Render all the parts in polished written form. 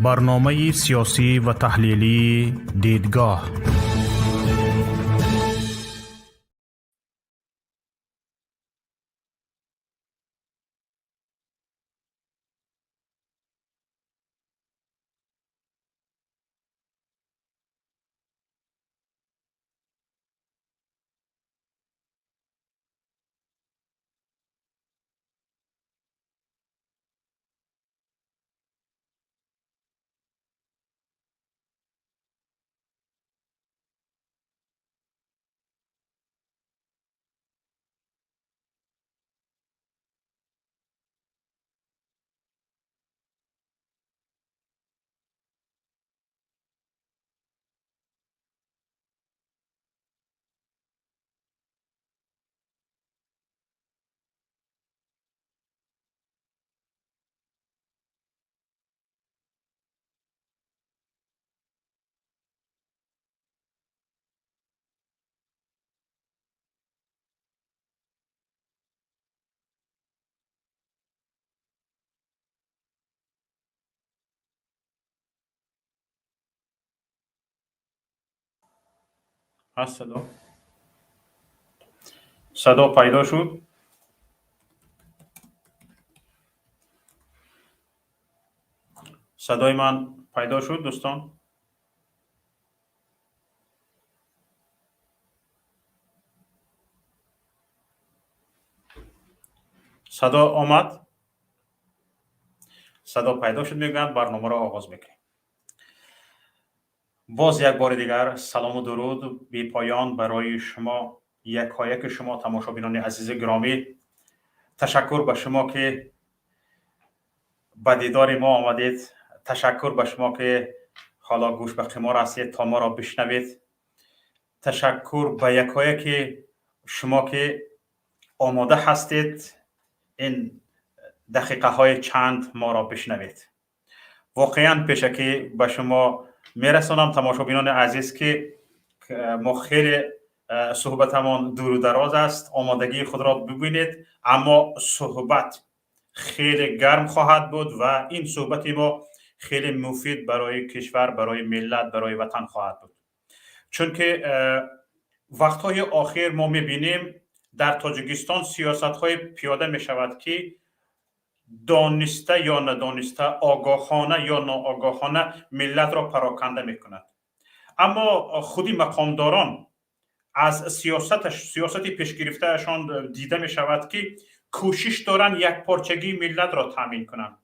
Барномаи сиёсӣ ва таҳлилии «Дидгоҳ». Ҳаст садо? Садо пайдо шуд? Садои ман пайдо шуд, дӯстон? Садо омад? Садо пайдо шуд, мегӯянд. Барномаро оғоз мекунем. Боз як бори дигар салому дуруд бепоён барои шумо, якояки шумо, тамошобинони азизи гиромӣ. Ташаккур ба шумо, ки ба дидори мо омадед. Ташаккур ба шумо, ки ҳоло гӯш ба қимор ҳастед, то моро бишнавед. Ташаккур ба якояки шумо, ки омода ҳастед ин дақиқаҳои чанд моро бишнавед. Воқеан, пешакӣ ба шумо мерасонам, тамошобинони азиз, ки мо хеле суҳбатамон дуру дароз аст. Омодагии худро бибинед, аммо суҳбат хеле гарм хоҳад буд ва ин суҳбати мо хеле муфид барои кишвар, барои миллат, барои ватан хоҳад буд, чунки вақтҳои охир мо мебинем, дар Тоҷикистон сиёсатҳое пиёда мешавад, ки дониста ё надониста, огоҳона ё ноогоҳона миллатро пароканда мекунад. Аммо худи мақомдорон аз сиёсати пешгирифтаашон дида мешавад, ки кӯшиш доранд якпорчагии миллатро таъмин кунанд,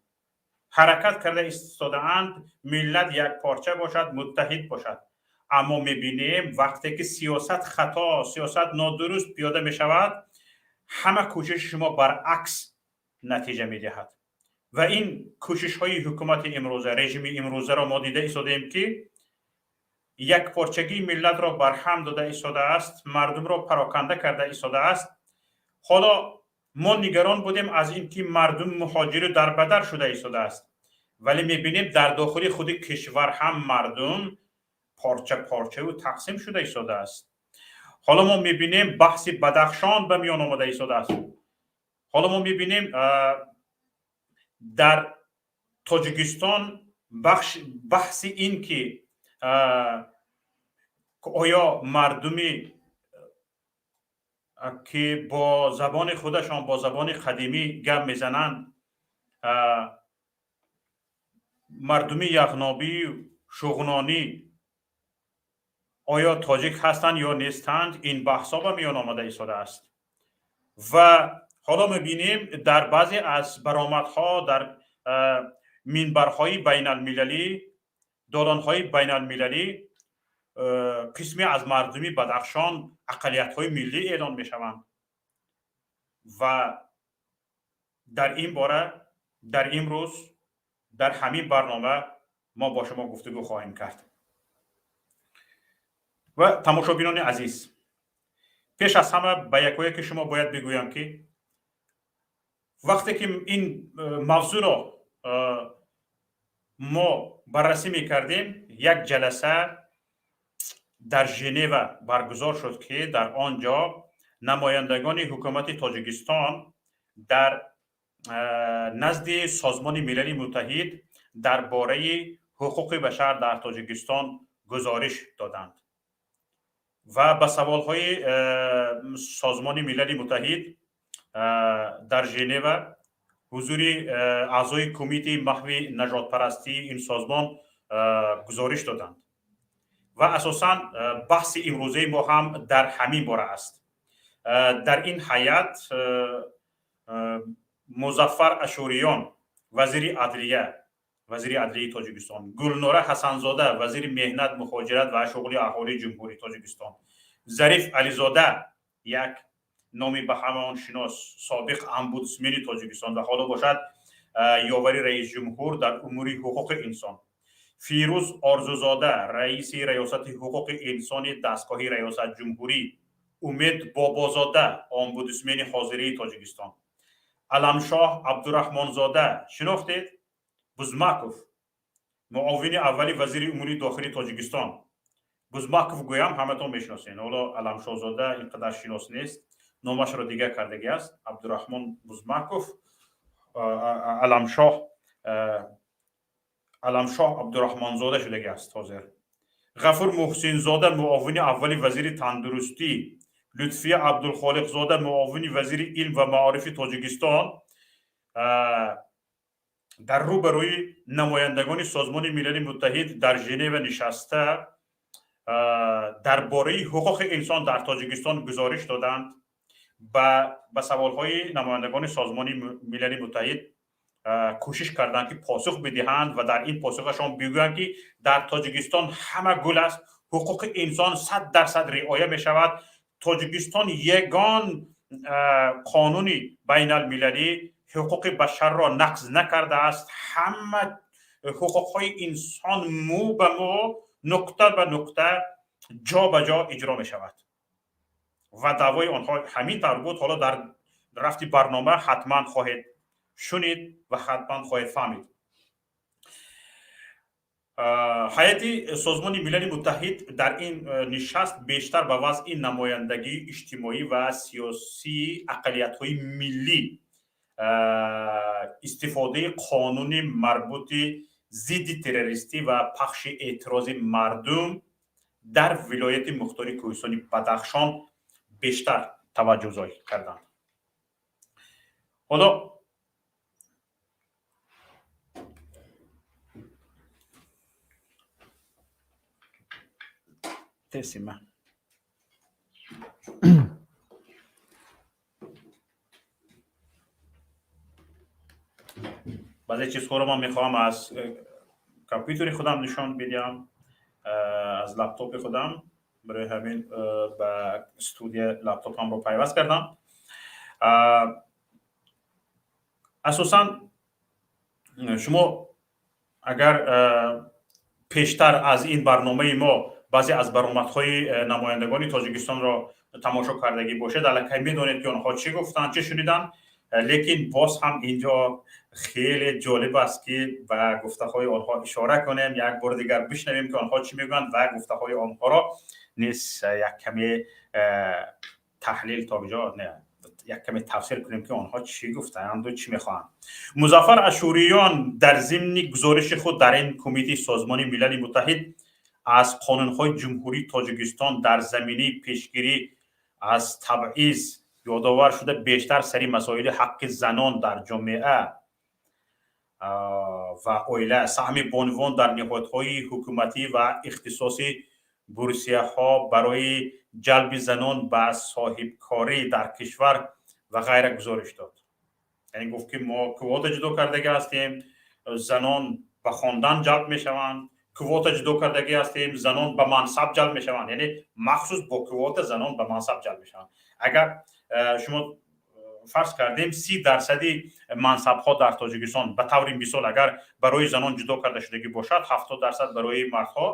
ҳаракат карда истодаанд миллат якпорча бошад, муттаҳид бошад. Аммо мебинем, вақте ки сиёсат хато, сиёсат нодуруст пиёда мешавад, ҳама кӯшиши шумо баръакс натиҷа медиҳад. Ва ин кӯшишҳои ҳукумати имрӯза, режими имрӯзаро мо дида истодаем, ки якпорчагии миллатро барҳам дода истодааст, мардумро пароканда карда истодааст. Ҳоло мо нигарон будем аз ин ки мардум муҳоҷиру дарбадар шуда истодааст, вале мебинем, дар дохили худи кишвар ҳам мардум порча порчаву тақсим шуда истодааст. Ҳоло мо мебинем, баҳси Бадахшон ба миён омада истодааст. Ҳоло мо мебинем, дар Тоҷикистон баҳси ин ки оё мардуми ки бо забони худашон, бо забони қадимӣ гап мезананд, мардуми яғнобӣ, шуғнонӣ, оё тоҷик ҳастанд ё нестанд, ин баҳсҳо ба миён омада истодааст. Ва ҳоло мебинем, дар баъзе аз баромадҳо, дар минбарҳои байналмилалӣ, долонҳои байналмилалӣ қисме аз мардуми Бадахшон ақаллиятҳои миллӣ эълон мешаванд. Ва дар ин бора дар имрӯз дар ҳамин барнома мо бо шумо гуфтугӯ хоҳем кард. Ва тамошобинони азиз, пеш аз ҳама ба якояки шумо бояд бигӯям, ки вақте ки ин мавзӯъро мо баррасӣ мекардем, як ҷаласа дар Женева баргузор шуд, ки дар он ҷо намояндагони ҳукумати Тоҷикистон дар назди Созмони Милали Муттаҳид дар бораи ҳуқуқи башар дар Тоҷикистон гузориш доданд ва ба саволҳои Созмони Милали Муттаҳид дар Женева ҳузури аъзои Кумитаи маҳви нажодпарастии ин созмон гузориш доданд ва асосан баҳси имрӯзаи мо ҳам дар ҳамин бора аст. Дар ин ҳайат Музаффар Ашӯриён, вазири адлия, вазири адлияи Тоҷикистон, Гулнора Ҳасанзода, вазири меҳнат, муҳоҷират ва шуғли аҳолии Ҷумҳурии Тоҷикистон, Зариф Ализода, як номи ба ҳамаон шинос, собиқ омбудсмени Тоҷикистон ва ҳоло бошад ёвари раисҷумҳур дар умури ҳуқуқи инсон, Фирӯз Орзузода, раиси Раёсати ҳуқуқи инсони дастгоҳи раёсатҷумҳурӣ, Умед Бобозода, омбудсмени ҳозирии Тоҷикистон, Аламшоҳ Абдураҳмонзода, шинохтед? Бузмаков, муовини аввали вазири умури дохилии Тоҷикистон. Бузмаков гӯям, ҳаматон мешиносед. Ҳоло Аламшоҳзода ин қадар шинос нест, номашро дигар кардагӣ аст. Абдураҳмон Бузмаков, Аламшоҳ Абдураҳмонзода шудагӣ аст ҳозир. Ғафур Муҳсинзода, муовини аввали вазири тандурустӣ, Лютфия Абдулхолиқзода, муовини вазири илм ва маорифи Тоҷикистон дар рӯбарӯи намояндагони Созмони Милали Муттаҳид дар Женева нишаста дар бораи ҳуқуқи инсон дар Тоҷикистон гузориш доданд. Ба саволҳои намояндагони Созмони Милали Муттаҳид кӯшиш карданд, ки посух бидиҳанд ва дар ин посухашон бигӯянд, ки дар Тоҷикистон ҳама гул аст, ҳуқуқи инсон 100% риоя мешавад, Тоҷикистон ягон қонуни байналмилалӣ, ҳуқуқи башарро нақз накардааст, ҳама ҳуқуқҳои инсон мӯ ба мӯ, нуқта ба нуқта, ҷо ба ҷо иҷро мешавад. Ва даъвои онҳо ҳамин тавр буд. Ҳоло дар рафти барнома ҳатман хоҳед шунид ва ҳатман хоҳед фаҳмид. Ҳайати Созмони Милали Муттаҳид дар ин нишаст бештар ба вазъи намояндагии иҷтимоӣ ва сиёсии ақаллиятҳои миллӣ, истифодаи қонуни марбути зидди террористӣ ва пахши эътирози мардум дар вилояти мухтори Кӯҳистони Бадахшон бештар таваҷҷӯҳ зоҳир карданд. Ҳоло тесима баъзе чизҳоро ман мехоҳам аз компютери худам нишон бидиҳам, аз лаптопи худам. Барои ҳамин ба студия лаптопамро пайваст кардам. Асосан шумо агар пештар аз ин барномаи мо баъзе аз баромадҳои намояндагони Тоҷикистонро тамошо кардагӣ бошед, аллакай медонед, ки онҳо чӣ гуфтанд, чӣ шуниданд. Лекин боз ҳам инҷо хеле ҷолиб аст, ки ба гуфтаҳои онҳо ишора кунем, як бори дигар бишнавем, ки онҳо чӣ мегӯянд ва гуфтаҳои онҳоро низ як каме таҳлил, то ҷо не, як каме тафсир кунем, ки онҳо чӣ гуфтаанду чӣ мехоҳанд. Музаффар Ашӯриён дар зимни гузориши худ дар ин Кумитаи Созмони Милали Муттаҳид аз қонунҳои Ҷумҳурии Тоҷикистон дар заминаи пешгирӣ аз табъиз ёдовар шуда, бештар сари масоили ҳаққи занон дар ҷомеа ва оила, саҳми бонувон дар ниҳодҳои ҳукуматӣ ва ихтисоси бурсияҳо барои ҷалби занон ба соҳибкорӣ дар кишвар ва ғайра гузориш дод. Яъне гуфт, ки мо квота ҷудо кардагӣ ҳастем, занон ба хондан ҷалб мешаванд, квота ҷудо кардагӣ ҳастем, занон ба мансаб ҷалб мешаванд, яъне махсус бо квота занон ба мансаб ҷалб мешаванд. Агар шумо фарз кардем, 30 дарсади мансабҳо дар Тоҷикистон ба таври мисол агар барои занон ҷудо карда шудагӣ бошад, 70% барои мардҳо,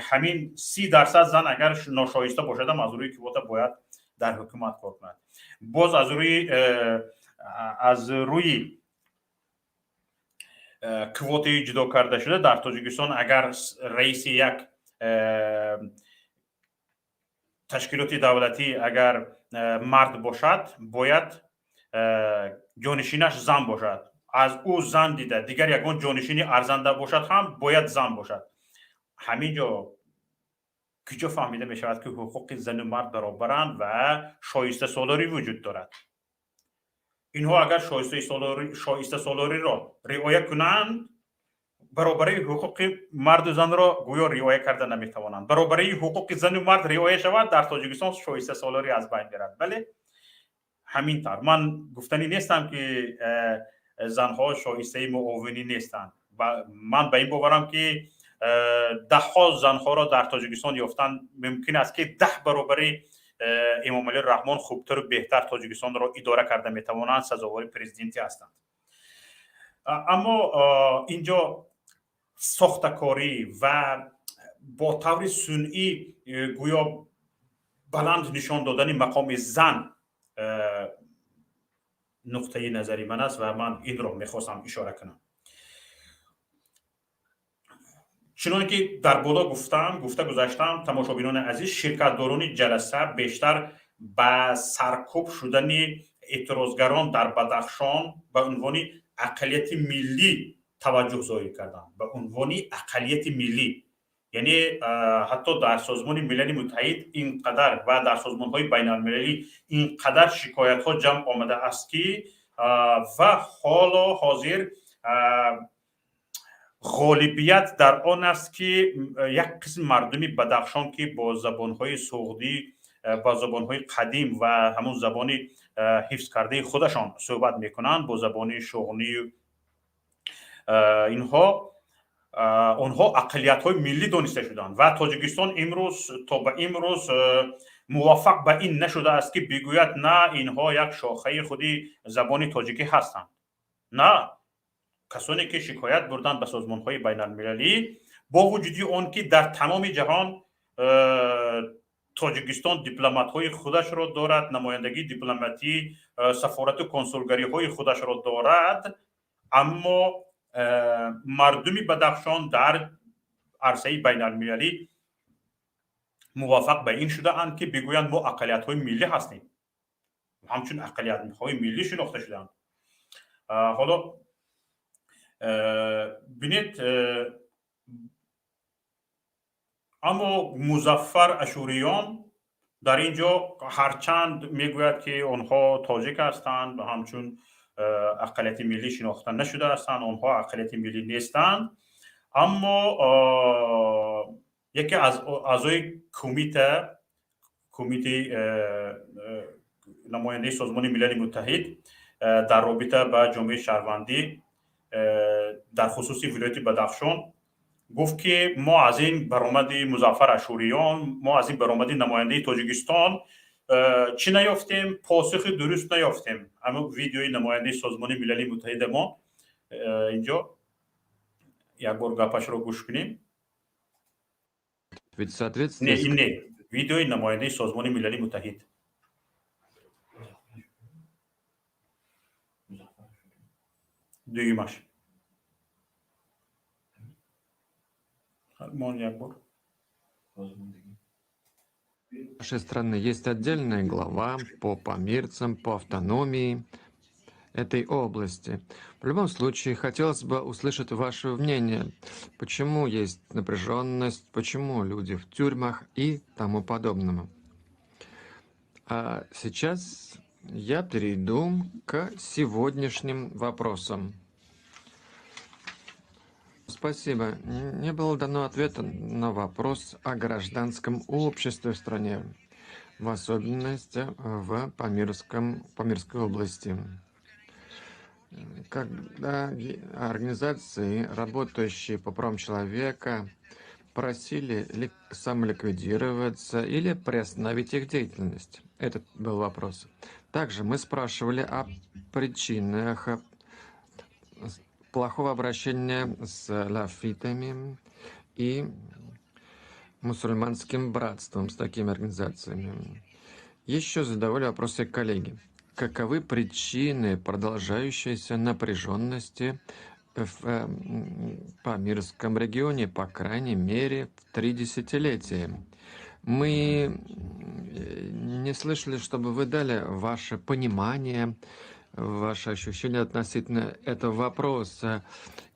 ҳамин 30% зан агар ношоиста бошадам, аз рӯи квота бояд дар ҳукумат кор кунад. Боз аз рӯи квотаи ҷудо карда шуда дар Тоҷикистон агар раиси як ташкилоти давлатӣ агар мард бошад, бояд ҷонишинаш зан бошад. Аз ӯ зан дида, дигар ягон ҷонишини арзанда бошад ҳам, бояд зан бошад. Ҳамин ҷо куҷо фаҳмида мешавад, ки ҳуқуқи зану мард баробаранд ва шоистасолорӣ вуҷуд дорад? Инҳо агар шоистасолориро риоя кунанд, баробарии ҳуқуқи марду занро гӯё риоя карда наметавонанд. Баробарии ҳуқуқи зану мард риоя шавад, дар Тоҷикистон шоистасолорӣ аз байн мерад. Бале, ҳамин тавр. Ман гуфтанӣ нестам, ки занҳо шоистаи муовинӣ нестанд. Ман ба ин боварам, ки даҳҳо занҳоро дар Тоҷикистон ёфтан мумкин аст, ки 10 баробари Эмомалӣ Раҳмон хубтару беҳтар Тоҷикистонро идора карда метавонанд, сазовори президентӣ ҳастанд. Аммо инҷо сохтакорӣ ва бо таври сунъӣ гӯё баланд нишон додани мақоми зан нуқтаи назари ман аст ва ман инро мехостам ишора кунам. Чуноне ки дар боло гуфтам, гуфта гузаштам, тамошобинони азиз, ширкатдорони ҷаласа бештар ба саркӯб шудани эътирозгарон дар Бадахшон ба унвони ақаллияти миллӣ таваҷҷӯҳ зоҳир карданд. Ба унвони ақаллияти миллӣ, яъне ҳатто дар Созмони Милали Муттаҳид ин қадар ва дар созмонҳои байналмилалӣ ин қадар шикоятҳо ҷамъ омада аст, ки ва ҳоло ҳозир ғолибият дар он аст, ки як қисм мардуми Бадахшон, ки бо забонҳои суғдӣ, бо забонҳои қадим ва ҳамун забони ҳифз кардаи худашон суҳбат мекунанд, бо забони шуғнӣ, инҳо онҳо ақаллиятҳои миллӣ дониста шуданд ва Тоҷикистон имрӯз то ба имрӯз муваффақ ба ин нашудааст, ки бигӯяд: на, инҳо як шохаи худи забони тоҷикӣ ҳастанд. На, касоне ки шикоят бурданд ба созмонҳои байналмилалӣ, бо вуҷуди он ки дар тамоми ҷаҳон Тоҷикистон дипломатҳои худашро дорад, намояндагии дипломатӣ, сафорату консулгариҳои худашро дорад, аммо мардуми Бадахшон дар арсаи байналмилалӣ муваффақ ба ин шудаанд, ки бигӯянд: мо ақаллиятҳои миллӣ ҳастем. Ҳамчун ақаллиятҳои миллӣ шинохта шудаанд. Ҳоло бинед, аммо Музаффар Ашуриён дар ин ҷо ҳарчанд мегӯяд, ки онҳо тоҷик ҳастанд ва ҳамчун ақаллияти миллӣ шинохта нашуда ҳастанд, онҳо ақаллияти миллӣ нестанд, аммо яке аз аъзои кумитаи намояндаи Созмони Милали Муттаҳид дар робита ба ҷомеаи шаҳрвандӣ дар хусуси вилояти Бадахшон гуфт, ки мо аз ин баромади Музаффар Ашуриён, мо аз ин баромади намояндаи Тоҷикистон чӣ наёфтем? Посухи дуруст наёфтем. Аммо видеои намояндаи Созмони Милали Муттаҳида мо инҷо як бор гапашро гӯш кунем. Ведь в соответствии Не, ин не, видеои намояндаи Созмони Милали Муттаҳид. Дуюмаш мон як бор. Нашей страны есть отдельная глава по памирцам, по автономии этой области. В любом случае, хотелось бы услышать ваше мнение. Почему есть напряженность, почему люди в тюрьмах и тому подобному. А сейчас я перейду к сегодняшним вопросам. Спасибо. Не было дано ответа на вопрос о гражданском обществе в стране, в особенности в Памирской области. Когда организации, работающие по правам человека, просили самоликвидироваться или приостановить их деятельность? Этот был вопрос. Также мы спрашивали о причинах плохого обращения с лафитами и мусульманским братством, с такими организациями. Еще задавали вопросы коллеги. Каковы причины продолжающейся напряженности в Памирском регионе, по крайней мере, в 3 десятилетия? Мы не слышали, чтобы вы дали ваше понимание Ваше ощущение относительно этого вопроса.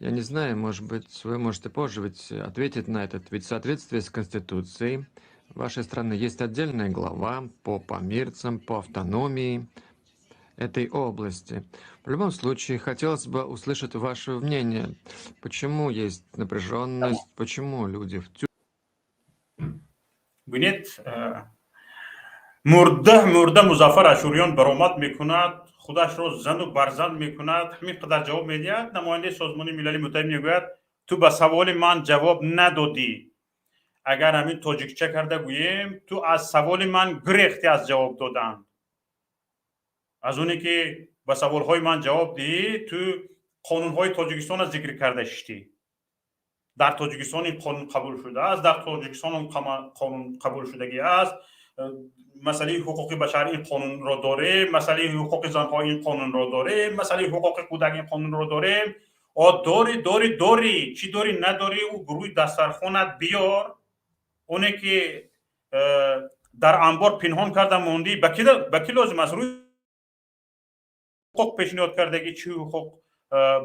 Я не знаю, может быть, вы можете позже ведь ответить на этот. Ведь в соответствии с Конституцией вашей страны есть отдельная глава по памирцам, по автономии этой области. В любом случае, хотелось бы услышать ваше мнение. Почему есть напряженность, почему люди в Бинед, мурда мурда Музаффар Ашуриён баромад мекунад, худашро зану барзан мекунад, ҳамин қадар ҷавоб медиҳад. Намояндаи Созмони Милали Муттаҳид мегӯяд: «Ту ба саволи ман ҷавоб надодӣ». Агар ҳамин тоҷикча карда гӯем, ту аз саволи ман гурехтӣ, аз ҷавоб додан. Аз оне ки ба саволҳои ман ҷавоб диҳӣ, ту қонунҳои Тоҷикистонро зикр карда шиштӣ. Дар Тоҷикистон ин қонун қабул шудааст, дар Тоҷикистон он қонун қабул шудагӣ аст, масъалаи ҳуқуқи башар ин қонунро дорем, масъалаи ҳуқуқи занҳо ин қонунро дорем, масъалаи ҳуқуқи кӯдак ин қонунро дорем. О, дорӣ, дорӣ, дорӣ, чӣ дорӣ, надорӣ, ӯ рӯи дастархонат биёр. Оне ки дар анбор пинҳон карда мондӣ, ба кӣ лозим аст? Рӯи ҳуқуқ пешниҳод кардагӣ, чӣ ҳуқуқ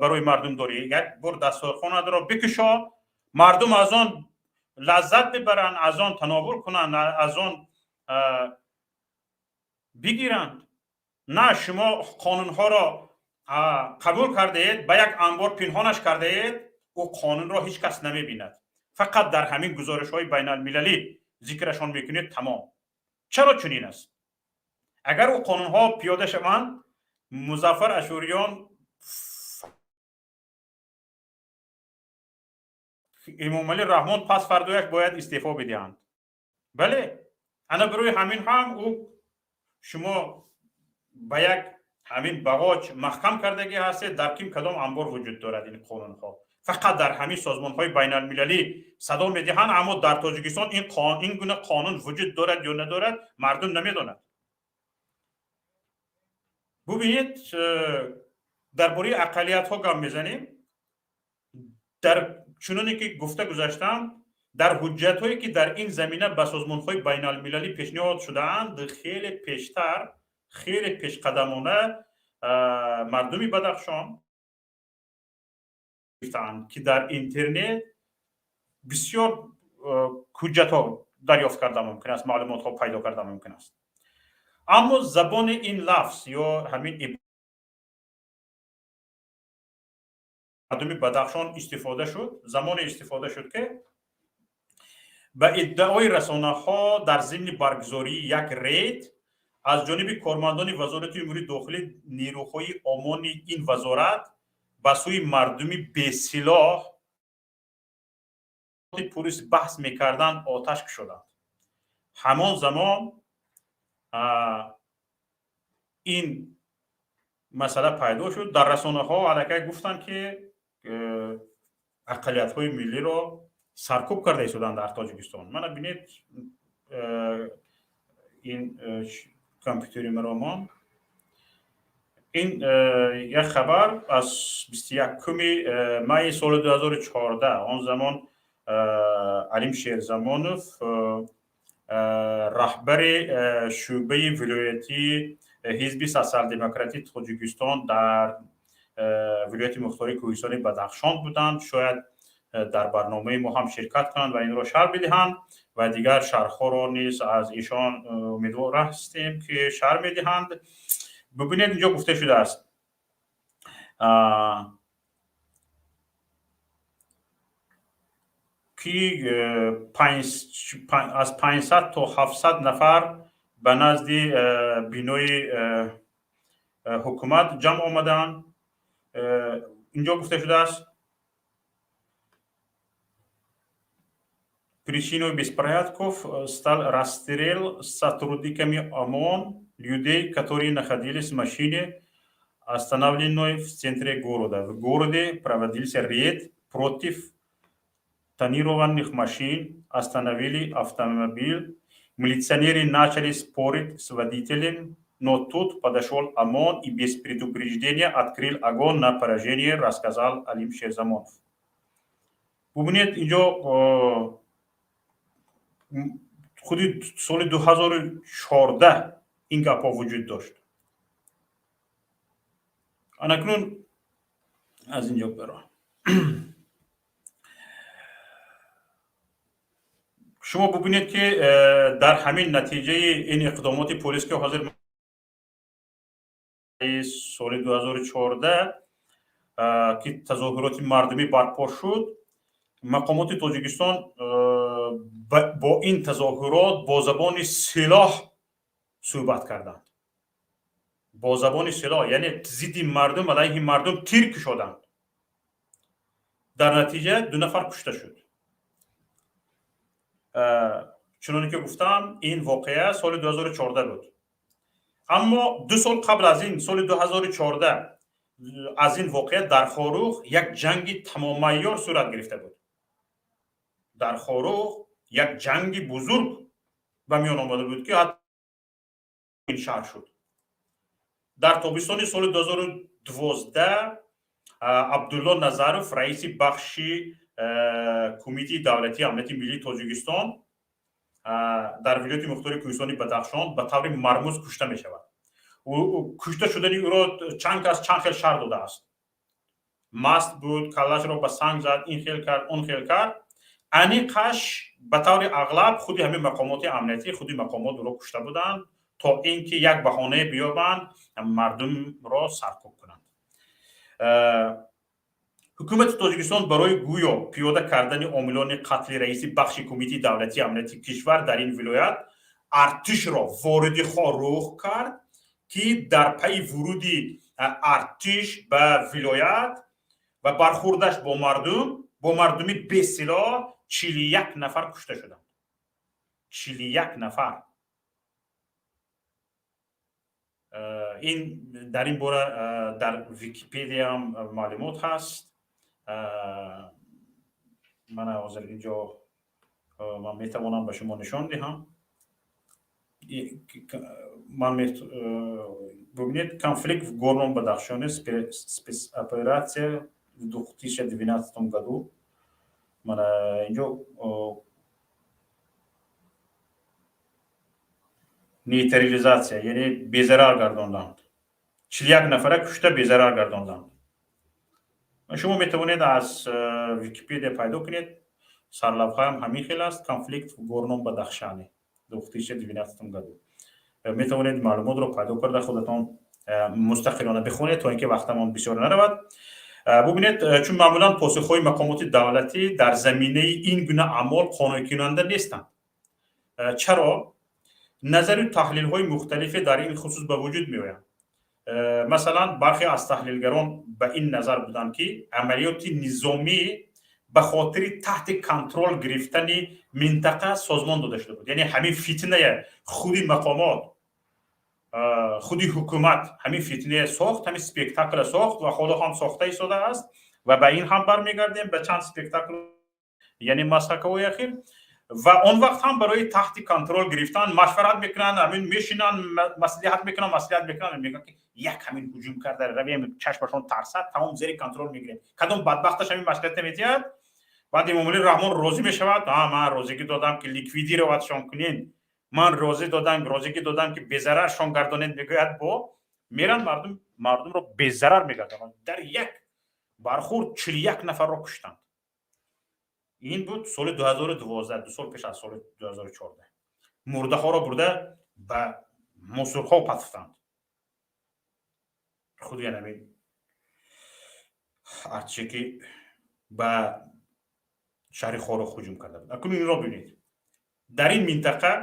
барои мардум дорӣ? Як бор дастархонатро бикушо, мардум аз он лаззат бибаранд, аз он тановул кунанд, аз он бигиранд. На, шумо қонунҳоро қабул кардаед, ба як анбор пинҳонаш кардаед, ӯ қонунро ҳеҷ кас намебинад, фақат дар ҳамин гузоришҳои байналмилалӣ зикрашон мекунед, тамом. Чаро чунин аст? Агар ӯ қонунҳо пиёда шаванд, Музаффар Ашуриён, Эмомалӣ Раҳмон пас фардояш бояд истеъфо бидиҳанд. Бале, ана барои ҳамин ҳам ӯ шумо ба як ҳамин бағоч маҳкам кардагӣ ҳастед. Дар ким кадом анбор вуҷуд дорад ин қонунҳо? Фақат дар ҳамин созмонҳои байналмилалӣ садо медиҳанд, аммо дар Тоҷикистон ин гуна қонун вуҷуд дорад ё надорад, мардум намедонад. Бубинед, дар бораи ақаллиятҳо гап мезанем. Дар чуноне ки гуфта гузаштам, дар ҳуҷҷатҳое ки дар ин замина ба созмонҳои байналмилалӣ пешниҳод шудаанд, хеле пештар, хеле пешқадамона мардуми Бадахшон гуфтаанд, ки дар интернет бисёр ҳуҷҷатҳо дарёфт карда мумкин аст, маълумотҳо пайдо карда мумкин аст. Аммо забони ин лафз ё ҳамин мардуми Бадахшон истифода шуд, замоне истифода шуд, ки ба иддаои расонаҳо дар зимни баргузории як рейд аз ҷониби кормандони Вазорати умури дохилӣ нерӯҳои ОМОНи ин вазорат ба сӯи мардуми бесилоҳ пулис баҳс мекарданд, оташ кушоданд. Ҳамон замон ин масъала пайдо шуд. Дар расонаҳо аллакай гуфтанд, ки ақаллиятҳои миллиро саркӯб карда истоданд дар Тоҷикистон. Мана бинед, ин компютери маро мон. Ин як хабар аз 21-уми майи соли 2014. Он замон Алим Шерзамонов раҳбари шӯъбаи вилоятии Ҳизби Социал-демократии Тоҷикистон дар вилояти мухтори Кӯҳистони Бадахшон буданд. Шояд дар барномаи мо ҳам ширкат кунанд ва инро шарҳ бидиҳанд ва дигар шарҳҳоро низ аз эшон умедвор ҳастем, ки шарҳ медиҳанд. Бибинед, инҷо гуфта шудааст, ки аз 500 то 700 нафар ба назди бинои ҳукумат ҷамъ омаданд. Инҷо гуфта шудааст: «Причиной беспорядков стал расстрел сотрудниками ОМОН людей, которые находились в машине, остановленной в центре города. В городе проводился рейд против тонированных машин, остановили автомобиль. Милиционеры начали спорить с водителем, но тут подошел ОМОН и без предупреждения открыл огонь на поражение», рассказал Алим Шерзамонов. Бубинед, инҷо худи соли 2014 ин гапҳо вуҷуд дошт. Анакнун аз инҷо баро шумо бубинед, ки дар ҳамин натиҷаи ин иқдомоти полис, ки ҳозир соли 2014, ки тазоҳуроти мардумӣ барпо шуд, мақомоти Тоҷикистон бо ин тазоҳурот бо забони силоҳ суҳбат карданд, бо забони силоҳ, яъне зидди мардум, алайҳи мардум тир кушоданд. Дар натиҷа 2 нафар кушта шуд. Чуноне ки гуфтам, ин воқеа соли 2014 буд, аммо 2 сол қабл аз ин, соли 2014, аз ин воқеа дар Хоруғ як ҷанги тамомайёр сурат гирифта буд. Дар Хоруғ як ҷанги бузург ба миён омада буд, ки ин шаҳр шуд. Дар тобистони соли 2012 Абдулло Назаров, раиси бахши Кумитаи давлатии амнияти миллии Тоҷикистон дар вилояти мухтори Кӯҳистони Бадахшон, ба таври мармуз кушта мешавад. Кушта шудани ӯро чанд кас чанд хел шарҳ додааст: маст буд, каллашро ба санг зад, ин хел кард, он хел кард. Аниқаш, ба таври ағлаб худи ҳамин мақомоти амниятӣ, худи мақомот ӯро кушта буданд, то ин ки як баҳонае биёбанд, мардумро саркӯб кунанд. Ҳукумати Тоҷикистон барои гӯё пиёда кардани омилони қатли раиси бахши Кумитаи давлатии амнияти кишвар дар ин вилоят артишро вориди Хоруғ кард, ки дар пайи вуруди артиш ба вилоят ва бархурдаш бо мардум, бо мардуми бесилоҳ, 41 нафар кушта шуданд. 41 нафар. Ин дар ин бора дар Википедияам маълумот ҳаст. Мана, ҳозир инҷо ман метавонам ба шумо нишон диҳам. Ман бубинед: «Конфликт в Горном Бадахшоне. Спецоперация в 2012 году». Мана, инҷо нейтрализация, яъне безарар гардонданд, 41 нафара кушта, безарар гардонданд. Шумо метавонед аз Википедия пайдо кунед, сарлавҳаам ҳамин хел аст: «Конфликт в Горном Бадахшане в 2012 году». Метавонед маълумотро пайдо карда, худатон мустақилона бихонед, то ин ки вақтамон бисёр наравад. Бубинед, чун маъмулан посухҳои мақомоти давлатӣ дар заминаи ин гуна аъмол қонеъкунанда нестанд. Чаро? Назару таҳлилҳои мухталифе дар ин хусус ба вуҷуд меоянд. Масалан, бархе аз таҳлилгарон ба ин назар буданд, ки амалиёти низомӣ ба хотири таҳти контрол гирифтани минтақа созмон дода шуда буд, яъне ҳамин фитная худи мақомот, худи ҳукумат ҳамин фитная сохт, ҳамин спектакла сохт ва ҳоло ҳам сохта истодааст. Ва ба ин ҳам бармегардем, ба чанд спектакл, яъне масхакаҳои ахир. Ва он вақт ҳам барои таҳти контрол гирифтан машварат мекунанд, ҳамин мешинанд, маслиҳат мекунанд, маслиҳат мекунанд, мегӯянд, ки як ҳамин ҳуҷум карда равем, чашмашон тарсад, тамом, зери контрол мегирем. Кадом бадбахташ ҳамин маслиҳата метиҳад. Баъд Эмомалӣ Раҳмон розӣ мешавад: ман розигӣ додам, ки ликвидировать шон кунен, ман розӣ додам, розигӣ додам, ки безараршон гардонед, мегӯяд. Бо меранд, мардум, мардумро безарар мегардонанд. Дар як бархурд 41 нафарро куштанд. Ин буд соли 2012, 2 сол пеш аз соли 2014. Мурдаҳоро бурда ба мусорҳо патфтанд, худи ҳамин артише, ки ба шаҳри Хоруғ ҳуҷум карда буд. Акнун инро бибинед: дар ин минтақа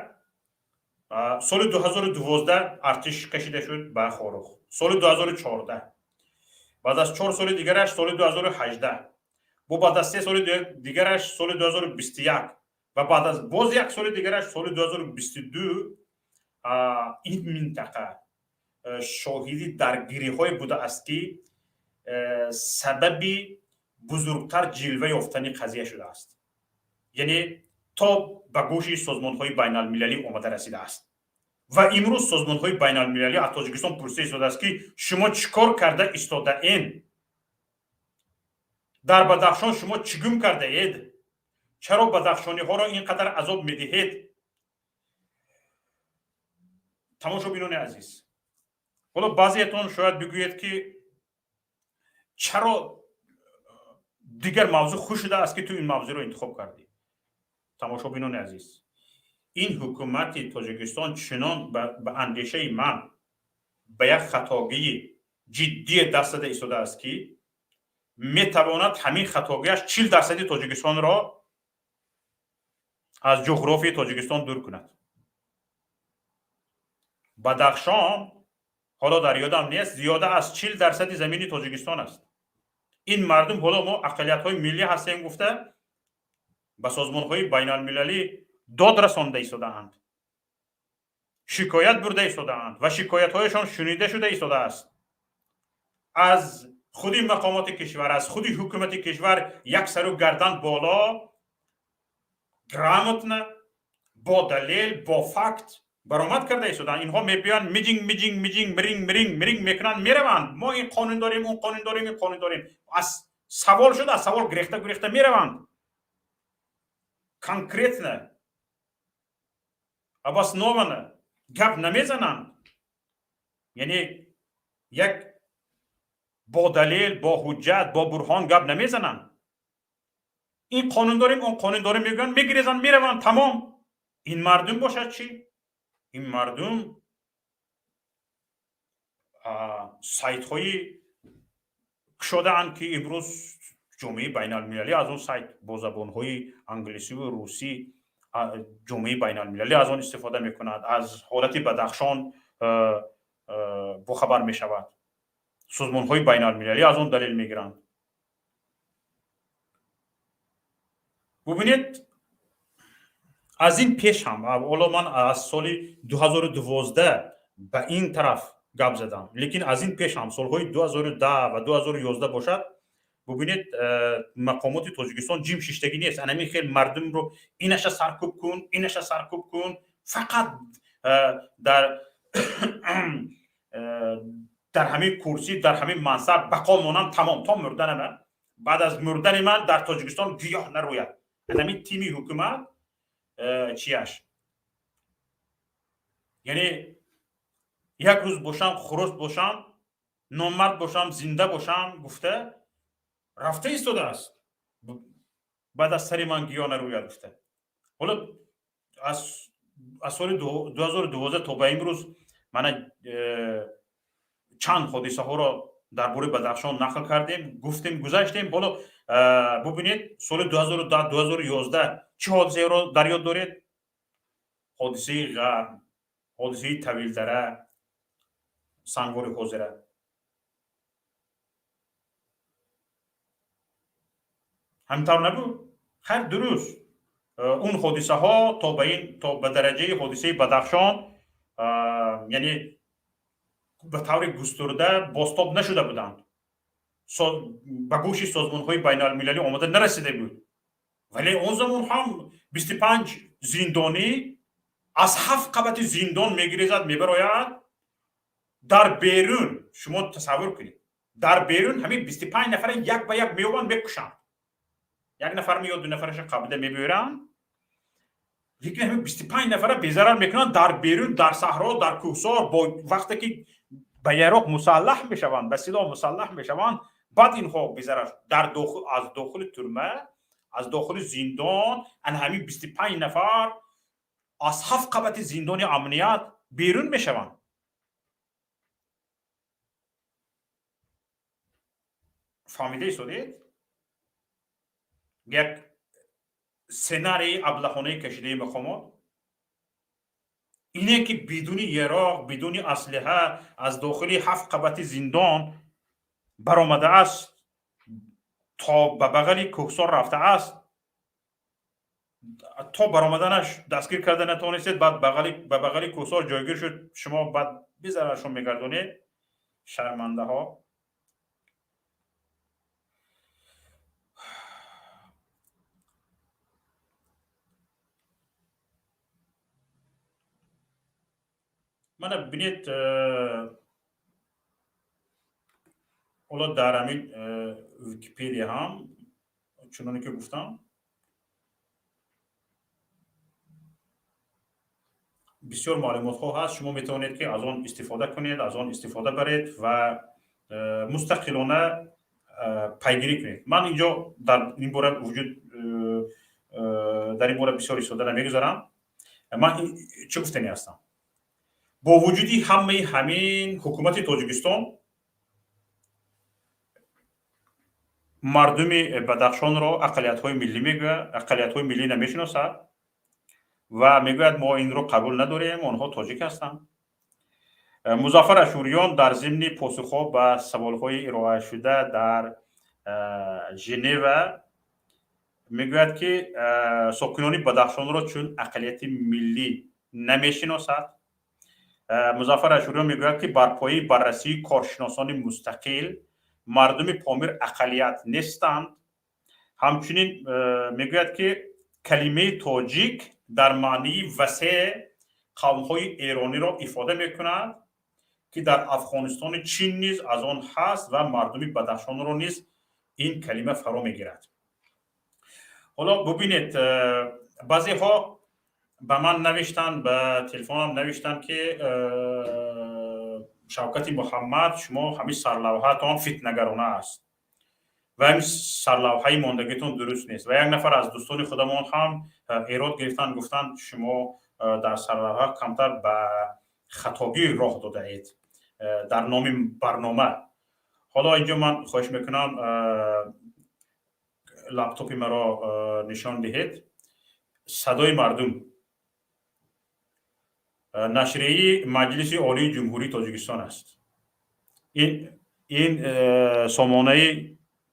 соли 2012 артиш кашида шуд ба Хоруғ, соли 2014, баъд аз 4 соли дигараш соли 2018, бо баъд аз 3 соли дигараш соли 2021 ва баъд аз боз як соли дигараш соли 2022 ин минтақа шоҳиди даргириҳое будааст, ки сабаби бузургтар ҷилва ёфтани қазия шудааст, яъне то ба гӯши созмонҳои байналмилалӣ омада расидааст. Ва имрӯз созмонҳои байналмилалӣ аз Тоҷикистон пурсида истодааст, ки шумо чӣ кор карда истодаен дар Бадахшон, шумо чӣ гум кардаед, чаро бадахшониҳоро ин қадар азоб медиҳед? Тамошобинони азиз, ҳоло баъзеятон шояд бигӯед, ки Чаро дигар мавзӯъ хуш шудааст, ки ту ин мавзӯъро интихоб кардӣ? Тамошобинони азиз, ин ҳукумати Тоҷикистон чунон ба андешаи ман ба як хатогии ҷиддие даст зада истодааст, ки метавонад ҳамин хатогиаш 40 дарсади Тоҷикистонро аз ҷуғрофии Тоҷикистон дур кунад. Бадахшон, ҳоло дар ёдам нест, зиёда аз 40 дарсади замини Тоҷикистон аст. Ин мардум ҳоло мо ақаллиятҳои миллӣ ҳастем гуфта, ба созмонҳои байналмилалӣ дод расонда истодаанд, шикоят бурда истодаанд ва шикоятҳояшон шунида шуда истодааст. Аз худи мақомоти кишвар, аз худи ҳукумати кишвар як сару гардан боло, грамотно, бо далел, бо факт баромад карда истодаанд. Инҳо мебиёянд, миҷинг, миҷинг, миҷинг, миринг, миринг, миринг мекунанд, мераванд. Мо ин қонун дорем, он қонун дорем, ин қонун дорем. Аз савол шуда, аз савол гурехта гурехта мераванд. Конкретно, обоснованно гап намезананд, яъне як бо далел, бо ҳуҷҷат, бо бурҳон гап намезананд. Ин қонун дорем, он қонун дорем мегӯянд, мегирезанд, мераванд, тамом. Ин мардум бошад чӣ? Ин мардум сайтҳои кушодаанд, ки имрӯз ҷомеаи байналмилалӣ аз он сайт бо забонҳои англисиву русӣ, ҷомеаи байналмилалӣ аз он истифода мекунад, аз ҳолати Бадахшон бохабар мешавад, созмонҳои байналмилалӣ аз он далел мегиранд. Бубинед, аз ин пеш ҳам, ҳоло ман аз соли 2012 ба ин тараф гап задам, лекин аз ин пеш ҳам, солҳои 2010 ва 2011 бошад, бубинед, мақомоти Тоҷикистон ҷим шиштагӣ нест. Анамин хел мардумро инаша саркӯб кун, инаша саркӯб кун, фақат дар ҳамин курсӣ, дар ҳамин мансаб бақо монам, тамом, то мурданама, баъд аз мурдани ман дар Тоҷикистон гиёҳ нарояд. Анамин тими ҳукумат чияш, яъне як рӯз бошам, хурӯс бошам, номард бошам, зинда бошам гуфта рафта истодааст. Баъд аз сари ман гиёҳ нарояд гуфта. Ҳоло аз соли 2012 то ба имрӯз мана чанд ҳодисаҳоро дар бораи Бадахшон нақл кардем, гуфтем, гузаштем. Ҳоло бубинед, соли 2010, 2011 чӣ ҳодисаеро дар ёд доред? Ҳодисаи Ғарм, ҳодисаи Тавилдара, Сангвори ҳозира. Ҳамин тавр набуд? Хайр, дуруст, он ҳодисаҳо то ба ин, то ба дараҷаи ҳодисаи Бадахшон, яъне ба таври густурда бозтоб нашуда буданд, ба гӯши созмонҳои байналмилалӣ омода нарасида буд. Вале он замон ҳам 25 зиндонӣ аз ҳафт қабати зиндон мегирезад, мебарояд. Дар берун, шумо тасаввур кунед, дар берун ҳамин 25 нафара як ба як меёбанд, мекушанд. Як нафар меёд, ду нафараша қабида мебиёранд, лекин ҳамин 25 нафара безарар мекунанд. Дар берун, дар саҳро, дар кӯҳсор, бо вақте ки ба яроқ мусаллаҳ мешаванд, ба силоҳ мусаллаҳ мешаванд, баъд инҳо безарар дар дохил, аз дохили тюрьма, аз дохили зиндон, ана ҳамин 25 нафар аз ҳафт қабати зиндони амният берун мешаванд. Фаҳмида истодед? Як сценарии аблаҳонаи кашидаи мақомот ине, ки бидуни яроқ, бидуни аслиҳа аз дохили ҳафт қабати зиндон баромадааст, то ба бағали кӯҳсор рафтааст, то баромаданаш дастгир карда натавонистед, баъд ба бағали кӯҳсор ҷойгир шуд, шумо баъд безараршон мегардонед, шармандаҳо. Мана бинед, ҳоло дар ҳамин Википедия ҳам, чуноне ки гуфтам, бисёр маълумотҳо ҳаст. Шумо метавонед, ки аз он истифода кунед, аз он истифода баред ва мустақилона Пайгирӣ кунед. Ман инҷо дар ин бора вуҷуд дар ин бора бисёр истода намегузарам. Ман чӣ гуфтанӣ ҳастам? Бо вуҷуди ҳамаи ҳамин, ҳукумати Тоҷикистон мардуми Бадахшонро ақаллиятҳои миллӣ мегӯяд, ақаллиятҳои миллӣ намешиносад ва мегӯяд, мо инро қабул надорем, онҳо тоҷик ҳастанд. Музаффар Ашӯриён дар зимни посухҳо ба саволҳои ироашуда дар Женева мегӯяд, ки сокинони Бадахшонро чун ақаллияти миллӣ намешиносад. Музаффар Ашӯриён мегӯяд, ки бар пояи баррасии коршиносони мустақил мардуми Помир ақаллият нестанд. Ҳамчунин мегӯяд, ки калимаи тоҷик дар маънии васеъ қавмҳои эрониро ифода мекунад, ки дар Афғонистони Чин низ аз он ҳаст ва мардуми Бадахшонро низ ин калима фаро мегирад. Ҳоло бубинед, баъзеҳо ба ман навиштанд, ба телефонам навиштанд, ки Шавкати Муҳаммад, шумо ҳамин сарлавҳаатон фитнагарона аст ва ҳамин сарлавҳаи мондагитон дуруст нест. Ва як нафар аз дӯстони худамон ҳам эрод гирифтанд, гуфтанд, шумо дар сарлавҳа камтар ба хатобӣ роҳ додаед дар номи барнома. Ҳоло инҷо ман хоҳиш мекунам, лаптопи маро нишон диҳед. «Садои мардум», нашрияи Маҷлиси Олии Ҷумҳурии Тоҷикистон аст. Ин сомонаи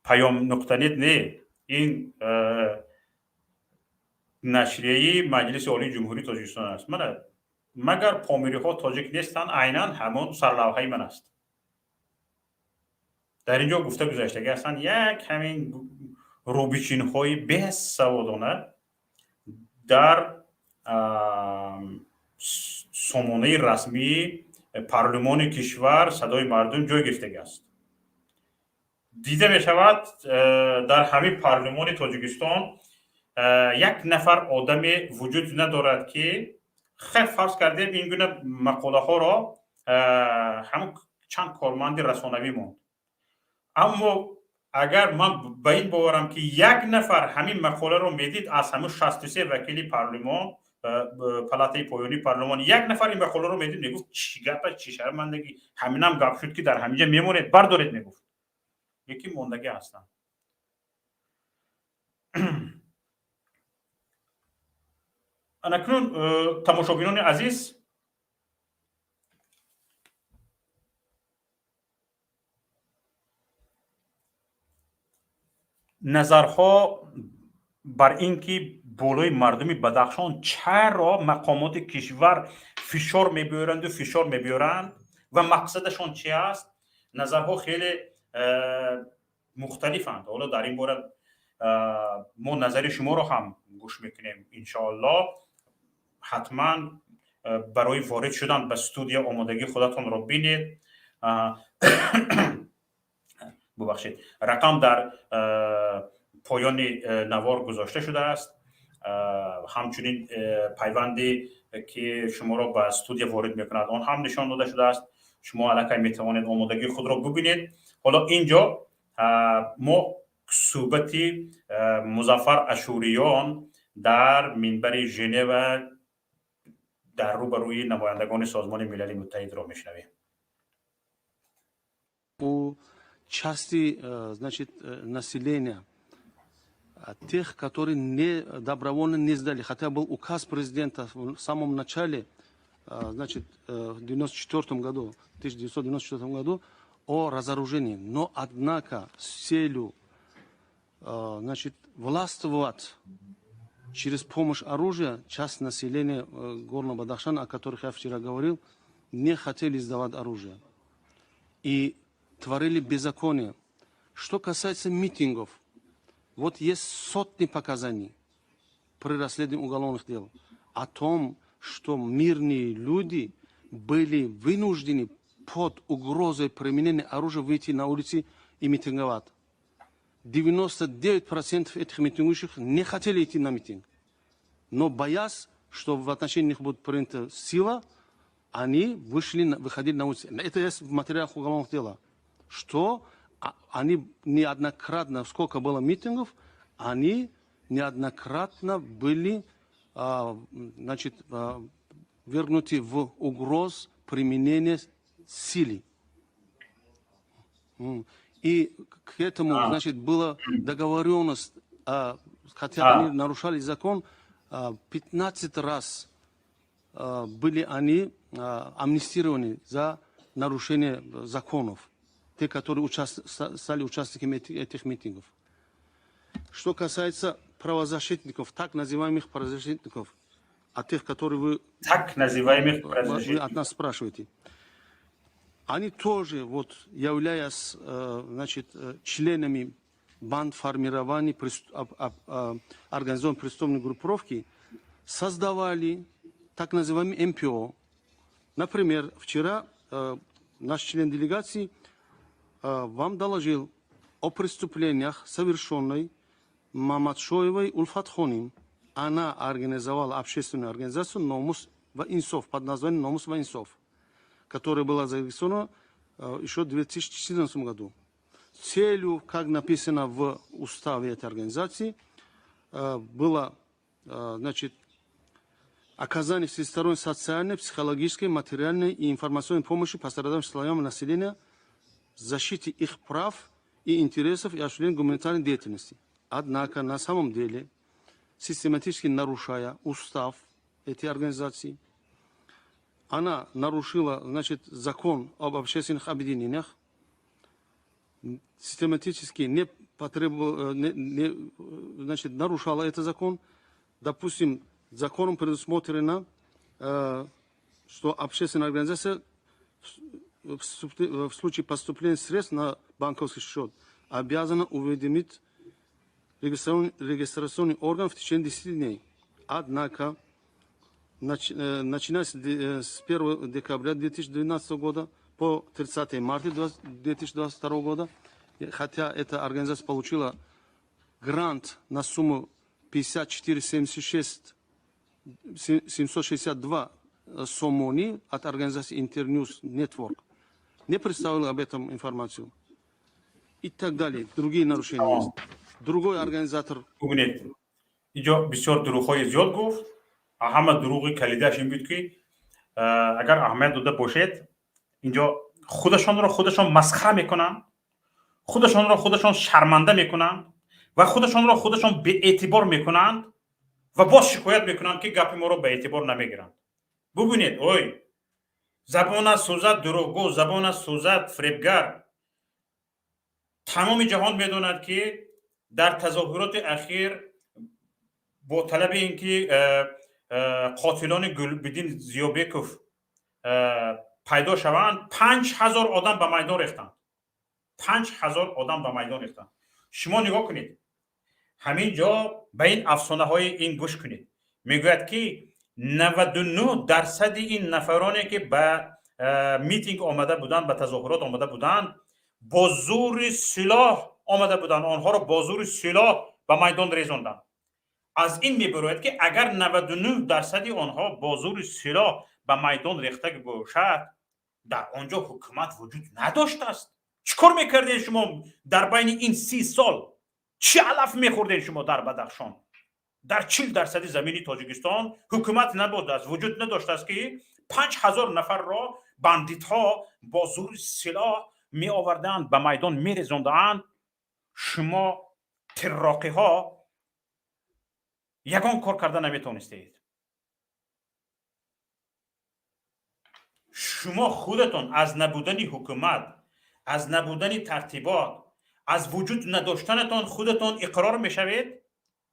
Паём.нет не, ин нашрияи Маҷлиси Олии Ҷумҳурии Тоҷикистон аст. Мана, «Магар помириҳо тоҷик нестанд?» Айнан ҳамон сарлавҳаи ман аст. Дар ин ҷо гуфта гузаштагӣ ҳастанд, як ҳамин рӯбичинҳои бесаводона дар сомонаи расмии парлумони кишвар «Садои мардум» ҷой гирифтагӣ аст. Дида мешавад, дар ҳамин парлумони Тоҷикистон як нафар одаме вуҷуд надорад, ки хел фарз кардем, ин гуна мақолаҳоро ҳамон чанд корманди расонавӣ монд. Аммо агар ман ба ин боварам, ки як нафар ҳамин мақоларо медид, аз ҳамин 63 вакили парлумон, палатаи поёнии парлумон, як нафар ин мақоларо медид, мегуфт: «Чӣ гапа, чӣ шармандагӣ, ҳаминам гап шуд, ки дар ҳаминҷа мемонед, бардоред», мегуфт. Лекин мондагӣ ҳастанд. Анакнун, тамошобинони азиз, назарҳо бар ин ки болои мардуми Бадахшон чаро мақомоти кишвар фишор мебиёранду фишор мебиёранд ва мақсадашон чи аст, назарҳо хеле мухталифанд. Ҳоло дар ин бора мо назари шуморо ҳам гӯш мекунем, иншоалло. Ҳатман барои ворид шудан ба студия омодагии худатонро бинед. Бубахшед, рақам дар поёни навор гузошта шудааст. Ҳамчунин пайванде, ки шуморо ба студия ворид мекунад, он ҳам нишон дода шудааст. Шумо аллакай метавонед омодагии худро бубинед. Ҳоло ин ҷо мо суҳбати Музаффар Ашӯриён дар минбари Женева дар рӯбарӯи намояндагони Созмони Милали Муттаҳидро мешунавем. У части, значит, населения, тех, которые не, добровольно не сдали. Хотя был указ президента в самом начале, значит, в 1994 году, 1994 году о разоружении. Но, однако, с целью, значит, властвовать через помощь оружия, часть населения Горного Бадахшана, о которых я вчера говорил, не хотели сдавать оружие. И творили беззаконие. Что касается митингов, вот есть сотни показаний при расследовании уголовных дел о том, что мирные люди были вынуждены под угрозой применения оружия выйти на улицы и митинговать. 99% этих митингующих не хотели идти на митинг. Но, боясь, что в отношении них будет принята сила, они вышли, выходили на улицы. Это есть в материалах уголовных дела. Что Они неоднократно, сколько было митингов, они неоднократно были, значит, ввергнуты в угроз применения силы. И к этому, значит, была договоренность, хотя они нарушали закон, 15 раз были они амнистированы за нарушение законов, те, которые стали участниками этих митингов. Что касается правозащитников, так называемых правозащитников, а тех, которые вы, так называемых вы от нас спрашиваете, они тоже, вот, являясь, значит, членами банд формирований организованной преступной группировки, создавали так называемый МПО. Например, вчера наш член делегации вам доложил о преступлениях, совершенных Мамадшоевой Улфатхоним. Она организовала общественную организацию «Номус ва Инсоф» под названием «Номус ва Инсоф», которая была зарегистрирована еще в 2014 году. Целью, как написано в уставе этой организации, было, значит, оказание всесторонней социальной, психологической, материальной и информационной помощи пострадавшим слоям населения, защите их прав и интересов и осуществлению гуманитарной деятельности. Однако на самом деле, систематически нарушая устав этой организации, она нарушила, значит, закон об общественных объединениях, систематически не потребовала, не, не, значит, нарушала этот закон. Допустим, законом предусмотрено, что общественная организация в случае поступления средств на банковский счет обязана уведомить регистрационный орган в течение 10 дней. Однако, начиная с 1 декабря 2012 года по 30 марта 2022 года, хотя эта организация получила грант на сумму 54,76 762 сомони от организации Internews Network, не представила об этом информацию. И так далее. Другие нарушения есть. Другой организатор. Бубинед, инҷо бисёр дурӯғҳои зиёд гуфт. Ҳама дурӯғи калидааш ин буд, ки агар аҳамият дода бошед, инҷо худашонро худашон масхара мекунанд, худашонро худашон шарманда мекунанд ва худашонро худашон беэътибор мекунанд ва боз шикоят мекунанд, ки гапи моро ба эътибор намегиранд. Бубинед, ой, забона сӯзад дурӯғгӯ, забона сӯзад фиребгар. Тамоми ҷаҳон медонад, ки дар тазоҳуроти ахир бо талаби ин ки қотилони Гулбиддин Зиёбеков пайдо шаванд, 5000 одам ба майдон рехтанд, 5000 одам ба майдон рехтанд. Шумо нигоҳ кунед, ҳамин ҷо ба ин афсонаҳои ин гӯш кунед. Мегӯяд, ки 99 дарсади ин нафароне, ки ба митинг омада буданд, ба тазоҳурот омада буданд, бо зури силоҳ омада буданд, онҳоро бо зури силоҳ ба майдон резонданд. Аз ин мебарояд, ки агар 99 дарсади онҳо бо зури силоҳ ба майдон рехта бошад, дар он ҷо ҳукумат вуҷуд надоштааст. Чӣ кор мекардед шумо дар байни ин 30 сол? Чӣ алаф мехӯрдед шумо дар Бадахшон? Дар 40 дарсади замини Тоҷикистон ҳукумат набудааст, вуҷуд надоштааст, ки 5000 нафарро бандитҳо бо зури силоҳ меоварданд, ба майдон мерезондаанд. Шумо тирроқиҳо ягон кор карда наметавонистед. Шумо худатон аз набудани ҳукумат, аз набудани тартибот, аз вуҷуд надоштанатон худатон иқрор мешавед.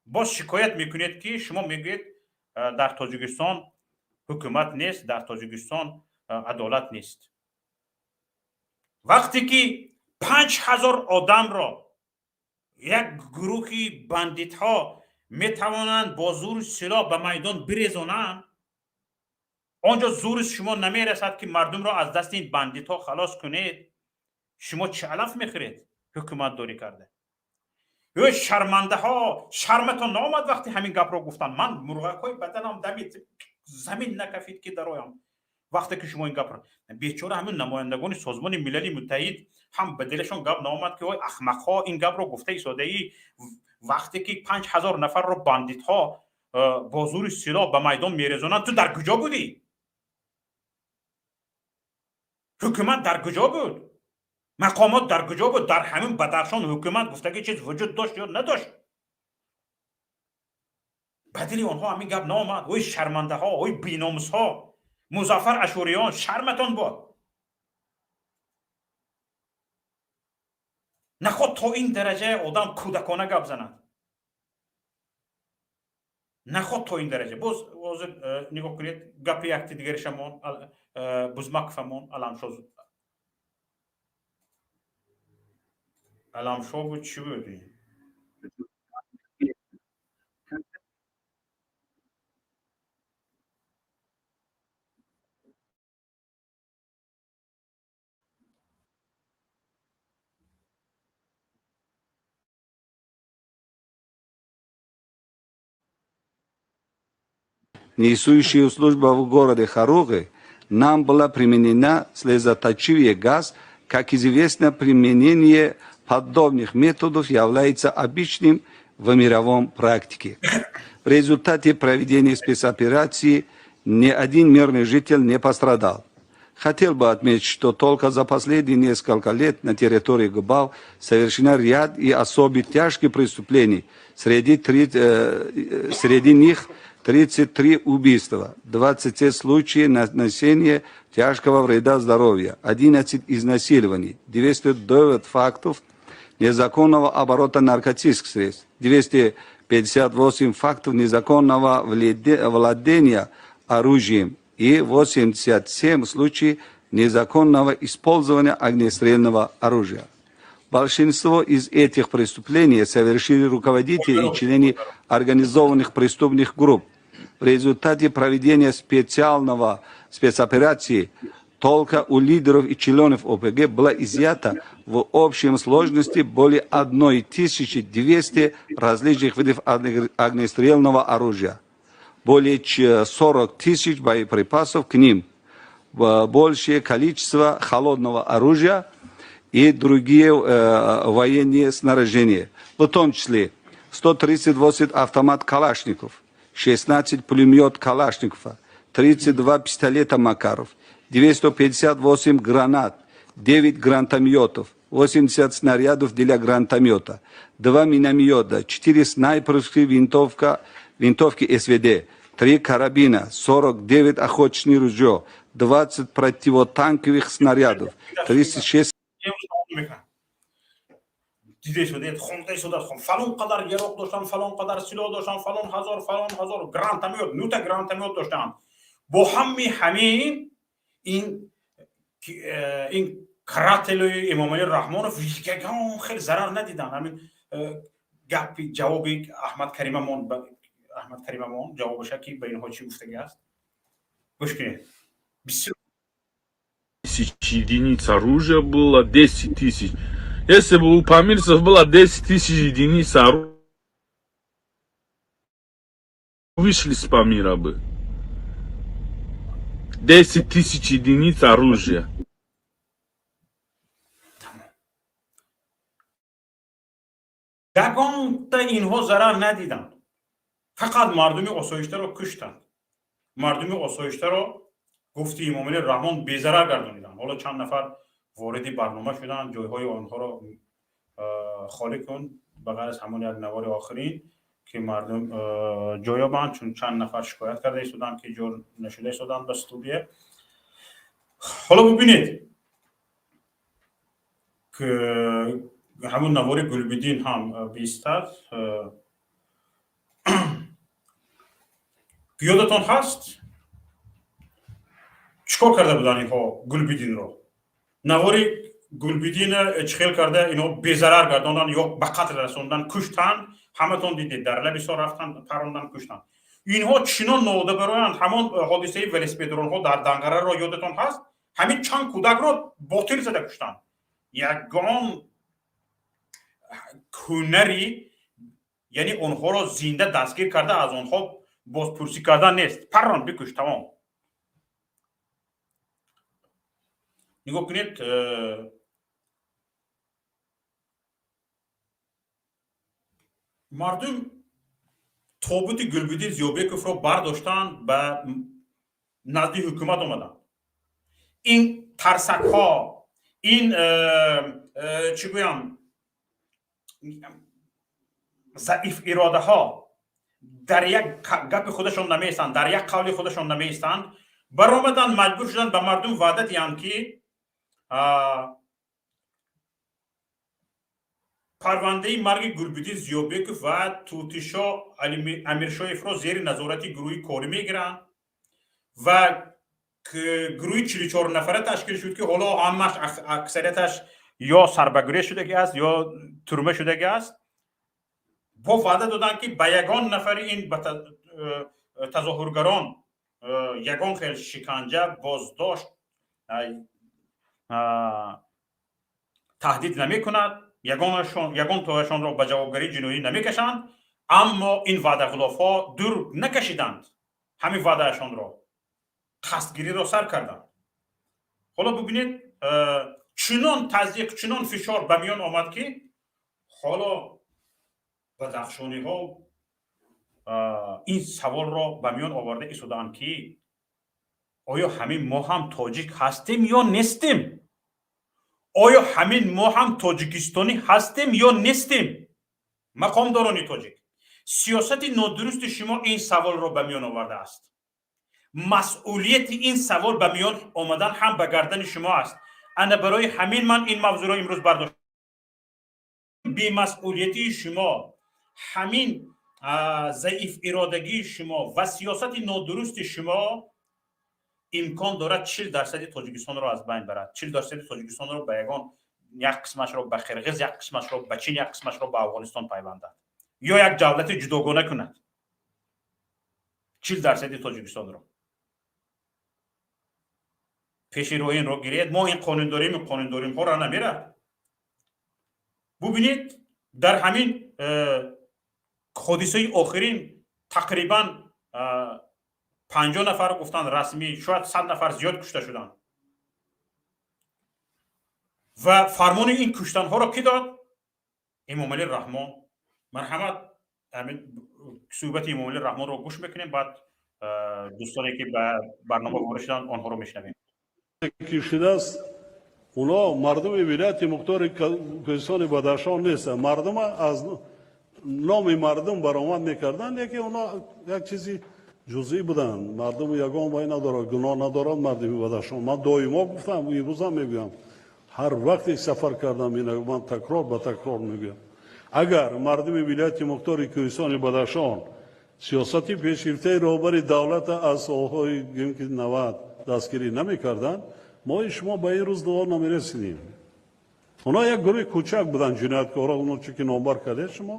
Боз шикоят мекунед, ки шумо мегӯед, дар Тоҷикистон ҳукумат нест, дар Тоҷикистон адолат нест, вақте ки 5000 одамро як гурӯҳи бандитҳо метавонанд бо зури силоҳ ба майдон бирезонанд. Он ҷо зури шумо намерасад, ки мардумро аз дасти ин бандитҳо халос кунед. Шумо чӣ алаф мехӯред ҳукуматдорӣ карда? Ё шармандаҳо, шарматон наомад вақте ҳамин гапро гуфтанд? Ман мурғакҳои баданам дамид, замин накафид, ки дароям. Вақте ки шумо ин гапро, бечора ҳамин намояндагони Созмони Милали Муттаҳид ҳам ба дилашон гап наомад, ки ой, ахмақҳо, ин гапро гуфта истодаӣ, вақте ки 5000 нафарро бандитҳо бо зури силоҳ ба майдон мерезонанд, ту дар куҷо будӣ? Ҳукумат дар куҷо буд? Мақомот дар куҷо буд? Дар ҳамин Бадахшон ҳукумат гуфтаги чиз вуҷуд дошт ё надошт? Ба дили онҳо ҳамин гап наомад. Ой, шармандаҳо, ой, беномусҳо! Музаффар Ашуриён, шарматон бод! Наход то ин дараҷа одам кӯдакона гап занад? Наход то ин дараҷа? Боз ҳозир нигоҳ кунед, гапи якти дигаришамон, Бузмаковамон, Аламшо, Аламшо буд, чӣ буд? Несущую службу в городе Хоруге, нам была применена слезоточивый газ. Как известно, применение подобных методов является обычным в мировом практике. В результате проведения спецоперации ни один мирный житель не пострадал. Хотел бы отметить, что только за последние несколько лет на территории ГБАУ совершено ряд и особо тяжких преступлений. Среди них 33 убийства, 27 случаев нанесения тяжкого вреда здоровью, 11 изнасилований, 209 фактов незаконного оборота наркотических средств, 258 фактов незаконного владения оружием и 87 случаев незаконного использования огнестрельного оружия. Большинство из этих преступлений совершили руководители и члены организованных преступных групп. В результате проведения специального спецоперации только у лидеров и членов ОПГ было изъято в общем сложности более 1200 различных видов огнестрельного оружия, более 40 тысяч боеприпасов к ним, большее количество холодного оружия и другие военные снаряжения, в том числе 138 автомат Калашников, 16 пулемет Калашникова, 32 пистолета Макаров, 258 гранат, 9 гранатометов, 80 снарядов для гранатомета, 2 миномета, 4 снайперские винтовки СВД, 3 карабина, 49 охотничных ружье, 20 противотанковых снарядов, 36. Дида шудед, хонда шуда, фалон қадар яроқ доштан, фалон қадар силоҳ доштан, фалон ҳазор, фалон ҳазор гранатомёт, нута гранатомёт доштан. Бо ҳамми ҳамин ин картели Эмомалӣ Раҳмонов ягон хел зарар надидан. Ҳамин гапи ҷавоби Аҳмад Каримамон, Аҳмад Каримамон ҷавобаша, ки ба инҳо чӣ гуфтагӣ аст, гӯш кунед бисёр. Тысяч единиц оружия было, 10 тысяч. Если бы у памирцев было 10 тысяч единиц оружия, вышли с Памира бы. 10 тысяч единиц оружия. Ягонта инҳо зарар надиданд, фақат мардуми осоиштаро куштанд. Мардуми осоиштаро, гуфти Эмомалӣ Раҳмон, безарар гардониданд. Ҳоло чанд нафар вориди барнома шуданд, ҷойҳои онҳоро холӣ кун, ба ғайр аз ҳамон як навори охирин, ки мардум ҷой ёбанд, чун чанд нафар шикоят карда истоданд, ки ҷо нашуда истоданд ба студия. Ҳоло бубинед, ҳамун навори Гулбиддин ҳам биистад. Ёдатон ҳаст, чӣ кор карда буданд инҳо Гулбиддинро? Навори Гулбиддина чӣ хел карда инҳо безарар гардондан ё ба қатл расондан, куштанд, ҳаматон дидед. Дар лаби со рафтанд, парондан, куштанд. Инҳо чунон ноодабароянд. Ҳамон ҳодисаи велосипедронҳо дар Данғараро ёдатон ҳаст? Ҳамин чанд кӯдакро бо тир зада куштанд. Ягон ҳунари, яъне онҳоро зинда дастгир карда, аз онҳо бозпурсӣ кардан нест. Паррон, бикуш, тамом. Нигоҳ кунед, мардум тобути Гулбиддин Зиёбековро бардоштанд, ба назди ҳукумат омаданд. Ин тарсакҳо, ин чӣ гӯям, заиф иродаҳо дар як гапи худашон намеистанд, дар як қавли худашон намеистанд. Баромаданд, маҷбур шуданд ба мардум ваъда диҳанд, ки парвандаи марги Гулбиддин Зиёбеков ва Тӯтишо Амиршоевро зери назорати гурӯҳи корӣ мегиранд ва гурӯҳи 44 нафара ташкил шуд, ки ҳоло ҳамаш, аксарияташ ё сарбагурез шудагӣ аст, ё турма шудагӣ аст. Бо ваъда доданд, ки ба ягон нафари ин тазоҳургарон ягон хел шиканҷа, боздошт, таҳдид намекунад, ягон тоашонро ба ҷавобгарии ҷиноӣ намекашанд. Аммо ин ваъдағулофҳо дур накашиданд ҳамин ваъдаашонро, қасдгириро сар карданд. Ҳоло бубинед, чунон тазйиқ, чунон фишор ба миён омад, ки ҳоло бадахшониҳо ин саволро ба миён оварда истодаанд, ки оё ҳамин мо ҳам тоҷик ҳастем ё нестем? Оё ҳамин мо ҳам тоҷикистонӣ ҳастем ё нестем? Мақомдорони тоҷик, сиёсати нодурусти шумо ин саволро ба миён овардааст. Масъулияти ин савол ба миён омадан ҳам ба гардани шумо аст. Ана барои ҳамин ман ин мавзӯъро имрӯз бардошт. Бемасъулиятии шумо, ҳамин заиф иродагии шумо ва сиёсати нодурусти шумо имкон дорад 40 дарсади Тоҷикистонро аз байн барад, 40 дарсади Тоҷикистонро ба ягон як қисмашро ба Қирғиз, як қисмашро ба Чин, як қисмашро ба Афғонистон пайвандад ё як давлати ҷудогона кунад 40 дарсади Тоҷикистонро. Пеши роҳи инро гиред. Мо ин қонун дорем, ин қонун намерад. Бубинед, дар ҳамин ҳодисаи охирин тақрибан 50 нафар гуфтанд расмӣ, шояд 100 нафар зиёд кушта шуданд. Ва фармони ин куштанҳоро кӣ дод? Эмомалӣ Раҳмон. Марҳамат, суҳбати Эмомалӣ Раҳмонро гӯш мекунем, баъд дӯстоне, ки ба барнома ворид шуданд, онҳоро мешунавем. Ки шудааст, оно мардуми вилояти мухтори Кӯҳистони Бадахшон нестанд. Мардума аз номи мардум баромад мекарданд, яке оно як чизи ҷузъӣ буданд. Мардуму ягон вай надорад, гуноҳ надорад мардуми Бадахшон. Ман доимо гуфтам, имрӯзам мегӯям, ҳар вақте сафар кардам, ина ман такрор ба такрор мегӯям: агар мардуми вилояти мухтори Кӯҳистони Бадахшон сиёсати пешгирифтаи роҳбари давлата аз солҳои ки 90 дастгирӣ намекарданд, мои шумо ба ин рӯз дуо намерасидем. Онҳо як гурӯҳи кӯчак буданд, ҷинояткоро, оно чӣ ки номбар кардед шумо,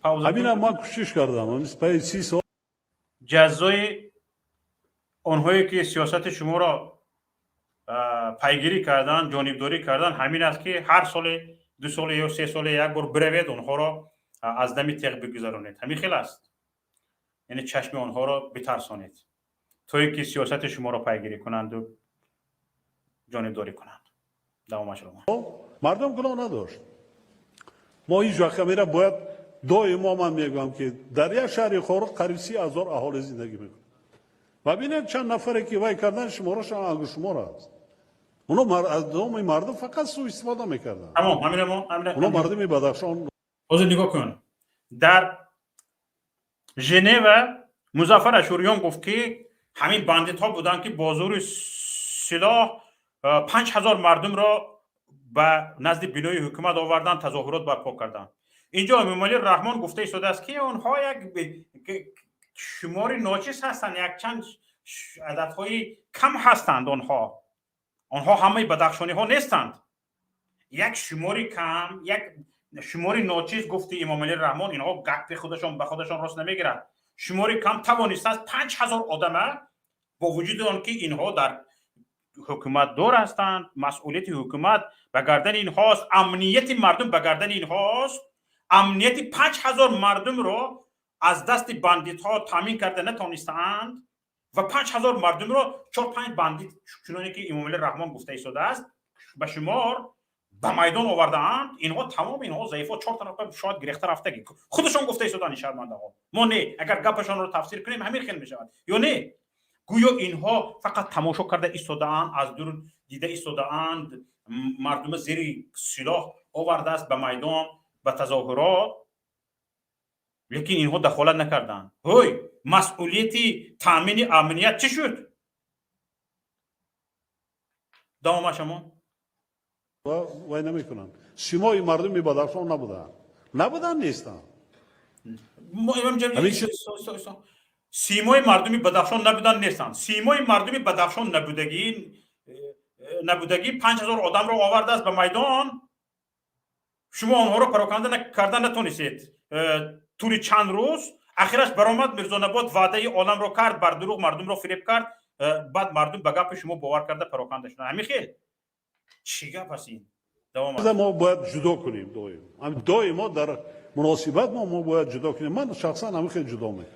ҳамина ман кӯшиш кардам пайи 30 сол. Ҷазои онҳое, ки сиёсати шуморо пайгирӣ карданд, ҷонибдорӣ карданд, ҳамин аст, ки ҳар соле, 2 соле ё 3 соле як бор биравед, онҳоро аз дами теғ бигузаронед. Ҳамин хел аст, яъне чашми онҳоро битарсонед, то ин ки сиёсати шуморо пайгирӣ кунанду ҷонибдорӣ кунанд. Давомашро. Мардум гуноҳ надошт. Мо ҳеҷ вақт ҳамира бояд доимо ман мегӯям, ки дар як шаҳри Хоруғ қариб 30 ҳазор аҳолӣ зиндагӣ мекунад ва бинед, чанд нафаре ки вай кардан, шуморашон ангуштшумор аст. Оно аз номи мардум фақат суистифода мекарданд. Тамом, ҳамина мо Оно мардуми Бадахшон. Ҳозир нигоҳ кун, дар Женева Музаффар Ашӯриён гуфт, ки ҳамин бандитҳо буданд, ки бо зӯри силоҳ 5000 мардумро ба назди бинои ҳукумат оварданд, тазоҳурот барпо карданд. Инҷо Эмомалӣ Раҳмон гуфта истодааст, ки онҳо як шумори ночиз ҳастанд, якчанд ададҳои кам ҳастанд. Онҳо ҳамаи бадахшониҳо нестанд, як шумори кам, як шумори ночиз, гуфти Эмомалӣ Раҳмон. Инҳо гапи худашон ба худашон рост намегирад. Шумори кам тавонистааст 5000 одама, бо вуҷуди он ки инҳо дар ҳукуматдор ҳастанд, масъулияти ҳукумат ба гардани инҳост, амнияти мардум ба гардани инҳост, амнияти 5000 мардумро аз дасти бандитҳо таъмин карда натонистаанд. Ва 5000 мардумро 4-5 бандит, чуноне ки Эмомалӣ Раҳмон гуфта истодааст, ба шумор ба майдон овардаанд. Инҳо тамом, инҳо заифо, чор тарафа шояд гирехта рафтагӣ. Худашон гуфта истоданд ин шармандаҳо, мо не. Агар гапашонро тафсир кунем, ҳамин хел мешавад ё не? Гӯё инҳо фақат тамошо карда истодаанд, аз дур дида истодаанд, мардума зери силоҳ овардааст ба майдон, ба тазоҳурот, лекин инҳо дахолат накарданд. Ҳой, масъулияти таъмини амният чӣ шуд? Давомаш ҳамон. Вай намекунанд. Симои мардуми Бадахшон набуданд, набуданд, нестанд. Симои мардуми Бадахшон набуданд, нестанд. Симои мардуми Бадахшон набудагӣ 5000 одамро овардааст ба майдон. Шумо онҳоро пароканда карда натонистед тӯли чанд рӯз. Ахираш баромад Мирзонабод, ваъдаи оламро кард, бар дурӯғ мардумро фиреб кард. Баъд мардум ба гапи шумо бовар карда, пароканда шуданд. Ҳамин хел чӣ гап аст ин? Мо бояд ҷудо кунем доим, доимо дар муносибат мо бояд ҷудо кунем. Ман шахсан ҳамин хел ҷудо мекунам.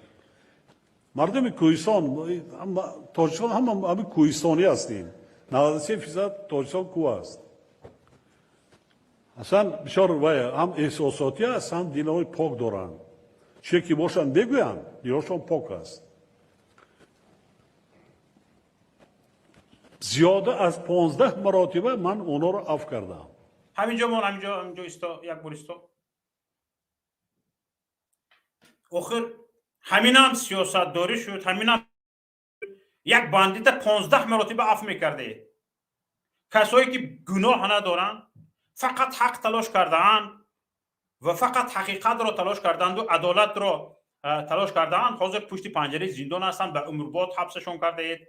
Мардуми кӯҳистон, Тоҷикистон ҳама ҳамин кӯҳистонӣ ҳастем. 93% Тоҷикистон кӯҳ аст. Аслан бисёр вай ҳам эҳсосотӣ аст, ҳам дилҳои пок доранд. Чие ки бошанд, бегӯянд, дилҳошон пок аст. Зиёда аз 15 маротиба ман онҳоро афв кардам. Ҳаминҷо мон, ҳаминҷо, ҳаминҷо исто, як бор исто. Охир ҳаминам сиёсатдорӣ шуд? Ҳаминам як бандита 15 маротиба афв мекардед? Касое ки гуноҳ надоранд, фақат ҳақ талош кардаанд ва фақат ҳақиқатро талош карданду адолатро талош кардаанд, ҳозир пушти панҷараи зиндон ҳастанд, ба умрбод ҳабсашон кардаед.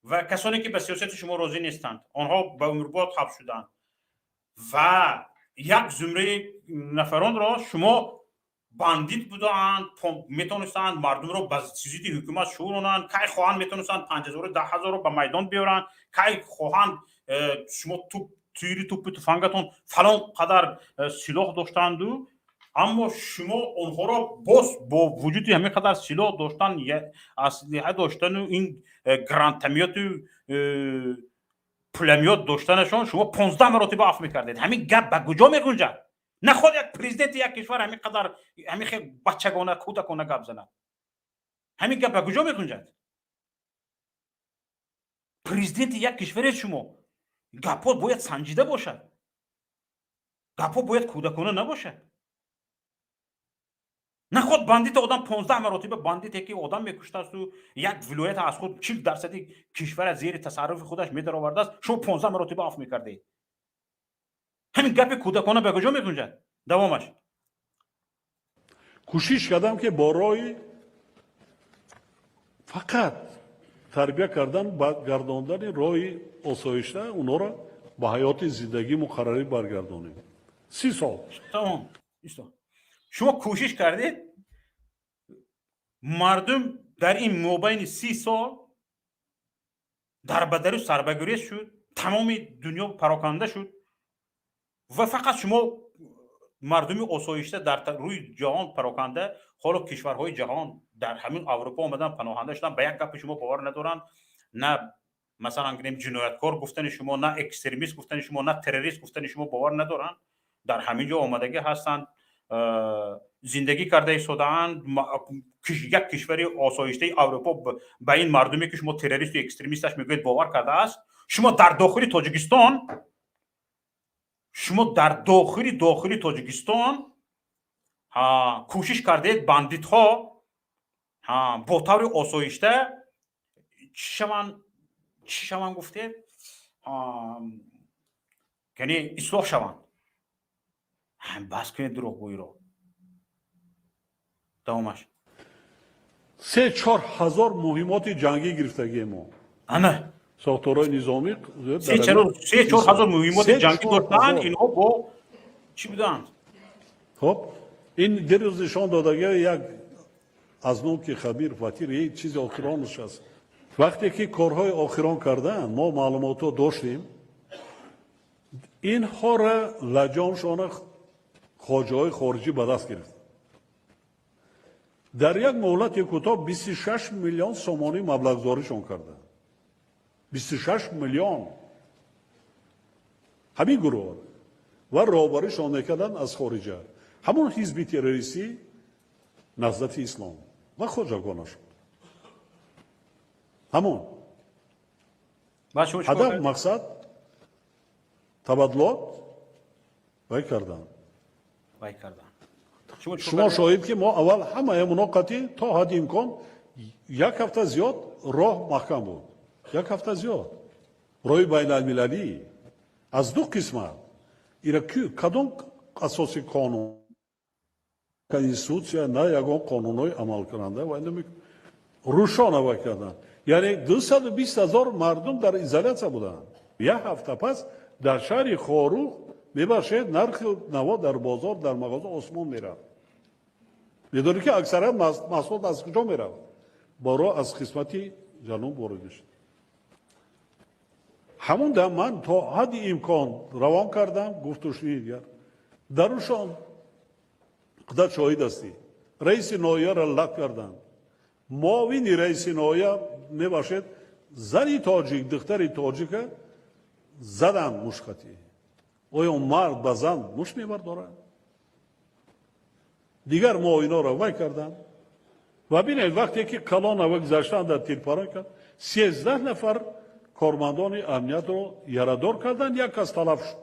Ва касоне ки ба сиёсати шумо розӣ нестанд, онҳо ба умрбод ҳабс шуданд. Ва як зумраи нафаронро шумо бандит будаанд, метонистанд мардумро ба зидди ҳукумат шӯронанд, кай хоҳанд метонистанд 5000-у 10 000-ро ба майдон биёранд, кай хоҳанд шумо туп, тири туппу туфангатон фалон қадар силоҳ доштанду, аммо шумо онҳоро боз бо вуҷуди ҳамин қадар силоҳ доштан, аслиҳа доштану ин гранатомёту пуломёт доштанашон шумо 15 маротиба афв мекардед. Ҳамин гап ба куҷо мегунҷад? Наход як президенти як кишвар ҳамин қадар ҳамин хел бачагона, кӯдакона гап занад. Ҳамин гап ба куҷо мегунҷад? Президенти як кишваре шумо, гапҳо бояд санҷида бошад, гапҳо бояд кӯдакона набошад. Наход бандита одам 15 маротиба, бандите ки одам мекуштасту як вилоята аз худ, 40 дарсади кишвара зери тасарруфи худаш медаровардааст, шумо 15 маротиба афв мекардед. Ҳамин гапи кӯдакона ба куҷо мегунҷад? Давомаш. Кӯшиш кардам, ки бо роҳи фақат тарбия кардан, гардондани роҳи осоишта онҳоро ба ҳаёти зиндагии муқаррарӣ баргардонем. 30 сол. Тамом, шумо кӯшиш кардед, мардум дар ин мобайни 30 сол дарбадару сарбагурез шуд, тамоми дунё пароканда шуд ва фақат шумо мардуми осоишта дар рӯи ҷаҳон пароканда. Ҳоло кишварҳои ҷаҳон дар ҳамин Аврупо омадан, паноҳанда шудан, ба як гапи шумо бовар надоранд. На, масалан гирем, ҷинояткор гуфтани шумо, на экстремист гуфтани шумо, на террорист гуфтани шумо бовар надоранд. Дар ҳамин ҷо омадагӣ ҳастанд, зиндагӣ карда истодаанд. Як кишвари осоиштаи Аврупо ба ин мардуме ки шумо террористу экстремисташ мегӯед, бовар кардааст. Шумо дар дохили Тоҷикистон, шумо дар дохили Тоҷикистон кӯшиш кардед бандитҳо бо таври осоишта чӣ шаванд, чӣ шаванд гуфтед, яъне ислоҳ шаванд. Бас кунед дурӯғгӯиро. Давомаш. 3-4 ҳазор муҳимоти ҷангӣ гирифтагие мо. Ана. Сохторҳои низомӣ. 3-4 ҳазор муҳимоти ҷангӣ доштанд инҳо, бо чӣ буданд? Хоб, ин дирӯз нишон додагӣ як аз ном ки хабир ватир чизи охиронаш аст. Вақте ки корҳои охирон карданд, мо маълумотҳо доштем, инҳора лаҷоншона хоҷаҳои хориҷӣ ба даст гирифт. Дар як муҳлати кӯтоҳ 26 миллион сомонӣ маблағгузоришон карданд. 26 миллион ҳамин гурӯҳ ва роҳбаришон мекарданд аз хориҷа, ҳамон ҳизби террористӣ Наҳзати Ислом ва хоҷагонашон. Ҳамон ҳадаф, мақсад табаддулот вай кардан. Шумо шоҳид, ки мо аввал ҳамаи муноқати то ҳадди имкон як ҳафта зиёд роҳ маҳкам буд, як ҳафта зиёд роҳи байналмилалӣ аз ду қисмат. Ира кадом асоси қонун, конститутсия, на ягон қонунҳои амалкунанда ва рӯшон авай карданд. Яъне 220 000 мардум дар изолятсия буданд. Як ҳафта пас дар шаҳри Хоруғ, мебахшед, нархи наво дар бозор, дар мағоза осмон мерафт. Медонед, ки аксарият маҳсулот аз куҷо мерафт? Боро аз қисмати ҷануб ворид мешуд. Ҳамон дам ман то ҳадди имкон равон кардам гуфтушунии дигар дарушон. Худат шоҳид ҳастӣ, раиси ноҳияро лат карданд, муовини раиси ноҳия, мебахшед, зани тоҷик, духтари тоҷика заданд мушқатӣ. Оё мард ба зан мушт мебардорад? Дигар муовиноро вай карданд. Ва бинед, вақте ки калонава гузаштанд, дар тирпарон кард, 13 нафар кормандони амниятро ярадор карданд, як кас талаф шуд.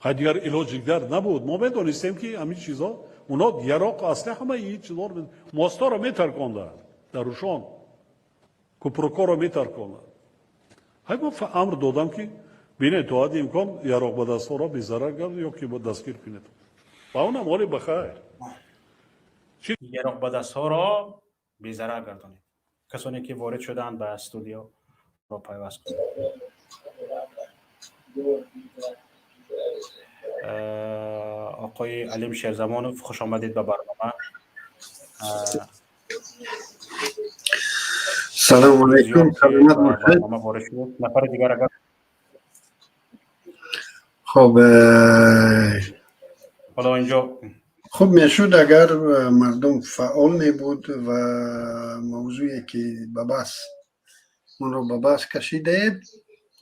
Хай, дигар илоҷи дигар набуд. Мо медонистем, ки ҳамин чизҳо, оно яроқ, аслиҳа, ҳамаи ин чизҳоро, мостҳоро метарконданд, дар Рушон купрукҳоро метарконданд. Ҳай, мо амр додам, ки бинед, то ҳадди имкон яроқ ба дастҳоро безарар кард ё ки дастгир кунед, ва онам ҳоли ба хайр. Яроқ ба дастҳоро безарар гардонед. Касоне ки ворид шуданд, ба студио ро пайваст кунед. Оқои Алим Шерзамонов, хуш омадед ба барнома. Салому алайкум, саломат бошед. Ворид шуд нафари дигар, агар Хоб. Ҳоло инҷо Хуб мешуд, агар мардум фаъол мебуд ва мавзӯе, ки ба баҳс онро ба баҳс кашидаед,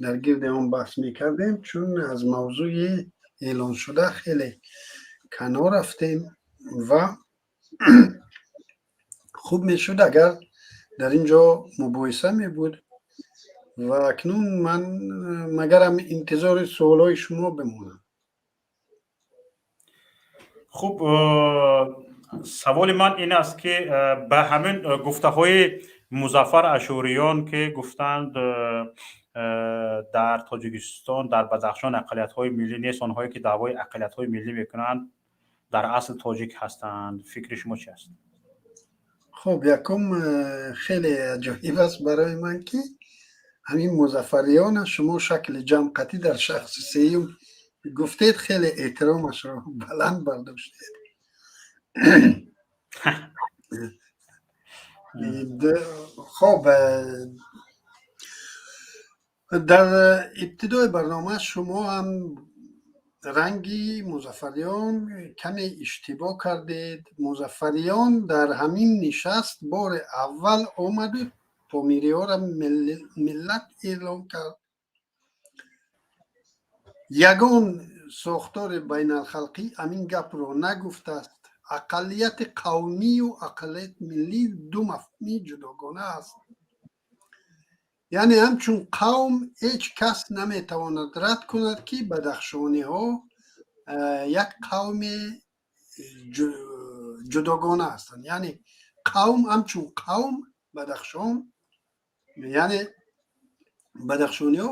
дар гирди он баҳс мекардем, чун аз мавзӯи эълоншуда хеле канор рафтем. Ва хуб мешуд, агар дар ин ҷо мубоҳиса мебуд. Ва акнун ман магарам интизори суолҳои шумо бимонам. Хуб, саволи ман ин аст, ки ба ҳамин гуфтаҳои Музаффар Ашӯриён, ки гуфтанд, дар Тоҷикистон, дар Бадахшон ақаллиятҳои миллӣ нест, онҳое ки даъвои ақаллиятҳои миллӣ мекунанд, дар асл тоҷик ҳастанд, фикри шумо чи аст? Хуб, якум, хеле аҷоиб аст барои ман, ки ҳамин Музаффариёна шумо шакли ҷамъқатӣ дар шахси сеюм гуфтед, хеле эҳтиромашро баланд бардоштед. Хоб, дар ибтидои барнома шумо ҳам ранги Музаффариён каме иштибоҳ кардед. Музаффариён дар ҳамин нишаст бори аввал омаду помириҳоро миллат эълон кард. Ягон сохтори байналхалқӣ ҳамин гапро нагуфтааст. Ақаллияти қавмию ақаллияти миллӣ ду мафҳуми ҷудогона аст. Яъне ҳамчун қавм ҳеҷ кас наметавонад рад кунад, ки бадахшониҳо як қавми ҷудогона ҳастанд. Яъне қавм, ҳамчун қавм Бадахшон, яъне бадахшониҳо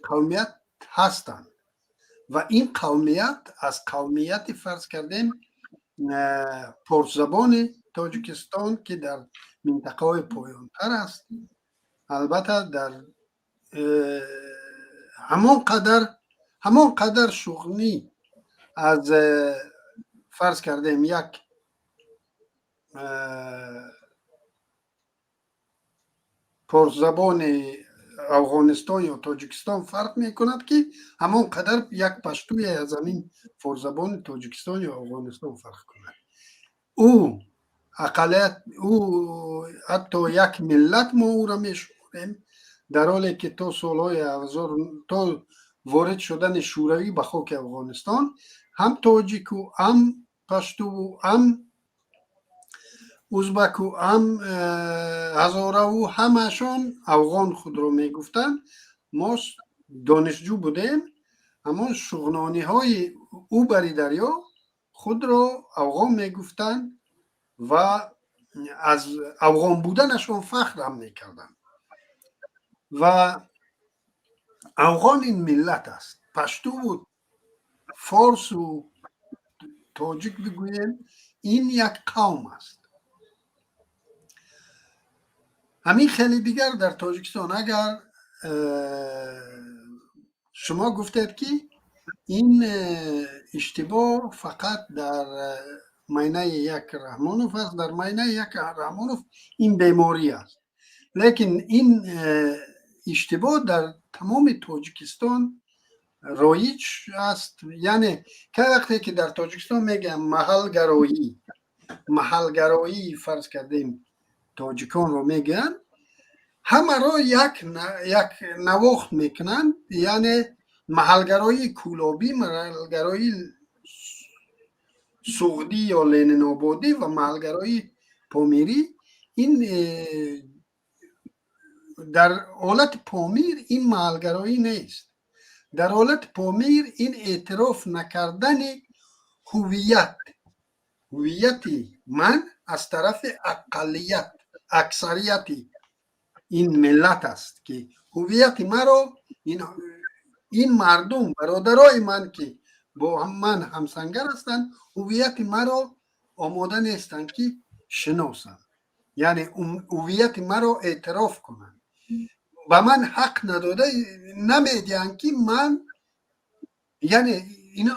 қавмият ҳастанд ва ин қавмият аз қавмияти, фарз кардем, порсзабони Тоҷикистон, ки дар минтақаҳои поёнтар аст, албатта дар ҳамон қадар шуғнӣ аз, фарз кардем, як порсзабони Афғонистон ё Тоҷикистон фарқ мекунад, ки ҳамон қадар як паштуе аз ҳамин форсзабони Тоҷикистон ё Афғонистон фарқ кунад. Ӯ Ақаллият, ӯ ҳатто як миллат мо ӯро мешуморем, дар ҳоле ки то солҳои то ворид шудани Шӯравӣ ба хоки Афғонистон ҳам тоҷику, ҳам паштуву, ҳам узбаку, ҳам ҳазораву, ҳамашон афғон худро мегуфтанд. Мо донишҷӯ будем, ҳамон шуғнониҳои ӯ бари дарё худро афғон мегуфтанд ва аз афғон буданашон фахр ҳам мекарданд. Ва афғон ин миллат аст. Паштуву форсу тоҷик бигӯем, ин як қавм аст. Ҳамин хеле дигар дар Тоҷикистон, агар шумо гуфтед, ки ин иштибоҳ фақат дар майнаи як Раҳмонов аст, дар майнаи як Раҳмонов ин беморӣ аст, лекин ин иштибоҳ дар тамоми Тоҷикистон роиҷ аст. Яъне кай вақте ки дар Тоҷикистон мегӯям маҳалгароӣ, маҳалгароӣ, фарз кардем, тоҷиконро мегӯянд, ҳамаро як навохт мекунанд. Яъне маҳалгароии кӯлобӣ, маҳалгароии суғдӣ ё ленинободӣ ва маҳалгароии помирӣ. Ин дар ҳолати Помир ин маҳалгароӣ нест. Дар ҳолати Помир ин эътироф накардани ҳувият, ҳувияти ман аз тарафи ақаллият, аксарияти ин миллат аст, ки ҳувияти маро ин мардум, бародарои ман, ки бо ман ҳамсангар ҳастанд, ҳувияти маро омода нестанд, ки шиносанд, яъне ҳувияти маро эътироф кунанд. Ба ман ҳақ надода намедиҳанд, ки ман, яъне ино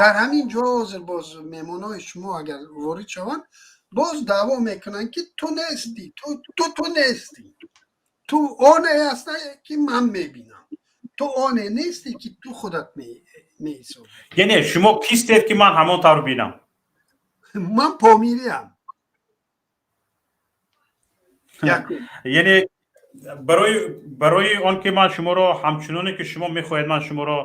дар ҳамин ҷо ҳозир боз меҳмонҳои шумо агар ворид шаванд, боз даъво мекунанд, ки ту нестӣ, ту нестӣ, ту оне ҳастӣ, ки ман мебинам, ту оне нестӣ, ки ту худат меҳисобӣ. Яъне шумо кистед, ки ман ҳамон тавр бинам? Ман помириам. Яъне барои он ки ман шуморо ҳамчуноне, ки шумо мехоҳед, ман шуморо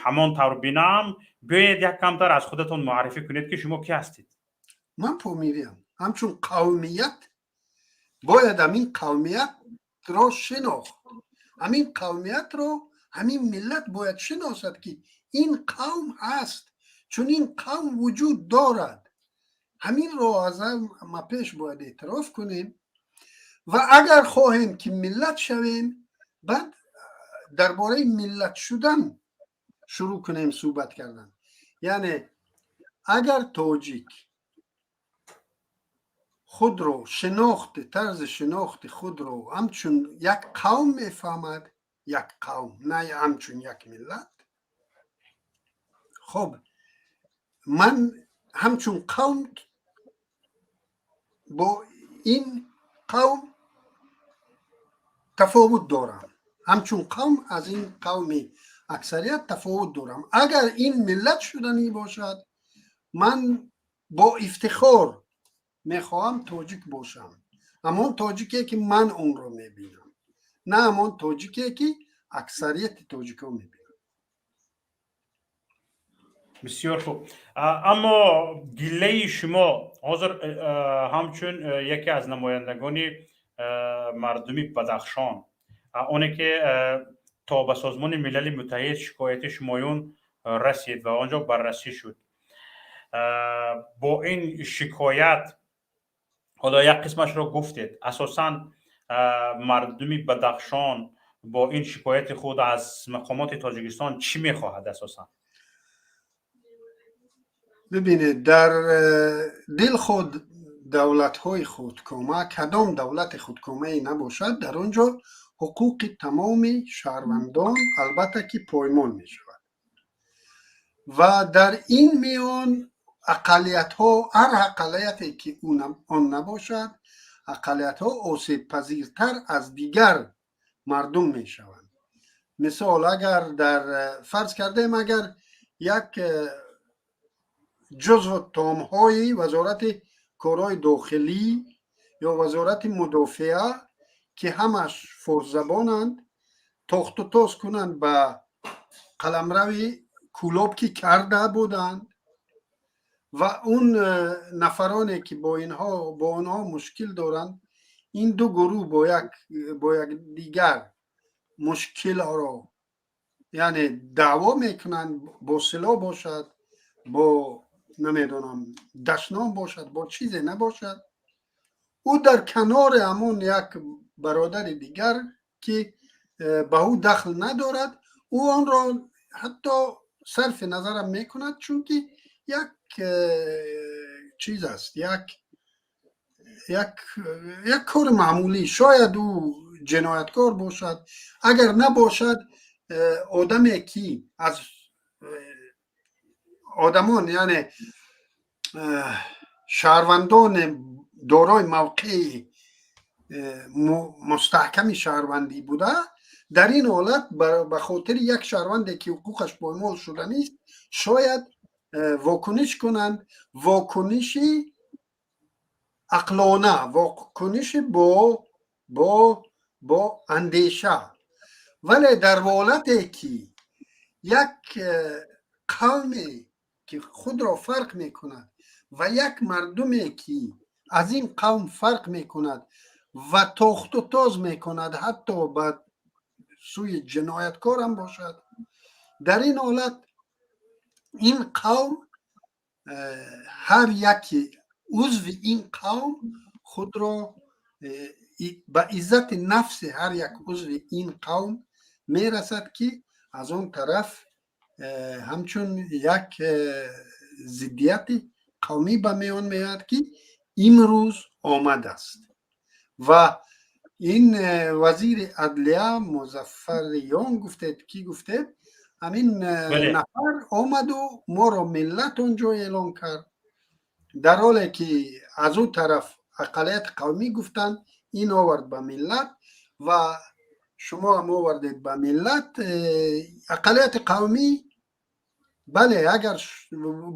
ҳамон тавр бинам, биёед, як камтар аз худатон муаррифӣ кунед, ки шумо ки ҳастед. Ман помириам. Ҳамчун қавмият бояд ҳамин қавмиятро шинохт, ҳамин қавмиятро ҳамин миллат бояд шиносад, ки ин қавм ҳаст, чунин қавм вуҷуд дорад. Ҳаминро аз ма пеш бояд эътироф кунем ва агар хоҳем, ки миллат шавем, баъд дар бораи миллат шудан шурӯъ кунем суҳбат кардан. Яъне агар тоҷик худро шинохти, тарзи шинохти худро ҳамчун як қавм мефаҳмад, як қавм, на ҳамчун як миллат. Хоб, ман ҳамчун қавм бо ин қавм тафовут дорам, ҳамчун қавм аз ин қавми аксарият тафовут дорам. Агар ин миллат шуданӣ бошад, ман бо ифтихор мехоҳам тоҷик бошам, ҳамон тоҷике, ки ман онро мебинам, на ҳамон тоҷике, ки аксарияти тоҷикҳо мебинанд. Бисёр хуб. Аммо гилаи шумо ҳозир ҳамчун яке аз намояндагони мардуми Бадахшон, оне ки то ба Созмони Милали Муттаҳид шикояти шумоён расид ва он ҷо баррасӣ шуд, бо ин шикоят ҳоло як қисмашро гуфтед, асосан мардуми Бадахшон бо ин шикояти худ аз мақомоти Тоҷикистон чӣ мехоҳад асосан? Бибинед, дар дилхоҳ давлатҳои худкома, кадом давлати худкомае набошад, дар он ҷо ҳуқуқи тамоми шаҳрвандон албатта ки поймол мешавад ва дар ин миён ақаллиятҳо, ҳар ақаллияте ки он набошад, ақаллиятҳо осебпазиртар аз дигар мардум мешаванд. Мисол, агар дар фарз кардем, агар як ҷузъу томҳои вазорати Корҳои дохилӣ ё Вазорати мудофиа, ки ҳамаш форсзабонанд, тохтутоз кунанд ба қаламрави Кӯлоб, ки карда буданд, ва он нафароне, ки бо инҳо, бо онҳо мушкил доранд, ин ду гурӯҳ бо якдигар мушкилро, яъне даъво мекунанд, бо силоҳ бошад, бо намедонам дашном бошад, бо чизе набошад, ӯ дар канори ҳамон як бародари дигар, ки ба ӯ дахл надорад, ӯ онро ҳатто сарфи назарам мекунад, чунки як чиз аст, як кори маъмулӣ. Шояд ӯ ҷинояткор бошад, агар набошад, одаме, ки аз одамон, яъне шаҳрвандони дорои мавқеи мустаҳками шаҳрвандӣ буда, дар ин ҳолат ба хотири як шаҳрванде, ки ҳуқуқаш поймол шуданист, шояд вокуниш кунанд, вокуниши ақлона, вокуниши бо андеша. Вале дар ҳолате, ки як қавме, ки худро фарқ мекунад, ва як мардуме, ки аз ин қавм фарқ мекунад ва тохту тоз мекунад, ҳатто ба сӯи ҷинояткорам бошад, дар ин ҳолат ин қавм, ҳар яке узви ин қавм худро ба иззати нафси ҳар як узви ин қавм мерасад, ки аз он тараф ҳамчун як зиддияти қавмӣ ба миён меояд, ки имрӯз омадааст. Ва ин вазири адлия Музаффариён гуфтед, кӣ гуфтед, ҳамин нафар омаду моро миллат он ҷо эълон кард, дар ҳоле ки аз ӯ тараф ақаллияти қавмӣ гуфтанд, ин овард ба миллат ва шумо ҳам овардед ба миллат. Ақаллияти қавмӣ, бале, агар,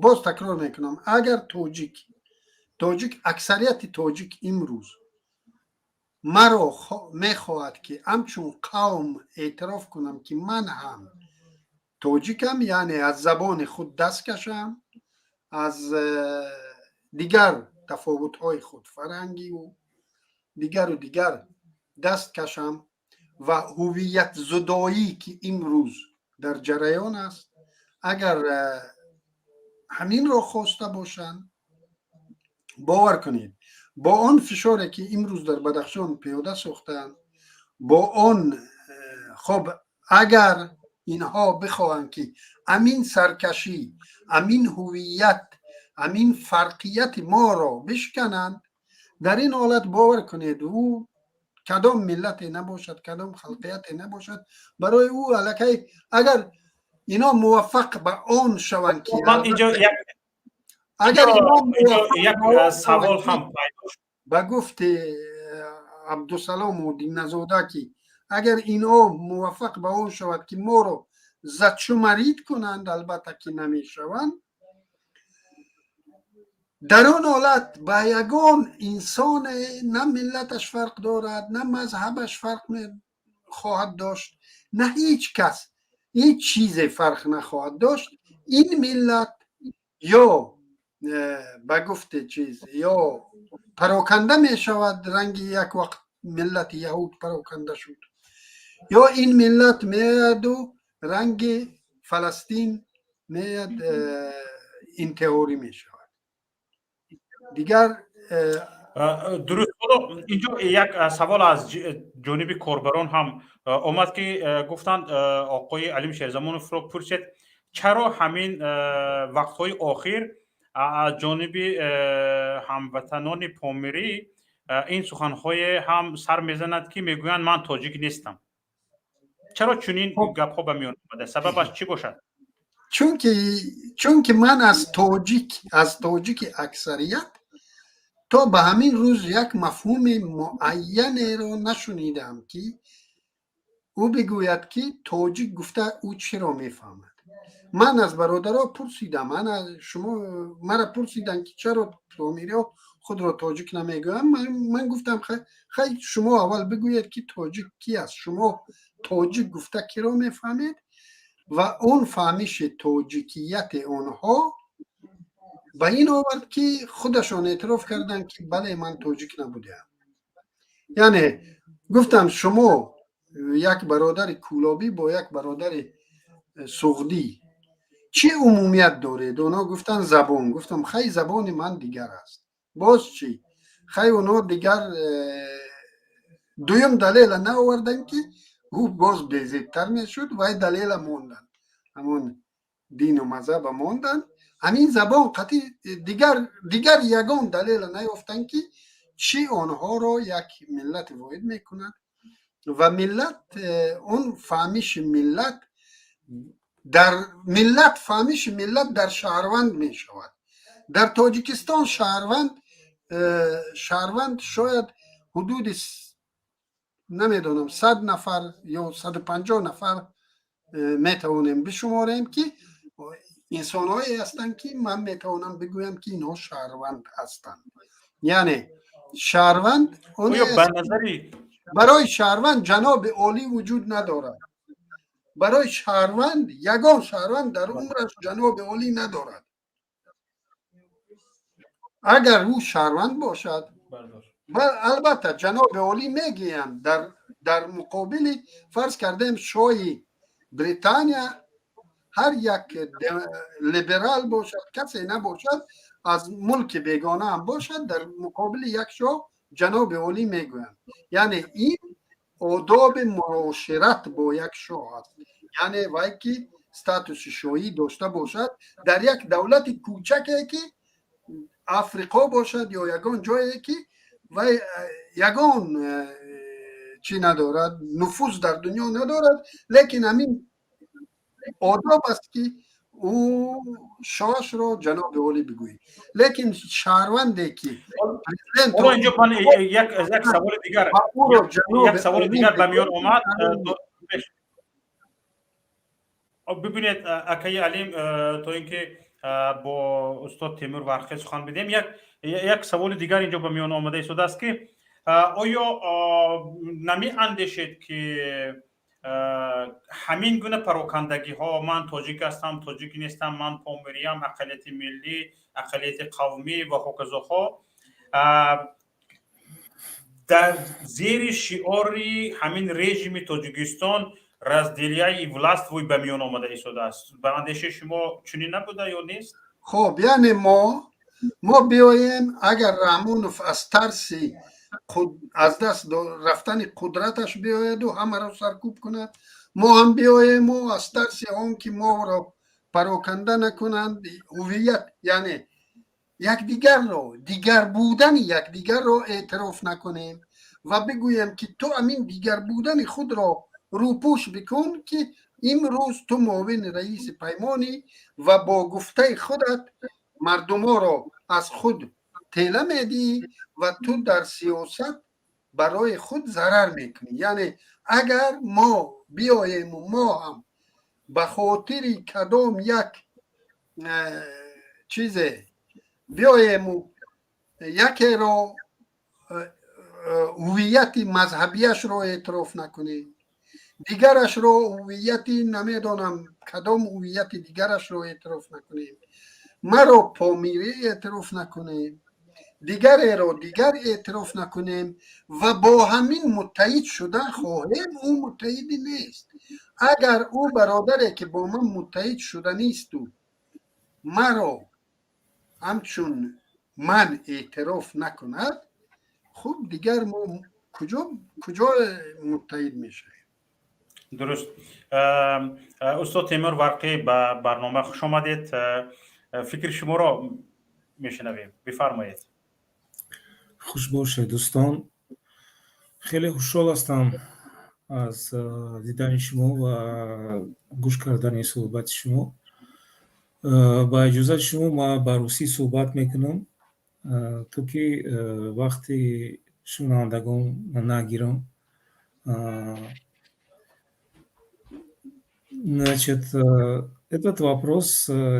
боз такрор мекунам, агар тоҷик, аксарияти тоҷик имрӯз маро мехоҳад, ки ҳамчун қавм эътироф кунам, ки ман ҳам тоҷикам, яъне аз забони худ даст кашам, аз дигар тафовутҳои худ, фарҳангиву дигару дигар даст кашам ва ҳувиятзудоӣ, ки имрӯз дар ҷараён аст, агар ҳаминро хоста бошанд, бовар кунед, бо он фишоре, ки имрӯз дар Бадахшон пиёда сохтаанд, бо он хоб, агар инҳо бихоҳанд, ки амин саркашӣ, амин ҳувият, амин фарқияти моро бишкананд, дар ин ҳолат бовар кунед, ӯ кадом миллате набошад, кадом халқияте набошад, барои ӯ аллакай, агар ино муваффақ ба он шаванд, ки агар як савол ҳам пайдо ба гуфти Абдусалому Динназода, ки агар инҳо муваффақ ба он шавад, ки моро зачумарить кунанд, албатта ки намешаванд, дар он ҳолат ба ягон инсоне на миллаташ фарқ дорад, на мазҳабаш фарқ хоҳад дошт, на ҳеҷ кас, ҳеҷ чизе фарқ нахоҳад дошт. Ин миллат ё ба гуфти чиз, ё пароканда мешавад, ранги як вақт миллати яҳуд пароканда шуд, ё ин миллат меояду ранги Фаластин меояд, интиҳорӣ мешавад дигар. Дуруст, инҷо як савол аз ҷониби корбарон ҳам омад, ки гуфтанд, оқои Алим Шерзамоновро пурсед, чаро ҳамин вақтҳои охир аз ҷониби ҳамватанони помирӣ ин суханҳое ҳам сар мезанад, ки мегӯянд, ман тоҷик нестам? Чаро чунин гапҳо ба миён омада? Сабабаш чӣ бошад? Чунки ман аз тоҷики аксарият то ба ҳамин рӯз як мафҳуми муайянеро нашунидам, ки ӯ бигӯяд, ки тоҷик гуфта ӯ чиро мефаҳмад. Ман аз бародаро пурсидам, ман шумо мара пурсиданд, ки чаро помириҳо Худро тоҷик намегӯям. Ман гуфтам, хай, шумо аввал бигӯед, ки тоҷик ки аст, шумо тоҷик гуфта киро мефаҳмед? Ва он фаҳмиши тоҷикияти онҳо ба ин овард, ки худашон эътироф карданд, ки бале, ман тоҷик набудаам. Яъне гуфтам, шумо як бародари кӯлобӣ бо як бародари суғдӣ чӣ умумият доред? Онҳо гуфтанд, забон. Гуфтам, хай, забони ман дигар аст. Боз чӣ? Хай, онҳо дигар дуюм далела наоварданд, ки ӯ боз безебтар мешуд. Вай далела монданд, ҳамон дину мазҳаба монданд, ҳамин забон қатъи. Дигар ягон далела наёфтанд, ки чӣ онҳоро як миллати воҳид мекунад. Ва миллат, он фаҳмиши миллат дар миллат, фаҳмиши миллат дар шаҳрванд мешавад. Дар Тоҷикистон шаҳрванд шояд ҳудуди, намедонам, 100 нафар ё 150 нафар метавонем бишуморем, ки инсонҳое ҳастанд, ки ман метавонам бигӯям, ки инҳо шаҳрванд ҳастанд. Яъне шаҳрванд барои шаҳрванд ҷаноби олӣ вуҷуд надорад. Барои шаҳрванд, ягон шаҳрванд дар умраш ҷаноби олӣ надорад. Агар ӯ шаҳрванд бошад, албатта, ҷаноби олӣ мегӯянд дар муқобили, фарз кардем, шоҳи Британия. Ҳар як либерал бошад, касе набошад, аз мулки бегона ҳам бошад, дар муқобили як шоҳ ҷаноби олӣ мегӯянд. Яъне ин одоби муошират бо як шоҳ аст. Яъне вай ки статуси шоҳӣ дошта бошад, дар як давлати кӯчаке, ки Африқо бошад ё ягон ҷое, ки вай ягон чӣ надорад, нуфуз дар дунё надорад, лекин ҳамин одоб аст, ки ӯ шоҳашро ҷаноби олӣ бигӯӣ. Лекин шаҳрванде ки Инҷо ман як саволи дигар ба миён омад. Бибинед, акаи Алим, то ин ки бо устод Темур Варқӣ сухан бидем, як саволи дигар инҷо ба миён омада истодааст, ки оё намеандешед, ки ҳамин гуна парокандагиҳо, ман тоҷик ҳастам, тоҷик нестам, ман помириям, ақаллияти миллӣ, ақаллияти қавмӣ ва ҳоказоҳо, дар зери шиори ҳамин режими Тоҷикистон «разделяй и властвуй» ба миён омада истодааст? Ба андешаи шумо, чунин набуда ё нест? Хуб, яъне мо биёем, агар Раҳмонов аз тарси аз даст рафтани қудраташ биёяду ҳамаро саркӯб кунад, мо ҳам биёему аз тарси он ки моро пароканда накунанд, ҳувият, яъне якдигарро, дигар будани якдигарро эътироф накунем ва бигӯем, ки ту амин дигар будани худро рӯпӯш бикун, ки имрӯз ту муовини раиси паймонӣ ва бо гуфтаи худат мардуморо аз худ тела медиҳӣ ва ту дар сиёсат барои худ зарар мекунӣ. Яъне агар мо биёему мо ҳам ба хотири кадом як чизе биёему якеро ҳувияти мазҳабияшро эътироф накунем, дигарашро ҳувияти, намедонам, кадом ҳувияти дигарашро эътироф накунем, маро помирӣ эътироф накунем, дигареро дигар эътироф накунем ва бо ҳамин муттаҳид шудан хоҳем, ӯ муттаҳиди нест. Агар ӯ бародаре, ки бо ман муттаҳид шуданисту маро ҳамчун ман эътироф накунад, хуб, дигар мо куҷо муттаҳид мешавем? Дуруст. Устод Темур Варқӣ, ба барнома хуш омадед. Фикри шуморо мешунавем, бифармоед. Хуш бошед, дӯстон. Хеле хушҳол ҳастам аз дидани шумо ва гӯш кардани суҳбати шумо. Ба иҷозати шумо ман ба русӣ суҳбат мекунам, то ки вақти шунавандагон нагирам. Значит, этот вопрос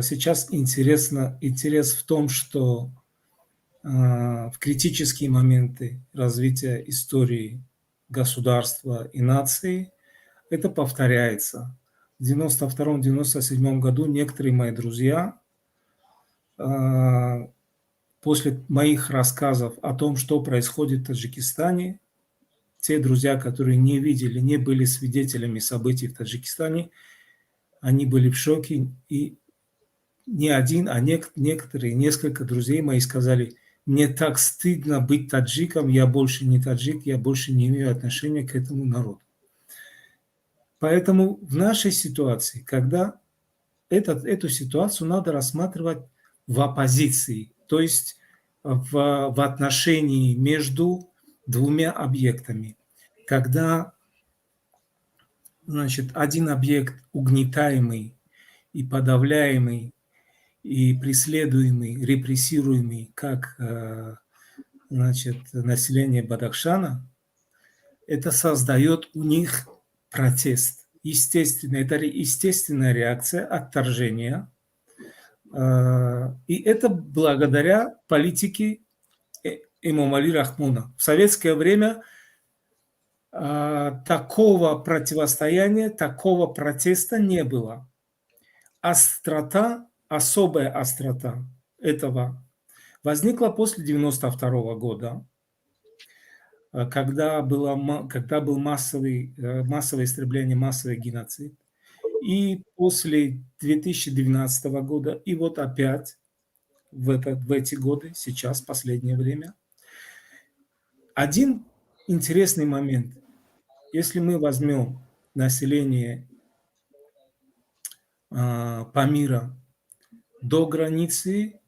сейчас интересно, интерес в том, что в критические моменты развития истории государства и нации это повторяется. В 92-97 году некоторые мои друзья после моих рассказов о том, что происходит в Таджикистане, те друзья, которые не видели, не были свидетелями событий в Таджикистане, они были в шоке. И не один, а некоторые, несколько друзей моих сказали: «Мне так стыдно быть таджиком, я больше не таджик, я больше не имею отношения к этому народу». Поэтому в нашей ситуации, когда эту ситуацию надо рассматривать в оппозиции, то есть в отношении между двумя объектами. Когда, значит, один объект, угнетаемый и подавляемый, и преследуемый, репрессируемый, как значит, население Бадахшана, это создает у них протест. Естественно, это естественная реакция отторжения. И это благодаря политике Эмомали Рахмона. В советское время такого противостояния, такого протеста не было. Острота, особая острота этого возникла после 1992 года, когда был массовое истребление, массовый геноцид. И после 2012 года, и вот опять в эти годы, сейчас, последнее время. Один интересный момент. Если мы возьмем население Памира до границы,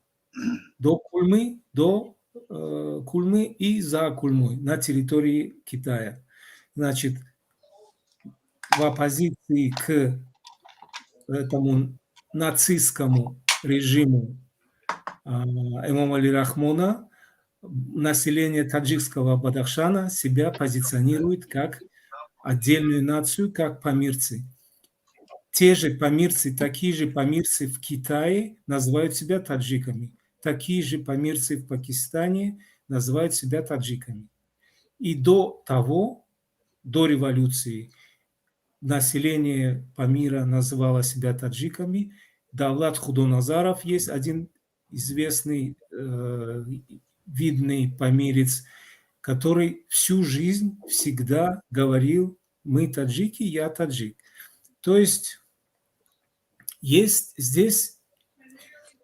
до Кульмы и за Кульмой на территории Китая. Значит, в оппозиции к этому нацистскому режиму Эмомали Рахмона население таджикского Бадахшана себя позиционирует как отдельную нацию, как памирцы. Те же памирцы, такие же памирцы в Китае называют себя таджиками. Такие же памирцы в Пакистане называют себя таджиками. И до того, до революции, население Памира называло себя таджиками. Давлат Худоназаров есть один известный, видный памирец, который всю жизнь всегда говорил: «Мы таджики, я таджик». То есть есть здесь,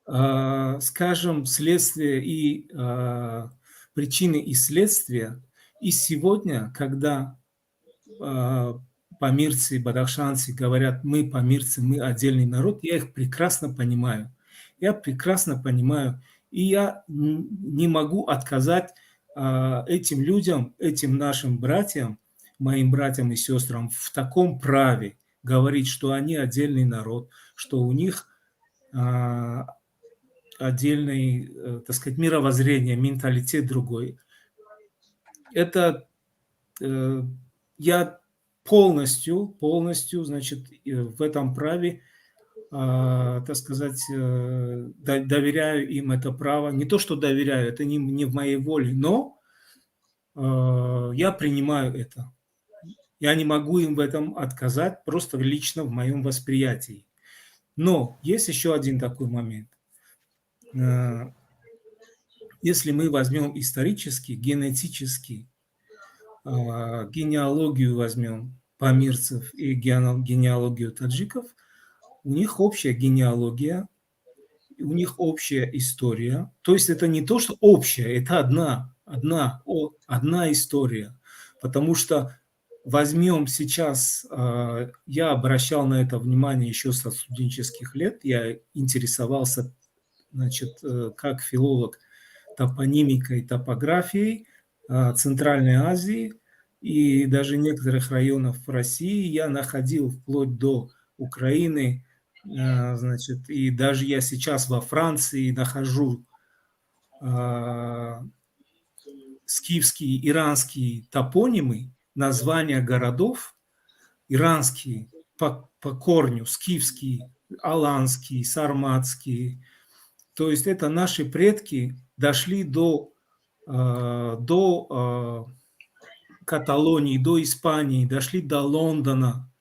скажем, следствие и причины и следствия. И сегодня, когда памирцы, бадахшанцы говорят: «Мы памирцы, мы отдельный народ», я их прекрасно понимаю. Я прекрасно понимаю. И я не могу отказать этим людям, этим нашим братьям, моим братьям и сестрам в таком праве говорить, что они отдельный народ, что у них отдельный, так сказать, мировоззрение, менталитет другой. Это я полностью, полностью, значит, в этом праве, так сказать, доверяю им это право. Не то что доверяю, это не в моей воле, но я принимаю это. Я не могу им в этом отказать, просто лично в моем восприятии. Но есть еще один такой момент. Если мы возьмем исторически, генетически, генеалогию возьмем памирцев и генеалогию таджиков, у них общая генеалогия, у них общая история. То есть это не то что общая, это одна история. Потому что возьмем сейчас, я обращал на это внимание еще со студенческих лет, я интересовался, значит, как филолог топонимикой, топографией Центральной Азии и даже некоторых районов России. Я находил вплоть до Украины, значит, и даже я сейчас во Франции нахожу скифские, иранские топонимы, названия городов, иранские по корню, скифские, аланские, сарматские. То есть это наши предки. Дошли до Каталонии, до Испании, дошли до Лондона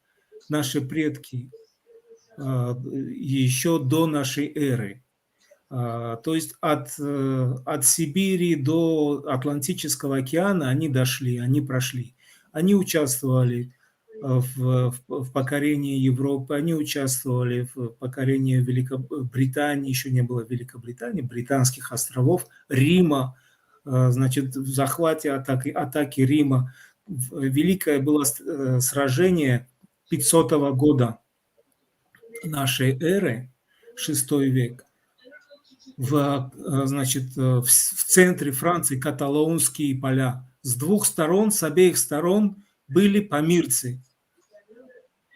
наши предки еще до нашей эры. То есть от Сибири до Атлантического океана они дошли, они прошли. Они участвовали в покорении Европы, они участвовали в покорении Великобритании, еще не было Великобритании, Британских островов, Рима, значит, в захвате атаки Рима. Великое было сражение 500 года нашей эры, 6 век, значит, в центре Франции Каталонские поля. С двух сторон, с обеих сторон были памирцы.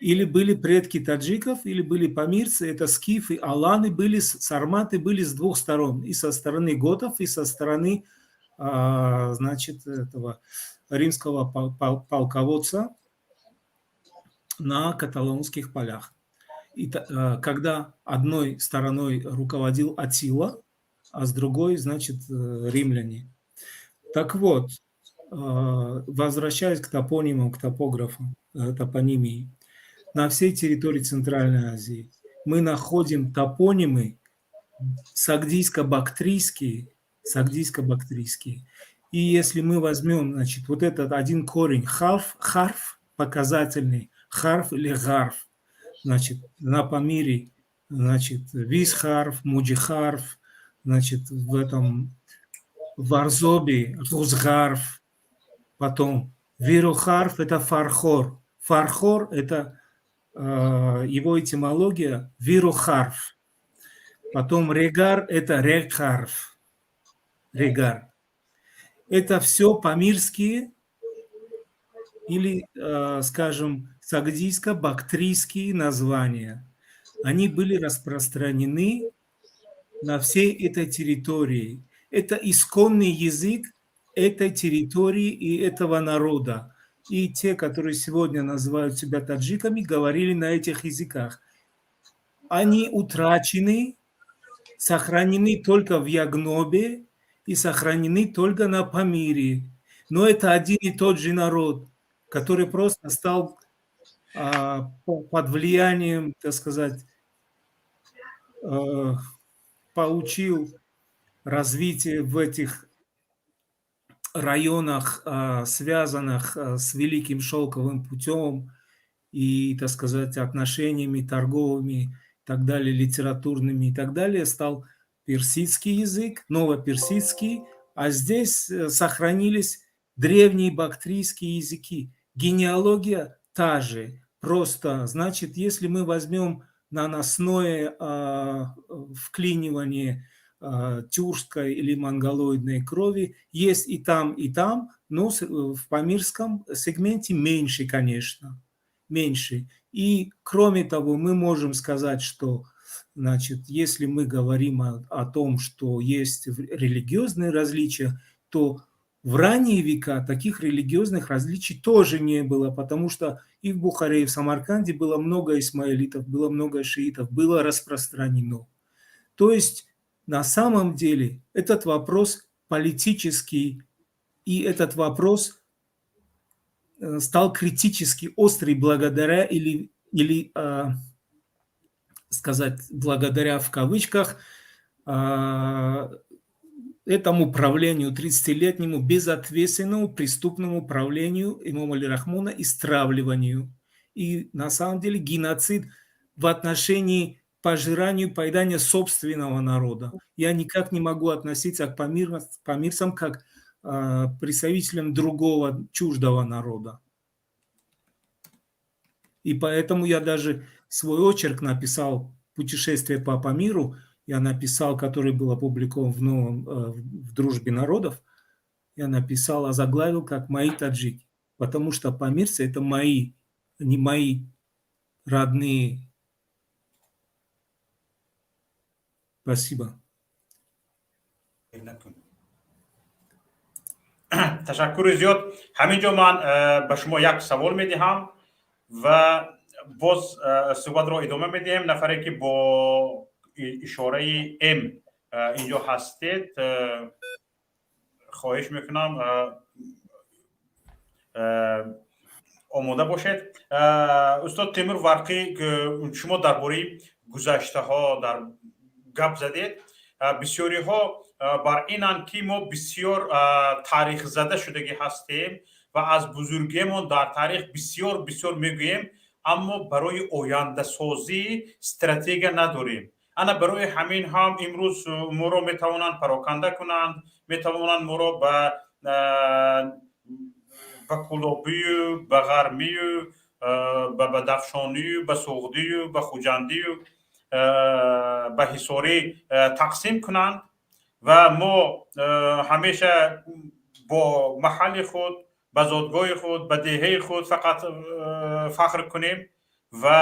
Или были предки таджиков, или были памирцы, это скифы, аланы были, сарматы были с двух сторон. И со стороны готов, и со стороны, значит, этого римского полководца на Каталонских полях. И когда одной стороной руководил Атила, а с другой, значит, римляне. Так вот, возвращаясь к топонимам, к топографам, топонимии, на всей территории Центральной Азии мы находим топонимы согдийско-бактрийские, согдийско-бактрийские. И если мы возьмем, значит, вот этот один корень харф, харф показательный, харф или гарф, значит, на Памире, значит, висхарф, муджихарф, значит, в этом Варзобе Рузгарф, потом Вирухарф – это Фархор. Фархор – это его этимология Вирухарф. Потом Регар – это Рекарф. Регар. Это все памирские или, скажем, согдийско-бактрийские названия. Они были распространены на всей этой территории. Это исконный язык этой территории и этого народа. И те, которые сегодня называют себя таджиками, говорили на этих языках. Они утрачены, сохранены только в Ягнобе и сохранены только на Памире. Но это один и тот же народ, который просто стал под влиянием, так сказать, получил развитие в этих районах, связанных с Великим Шелковым путем и, так сказать, отношениями торговыми и так далее, литературными и так далее, стал персидский язык, новоперсидский, а здесь сохранились древние бактрийские языки. Генеалогия та же. Просто, значит, если мы возьмем наносное вклинивание тюркской или монголоидной крови, есть и там, но в памирском сегменте меньше, конечно, меньше. И кроме того, мы можем сказать, что, значит, если мы говорим о том, что есть религиозные различия, то в ранние века таких религиозных различий тоже не было, потому что и в Бухаре, и в Самарканде было много исмаилитов, было много шиитов, было распространено. То есть на самом деле этот вопрос политический, и этот вопрос стал критически острый благодаря или, сказать, благодаря в кавычках, этому правлению 30-летнему безответственному преступному правлению Эмомали Рахмона и стравливанию. И на самом деле геноцид в отношении пожиранию, поедания собственного народа. Я никак не могу относиться к памирцам как представителям другого чуждого народа. И поэтому я даже свой очерк написал «Путешествие по Памиру», я написал, который был опубликован в «Дружбе народов», я написал, озаглавил как «Мои таджики», потому что памирцы – это мои, не мои родные. Спасибо. Ташаккури зиёд. Ҳамин ҷо ман ба шумо як савол медиҳам ва боз суҳбатро идома медиҳем. Нафаре, ки бо ишораи М инҷо ҳастед, хоҳиш мекунам, омода бошед. Устод Темур Варқӣ, шумо дар бораи гузаштаҳо дар гап задед. Бисёриҳо бар инанд, ки мо бисёр таърихзада шудагӣ ҳастем ва аз бузургиемон дар таърих бисёр бисёр мегӯем, аммо барои ояндасозӣ стратегия надорем. Ана барои ҳамин ҳам имрӯз моро метавонанд пароканда кунанд, метавонанд моро ба кулобию, ба ғармию, ба Бадахшонию, ба Суғдию, ба Хуҷандию, ба Ҳисорӣ тақсим кунанд ва мо ҳамеша бо маҳалли худ, ба зодгоҳи худ, ба деҳаи худ фақат фахр кунем ва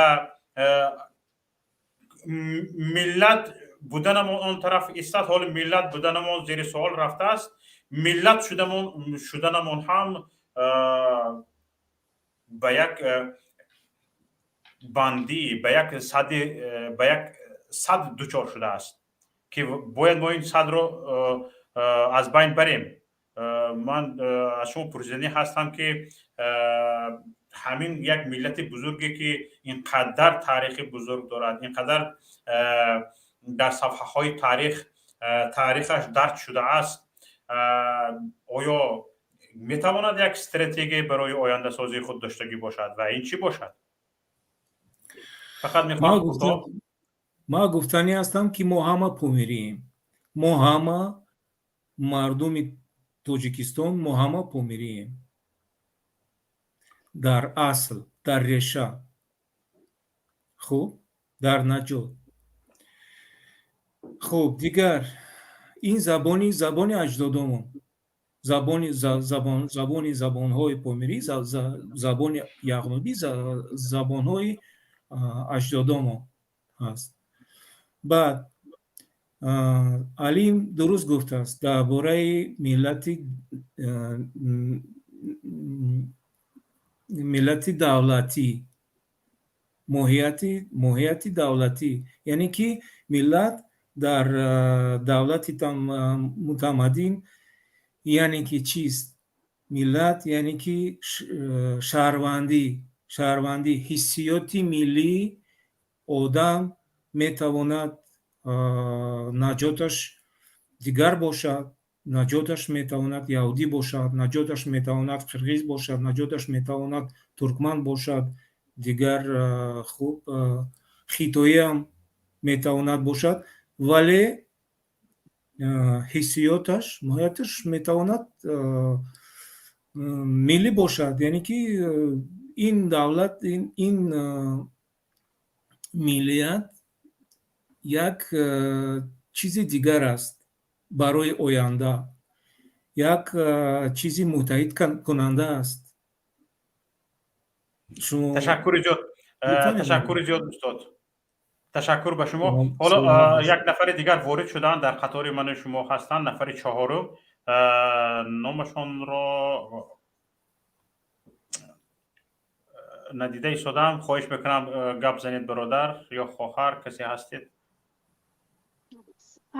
миллат буданамон он тараф истад. Ҳоли миллат буданамон зери суол рафтааст, миллат шуданамон ҳам ба як бандӣ, ба як сади, ба як сад дучор шудааст, ки бояд мо ин садро аз байн барем. Ман аз шумо пурсиданӣ ҳастам, ки ҳамин як миллати бузурге, ки ин қадар таърихи бузург дорад, ин қадар дар сафҳаҳои таърих таърихаш дарҷ шудааст, оё метавонад як стратегия барои ояндасозии худ доштагӣ бошад ва ин чӣ бошад? Фақат мехоҳам Ман гуфтанӣ ҳастам, ки мо ҳама помирием, мо ҳама мардуми Тоҷикистон, мо ҳама помирием дар асл, дар реша, хуб, дар наҷот. Хуб, дигар ин забони аҷдодомон, забони забонҳои помирӣ, забони яғнобӣ, забонҳои аҷдодомон ҳаст. Баъд Алим дуруст гуфтааст дар бораи миллати давлатӣ, моҳияти давлатӣ, яъне ки миллат дар давлати мутамаддин, яъне ки чист миллат? Яъне ки шаҳрвандӣ, ҳиссиёти миллии одам метавонад наҷоташ дигар бошад, наҷоташ метавонад яҳудӣ бошад, наҷоташ метавонад қирғиз бошад, наҷоташ метавонад туркман бошад, дигар, хуб, хитоиам метавонад бошад, вале ҳиссиёташ, моҳияташ метавонад миллӣ бошад, яъне ки ин давлат, ин миллият як чизи дигар аст барои оянда, як чизи муттаҳидкунанда аст. Ташаккури зиёд, ташаккури зиёд, устод, ташаккур ба шумо. Ҳоло як нафари дигар ворид шуданд, дар қатори ману шумо ҳастанд, нафари чаҳорум. Номашонро надида истодам. Хоҳиш мекунам, гап занед, бародар ё хоҳар, касе ҳастед.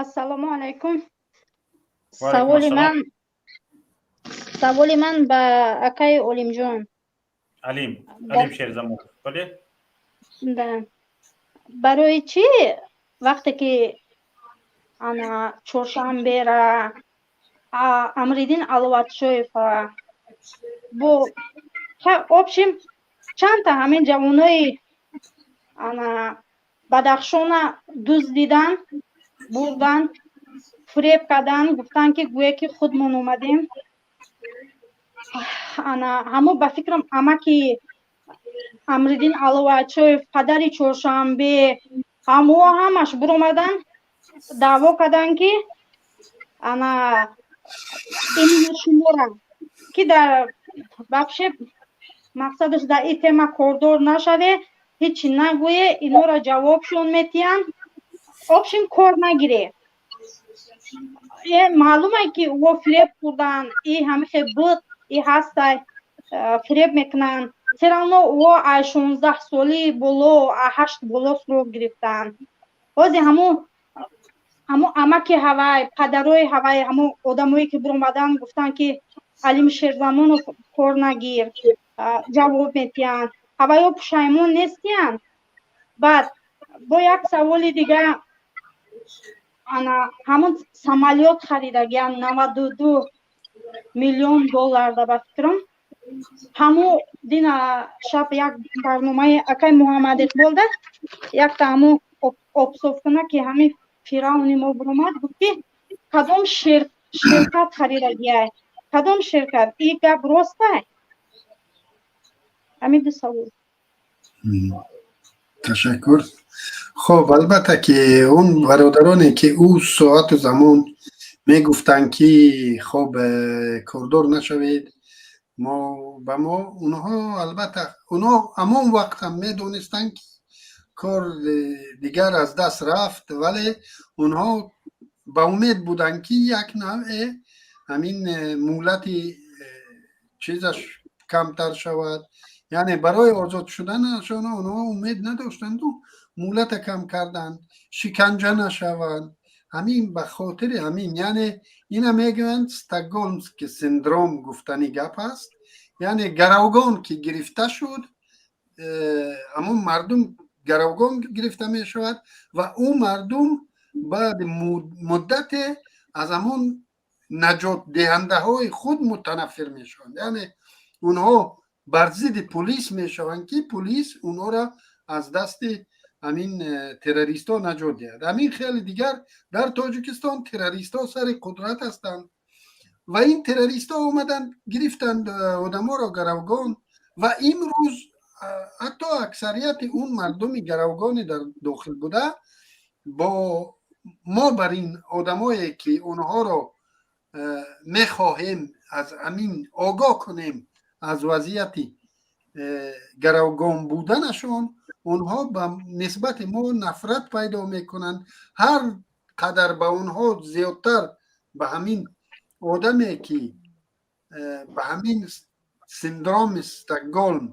Ассалому алайкум. Саволи ман ба акаи Олимҷон. Алим, Алим Шерзамон, бале. Да, барои чӣ вақте ки ана Чоршанбера, Амриддин Аловатшоева бо общем чандта ҳамин ҷавонои ана Бадахшона дуздидан, бурдан, фиреб кардан, гуфтан, ки гӯе ки худмон омадем, ана ҳамо ба фикрам амаки Амриддин Аловачоев, падари Чоршанбе, ҳамоҳо ҳамаш буромадан, даъво карданд, ки ана именно шумора ки дар вообще мақсадаш дар ин тема кордор нашаве, ҳечи нагӯе, инора ҷавобшон метиҳанд, общем кор нагире. Маълуме, ки ӯ фиреб хӯрдан, и ҳамихе буд, и ҳастай, фиреб мекунанд. Все равно ӯ ай 16 соли боло, ай 8 боло срок гирифтанд. Ҳози ҳамун Амаки ҳавай, падарои ҳавай, ҳамо одамое ки биромадан, гуфтанд, ки Алим Шерзамонов кор нагир, ҷавоб метиҳанд. Ҳавайо пушаймон нестиянд? Баъд бо як саволи дига: ана ҳамон самолёт харидагиян 92 миллион доллар да, ба фикрам, ҳамо дина шаб як барномаи акай Муҳаммад Иқбол да якта ҳамо обсофкуна, ки ҳамин фиръавни мо биромад, гуфт, ки кадом ширкат харидагиай, кадом ширкат. И гап ростай? Ҳамин ду савол. Ташаккур. Хоб, албатта, ки он бародароне, ки ӯ соату замон мегуфтанд, ки хоб, кордор нашавед, мо ба мо онҳо, албатта, онҳо ҳамон вақтам медонистанд, ки кор дигар аз даст рафт, вале онҳо ба умед буданд, ки як навъе ҳамин муҳлати чизаш камтар шавад, яъне барои озод шуданашон онҳо умед надоштанду муҳлата кам карданд, шиканҷа нашаванд. Ҳамин ба хотири ҳамин, яъне ина мегӯянд, Стокгольмский синдром гуфтани гап аст, яъне гаравгон ки гирифта шуд, ҳамон мардум гаравгон гирифта мешавад ва ӯ мардум баъди муддате аз ҳамон наҷотдиҳандаҳои худ мутанаффир мешаванд, яъне онҳо бар зидди пулис мешаванд, ки пулис онҳоро аз дасти ҳамин террористҳо наҷот диҳад. Ҳамин хеле дигар дар Тоҷикистон террористҳо сари қудрат ҳастанд ва ин террористҳо омаданд, гирифтанд одаморо гаравгон ва имрӯз ҳатто аксарияти он мардуми гаравгони дар дохил буда бо мо бар ин одамое, ки онҳоро мехоҳем аз ҳамин огоҳ кунем, аз вазъияти гаравгон буданашон, онҳо ба нисбати мо нафрат пайдо мекунанд. Ҳар қадар ба онҳо зиёдтар, ба ҳамин одаме, ки ба ҳамин синдроми Стокголм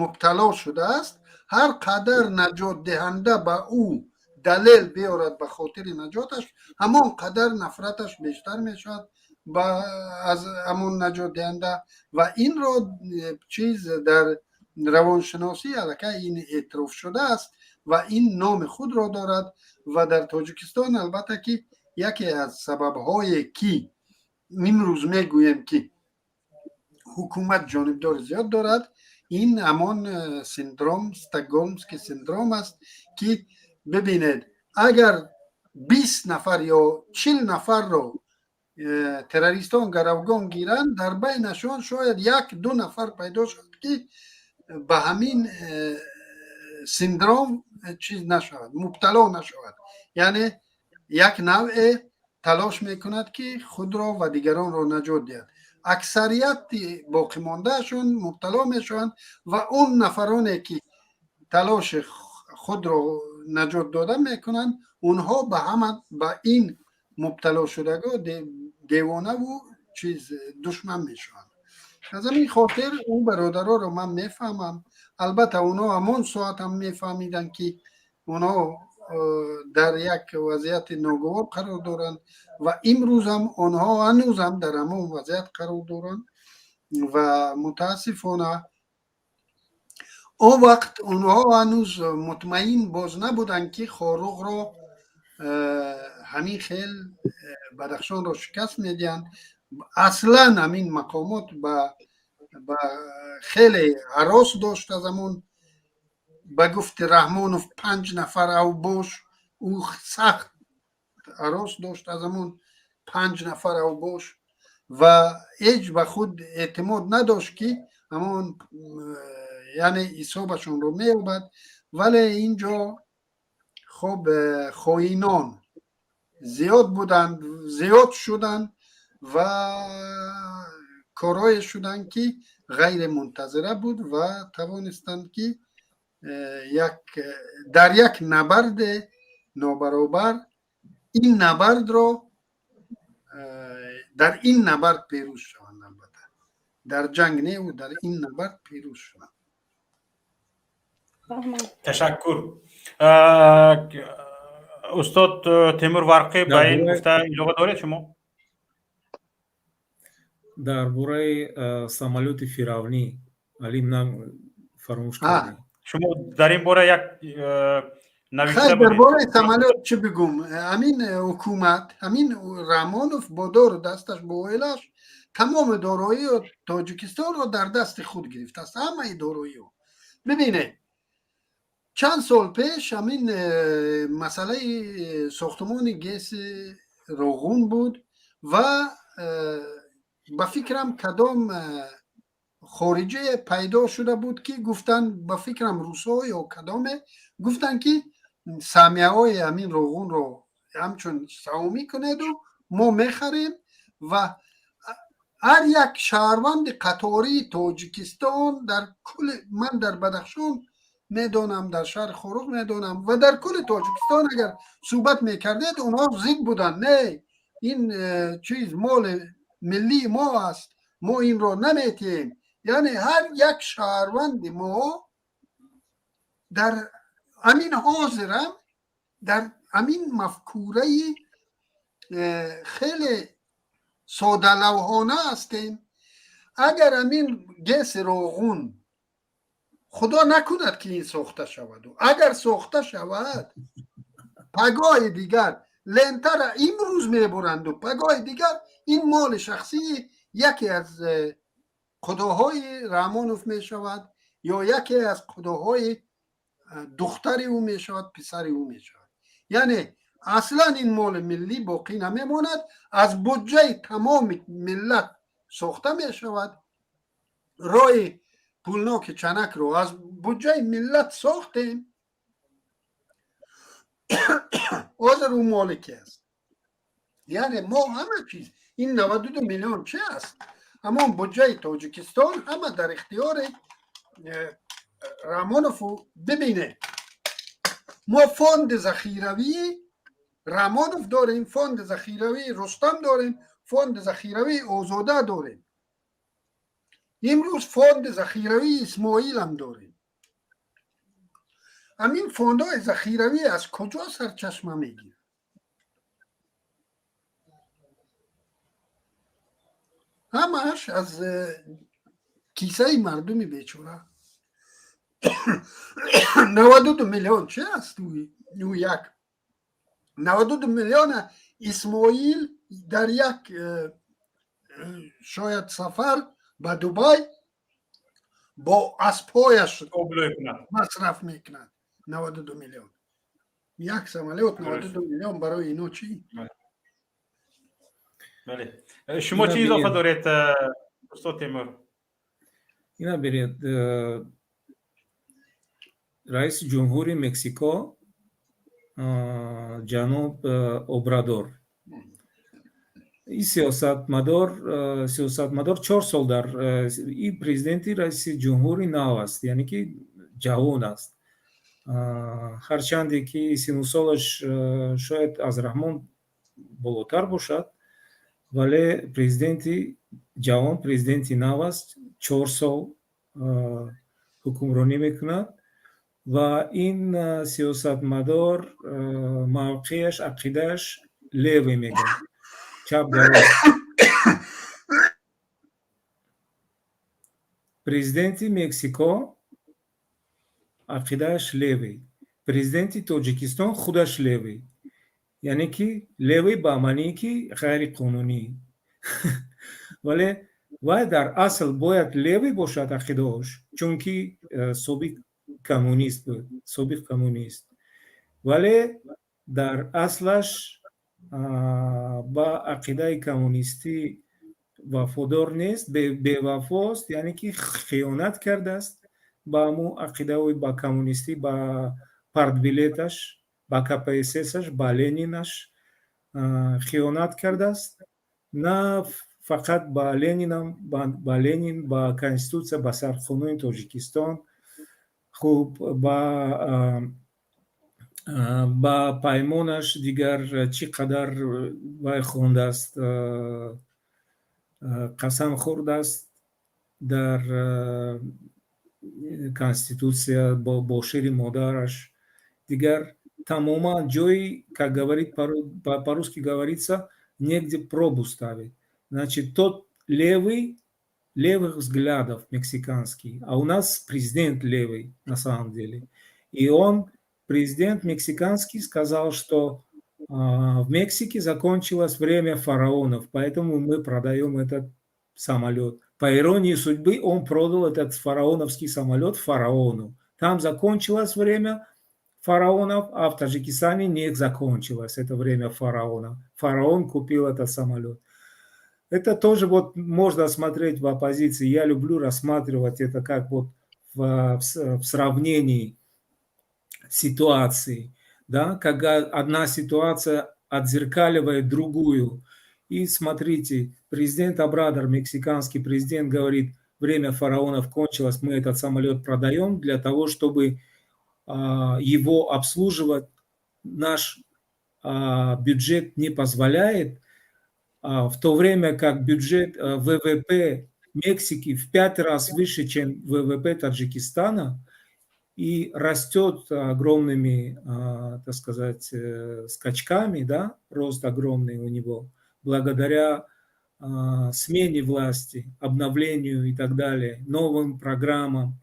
мубтало шудааст, ҳар қадар наҷотдиҳанда ба ӯ далел биёрад ба хотири наҷоташ, ҳамон қадар нафраташ бештар мешавад аз ҳамон наҷотдиҳанда. Ва инро чиз дар равоншиносӣ аллакай ин эътироф шудааст ва ин номи худро дорад. Ва дар Тоҷикистон, албатта, ки яке аз сабабҳое, ки имрӯз мегӯем, ки ҳукумат ҷонибдори зиёд дорад, ин ҳамон синдром, Стокгольмский синдром аст, ки бибинед, агар 20 нафар ё 40 нафарро террористон гаравгон гиранд, дар байнашон шояд як ду нафар пайдо шавад, ки ба ҳамин синдром чиз нашавад, мубтало нашавад, яъне як навъе талош мекунад, ки худро ва дигаронро наҷот диҳад. Аксарияти боқимондаашон мубтало мешаванд ва он нафароне, ки талоши худро наҷот дода мекунанд, онҳо ба ҳама ба ин мубталошудагон девонаву чиз душман мешаванд. Аз ҳамин хотир ӯ бародароро ман мефаҳмам. Албатта, онҳо ҳамон соат ҳам мефаҳмиданд, ки онҳо дар як вазъияти ногувор қарор доранд ва имрӯзам онҳо ҳанӯзам дар ҳамон вазъият қарор доранд. Ва мутаассифона, он вақт онҳо ҳанӯз мутмаин боз набуданд, ки Хоруғро ҳамин хел Бадахшонро шикаст медиҳанд. Аслан ҳамин мақомот ба хеле ҳарос дошт аз ҳамон, ба гуфти Раҳмонов, панҷ нафар авбош. Ӯ сахт ҳарос дошт аз ҳамон панҷ нафар авбош ва ҳеҷ ба худ эътимод надошт, ки ҳамон, яъне ҳисобашонро меёбад. Вале ин ҷо хоб, хоинон зиёд буданд, зиёд шуданд ва корҳое шуданд, ки ғайримунтазира буд ва тавонистанд, ки як дар як набарде нобаробар ин набардро, дар ин набард пирӯз шаванд. Албатта, дар ҷанг неву дар ин набард пирӯз шаванд. Ташаккур. Устод Темур Варқӣ, ба ин гуфта илова доред шумо? Дар бораи самолёти фиравнӣ, Алим, нам фаромӯш кардем. Шумо дар ин бора як навишта. Дар бораи самолёт чӣ бигӯм? Ҳамин ҳукумат, ҳамин Раҳмонов бо дору дасташ, бо оилааш тамоми дороиё Тоҷикистонро дар дасти худ гирифтааст, ҳамаи дороиё. Бибинед, чанд сол пеш ҳамин масъалаи сохтмони ГЭСи Роғун буд ва ба фикрам, кадом хориҷие пайдо шуда буд, ки гуфтанд, ба фикрам, русҳо ё кадоме, гуфтанд, ки саҳмияҳои ҳамин Роғунро ҳамчун саҳомӣ кунеду мо мехарем. Ва ҳар як шаҳрванди қатории Тоҷикистон дар кули, ман дар Бадахшон медонам, дар шаҳри Хоруғ медонам ва дар кули Тоҷикистон агар суҳбат мекардед, онҳо зид буданд: не, ин чиз моли миллии мо аст, мо инро наметиҳем. Яъне ҳар як шаҳрванди мо дар ҳамин ҳозирам дар ҳамин мафкураи хеле содалавҳона ҳастем. Агар ҳамин ГЭСи Роғун, худо накунад ки ин сохта шаваду агар сохта шавад, пагоҳи дигар лентара имрӯз мебуранду пагоҳи дигар ин моли шахсии яке аз худоҳои Раҳмонов мешавад ё яке аз худоҳои духтари ӯ мешавад, писари ӯ мешавад. Яъне аслан ин моли миллӣ боқӣ намемонад. Аз буҷаи тамоми миллат сохта мешавад. Роҳи Пулноки Чанакро аз буҷаи миллат сохтем, ҳозир ӯ моли ки аст? Яъне мо ҳама чиз, ин 92 миллион чи аст? Ҳамон буҷаи Тоҷикистон ҳама дар ихтиёри Раҳмонову. Бибинед, мо фонди захиравии Раҳмонов дорем, фонди захиравии Рустам дорем, фонди захиравии Озода дорем, имрӯз фонди захиравии Исмоилам дорем. Ҳамин фондҳои захиравӣ аз куҷо сарчашма мегирад? Ҳамааш аз кисаи мардуми бечора. 92 миллион чи аст? Ӯ як 92 миллиона Исмоил дар як шояд сафар ба Дубай бо аспҳояш масраф мекунад. 92 миллион, як самолёт 92 миллион барои ино чӣ? Бале, шумо чӣ илова доред, устод Темур? Ина бинед, раиси ҷумҳури Мексико ҷаноб Обрадор, ин сиёсатмадор 4 сол дар ин президенти, раиси ҷумҳури нав аст, яъне ки ҷавон аст, ҳарчанде ки сину солаш шояд аз Раҳмон болотар бошад, вале президенти ҷавон, президенти нав аст, 4 сол ҳукмронӣ мекунад. Ва ин сиёсатмадор мавқеаш, ақидааш левый мегӯяд, чапгаро. Президенти Мексико ақидааш левый, президенти Тоҷикистон худаш левый, яъне ки левый ба маъние ки ғайриқонунӣ, вале вай дар асл бояд левый бошад ақидаош, чунки собиқ коммунист буд, собиқ коммунист, вале дар аслаш ба ақидаи коммунистӣ вафодор нест, бевафост, яъне ки хиёнат кардааст ба ҳамун ақидаҳои ба коммунистӣ, ба партбилеташ, ба КПССаш, ба Ленинаш хиёнат кардааст. На фақат ба Ленинам, ба Ленин, ба конститутсия, ба сарқонуни Тоҷикистон, хуб, ба паймонаш, дигар чӣ қадар вай хондааст, қасам хӯрдааст дар конститутсия бо шири модараш, дигар. Тамоман ҷои, как говорит, по-русски говорится, негде пробу ставить. Значит, тот левый, левых взглядов мексиканский, а у нас президент левый на самом деле. И он, президент мексиканский, сказал, что в Мексике закончилось время фараонов, поэтому мы продаем этот самолет. По иронии судьбы, он продал этот фараоновский самолет фараону. Там закончилось время фараонов, а в Таджикистане не закончилось это время фараона. Фараон купил этот самолет. Это тоже вот можно смотреть в оппозиции. Я люблю рассматривать это как вот в сравнении ситуации, да, когда одна ситуация отзеркаливает другую. И смотрите, президент Обрадор, мексиканский президент, говорит: время фараонов кончилось, мы этот самолет продаем для того, чтобы его обслуживать. Наш бюджет не позволяет, в то время как бюджет ВВП Мексики в 5 раз выше, чем ВВП Таджикистана, и растет огромными, так сказать, скачками, да, рост огромный у него, благодаря смене власти, обновлению и так далее, новым программам.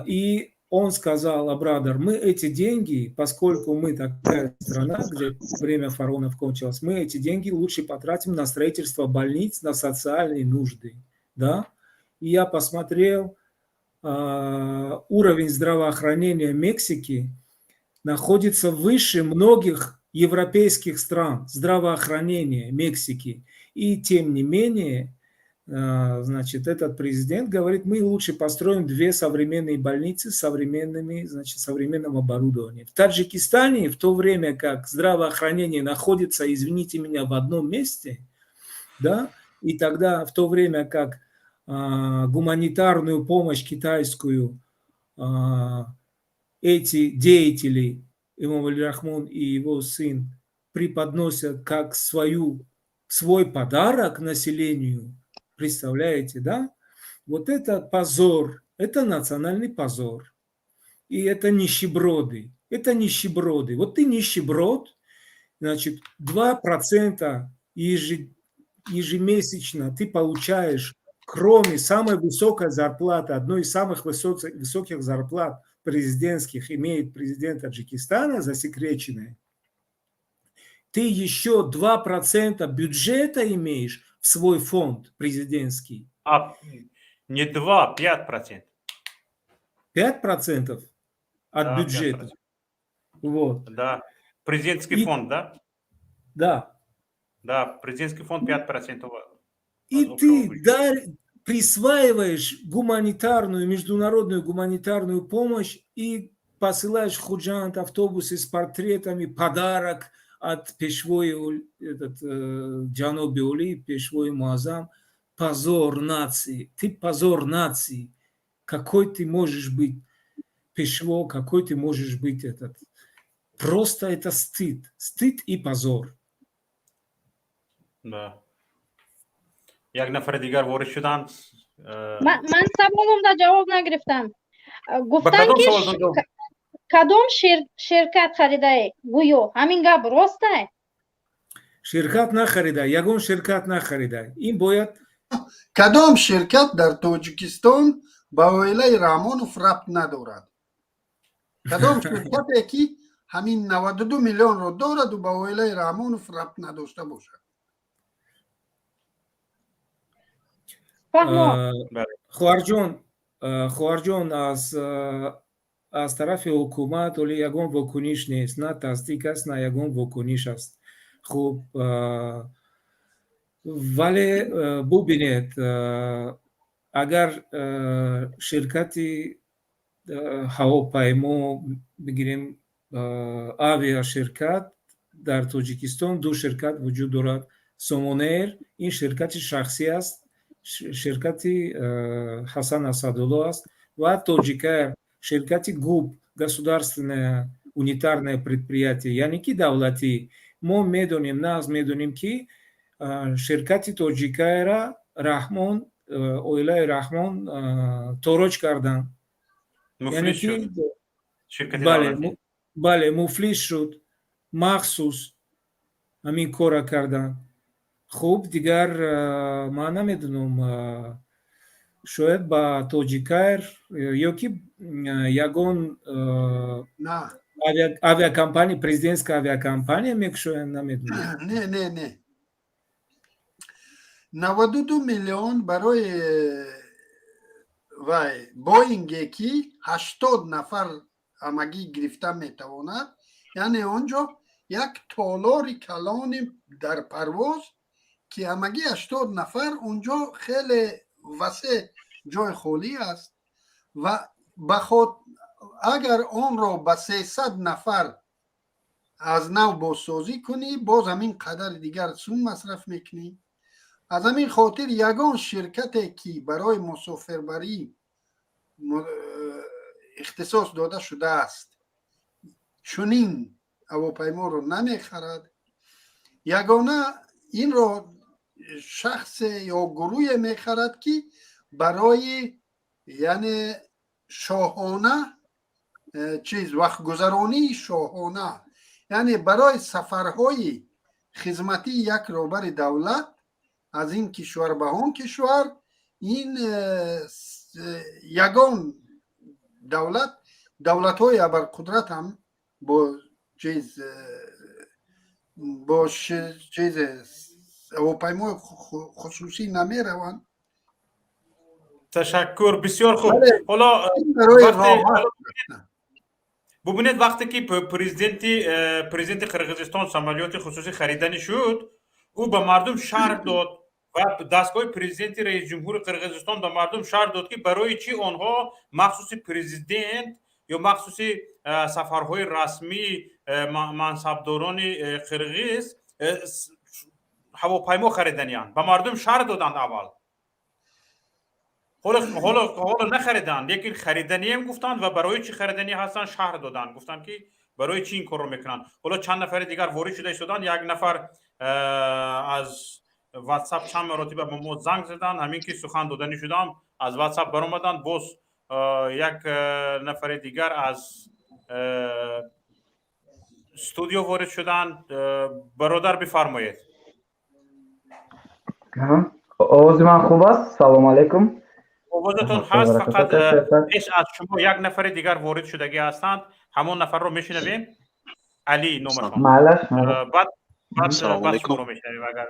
И он сказал, Обрадор, мы эти деньги, поскольку мы такая страна, где время фараонов кончилось, мы эти деньги лучше потратим на строительство больниц, на социальные нужды. Да? И я посмотрел, уровень здравоохранения Мексики находится выше многих европейских стран, здравоохранения Мексики. И тем не менее, значит, этот президент говорит: мы лучше построим две современные больницы с современными, значит, современным оборудованием. В Таджикистане, в то время как здравоохранение находится, извините меня, в одном месте, да, и тогда в то время как гуманитарную помощь китайскую эти деятели, Эмомали Рахмон и его сын, преподносят как свой подарок населению, представляете, да? Вот это позор, это национальный позор. И это нищеброды, это нищеброды. Вот ты нищеброд, значит, 2% ежемесячно ты получаешь, кроме самой высокой зарплаты, одной из самых высоких зарплат президентских имеет президент Таджикистана, засекреченная, ты еще 2% бюджета имеешь в свой фонд президентский. А не 2, 5%. 5% от Да, бюджета. 5%. Вот. Да. Президентский фонд, да? Да. Да, президентский фонд 5% И от общего ты бюджета. Присваиваешь гуманитарную, международную гуманитарную помощь и посылаешь в Худжанд автобусы с портретами, подарок от Пешвои, этот, Ҷаноби Олӣ, Пешвои Муаззам. Позор нации. Ты позор нации. Какой ты можешь быть Пешво, какой ты можешь быть этот. Просто это стыд. Стыд и позор. Да. Як нафари дигар ворид шуданд. Ман саволумда ҷавоб нагирифтам. Ба Гуфтанд кадом ки саволтон ҷавоб? Кадом ширкат харидае, гӯё ҳамин гап ростай? Ширкат нахарида, ягон ширкат нахарида. Ин бояд Кадом ширкат дар Тоҷикистон ба оилаи Раҳмонов рабт надорад? Кадом ширкате ки ҳамин 92 миллионро дораду ба оилаи Раҳмонов рабт надошта бошад? Фаҳмо. Хоҳарҷон, хоҳарҷон, аз тарафи ҳукумат оли ягон вокуниш нест, на тасдиқ аст, на ягон вокуниш аст. Хуб, вале бубинед, агар ширкати ҳавопаймо бигирем, авиаширкат, дар Тоҷикистон ду ширкат вуҷуд дорад. Сомонэйр, ин ширкати шахсӣ аст, ширкати Ҳасан Асадулло аст, ва Тоҷикаэр, ширкати ГУП, государственное унитарное предприятие, яъне ки давлатӣ. Мо медонем, нағз медонем, ки ширкати Тоҷикаэра Раҳмон, оилаи Раҳмон тороҷ карданд. Муфлис шуд ширкати Бале. давлатӣ. Бале, муфлис шуд. Махсус ҳамин кора карданд. Хуб, дигар ман намедонам, шояд ба Тоҷикайр ё ки ягон авиакомпания, президентская авиакомпания мекушоянд, намедонам. Не, не, не, 92 миллион барои вай Боинге, ки 80 нафар ҳамагӣ гирифта метавонад, яъне он ҷо як толори калони дар парвоз, ки ҳамагӣ 80 нафар, унҷо хеле васеъ ҷои холӣ аст ва агар онро ба 300 нафар аз нав бозсозӣ кунӣ, боз ҳамин қадари дигар сум масраф мекунӣ. Аз ҳамин хотир ягон ширкате, ки барои мусофирбарӣ ихтисос дода шудааст, чунин ҳавопайморо намехарад. Ягона инро шахсе ё гурӯҳе мехарад, ки барои, яъне, шоҳона чиз, вақтгузаронии шоҳона, яъне барои сафарҳои хизматии як роҳбари давлат аз ин кишвар ба он кишвар. Ин ягон давлат, давлатҳои абарқудрат ҳам бо чиз ҳавопаймои хусусӣ намераванд. Ташаккур, бисёр хуб. Ҳоло бубинед, вақте ки президенти Қирғизистон самолёти хусусӣ хариданӣ шуд, ӯ ба мардум шарҳ дод ва дастгоҳи президенти, раисҷумҳури Қирғизистон ба мардум шарҳ дод, ки барои чӣ онҳо махсуси президент ё махсуси сафарҳои расмии мансабдорони қирғиз ҳавопаймо хариданиянд. Ба мардум шарҳ доданд аввал. Ҳоло нахариданд, лекин хариданием гуфтанд ва барои чӣ хариданӣ ҳастанд, шарҳ доданд, гуфтанд, ки барои чӣ ин корро мекунанд. Ҳоло чанд нафари дигар ворид шуда истоданд. Як нафар аз Ватсап чанд маротиба ба мо занг заданд. Ҳамин ки сухан доданӣ шудам, аз Ватсап баромаданд. Боз як нафари дигар аз студио ворид шуданд. Бародар, бифармоед. Овози ман хуб аст? Салому алайкум. Овозатон ҳаст, фақат пеш аз шумо як нафари дигар ворид шудагӣ ҳастанд. Ҳамон нафарро мешунавем, Али номашон. Баъд шуморо мешунавем, агар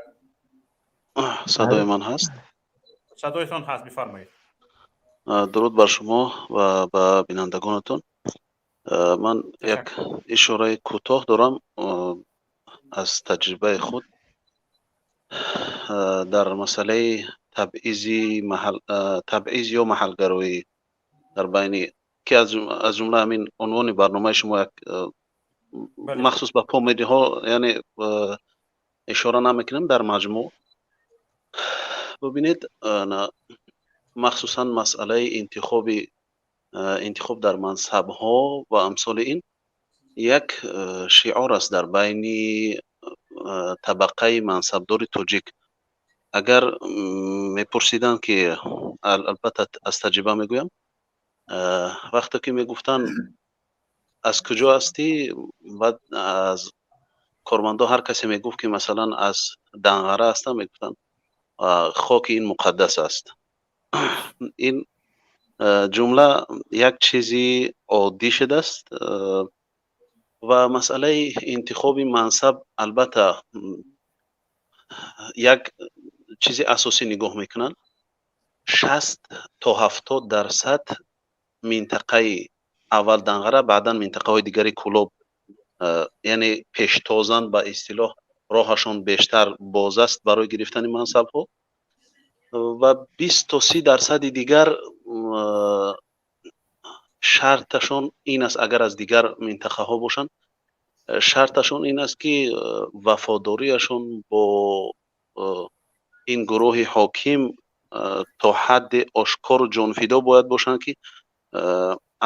Садои ман ҳаст? Садоятон ҳаст, бифармоед. Дуруд бар шумо ва ба бинандагонатон. Ман як ишораи кӯтоҳ дорам аз таҷрибаи худ дар масъалаи табъизи табъиз ё маҳалгароӣ дар байни, ки аз ҷумла ҳамин унвони барномаи шумо як махсус ба помириҳо, яъне, ишора намекунем. Дар маҷмӯъ бубинед, махсусан масъалаи интихоб дар мансабҳо ва амсоли ин як шиор аст дар байни табақаи мансабдори тоҷик. Агар мепурсиданд, ки албатта аз таҷриба мегӯям, вақте ки мегуфтанд, аз куҷо ҳастӣ, баъд аз кормандо ҳар касе мегуфт, ки масалан аз Данғара ҳастам, мегуфтанд, хоки ин муқаддас аст. Ин ҷумла як чизи оддӣ шудааст. Ва масъалаи интихоби мансаб, албатта, як чизи асосӣ нигоҳ мекунанд: 60 то 70% минтақаи аввал Данғара, баъдан минтақаҳои дигари Кӯлоб, яъне пештозанд, ба истилоҳ роҳашон бештар боз аст барои гирифтани мансабҳо, ва 20 то 30 дарсади дигар шарташон ин аст, агар аз дигар минтақаҳо бошанд, шарташон ин аст, ки вафодориашон бо ин гурӯҳи ҳоким то ҳадди ошкору ҷонфидо бояд бошанд, ки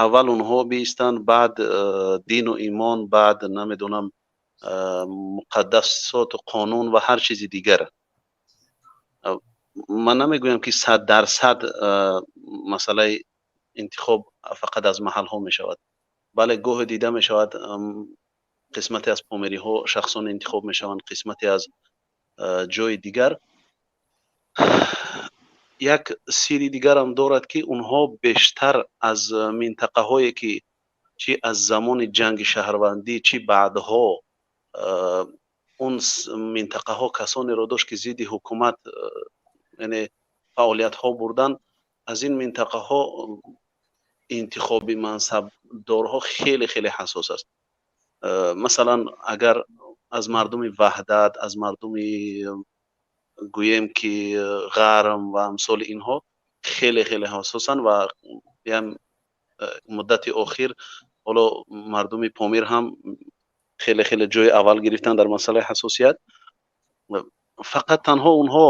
аввал онҳо биистанд, баъд дину имон, баъд намедонам, муқаддасоту қонун ва ҳар чизи дигар. Ман намегӯям, ки 100% масъалаи интихоб фақат аз маҳалҳо мешавад. Бале, гоҳе дида мешавад, қисмате аз помириҳо шахсон интихоб мешаванд, қисмате аз ҷои дигар. Як сири дигарам дорад, ки онҳо бештар аз минтақаҳое ки чӣ аз замони ҷанги шаҳрвандӣ, чӣ баъдҳо он минтақаҳо касонеро дошт, ки зидди ҳукумат, яъне фаъолиятҳо бурданд, аз ин минтақаҳо интихоби мансабдорҳо хеле хеле ҳассос аст. Масалан, агар аз мардуми Ваҳдат, аз мардуми, гӯем ки, Ғарм ва амсоли инҳо хеле хеле ҳассосанд ва ям муддати охир ҳоло мардуми Помир ҳам хеле хеле ҷои аввал гирифтанд дар масъалаи ҳассосият. Фақат танҳо онҳо,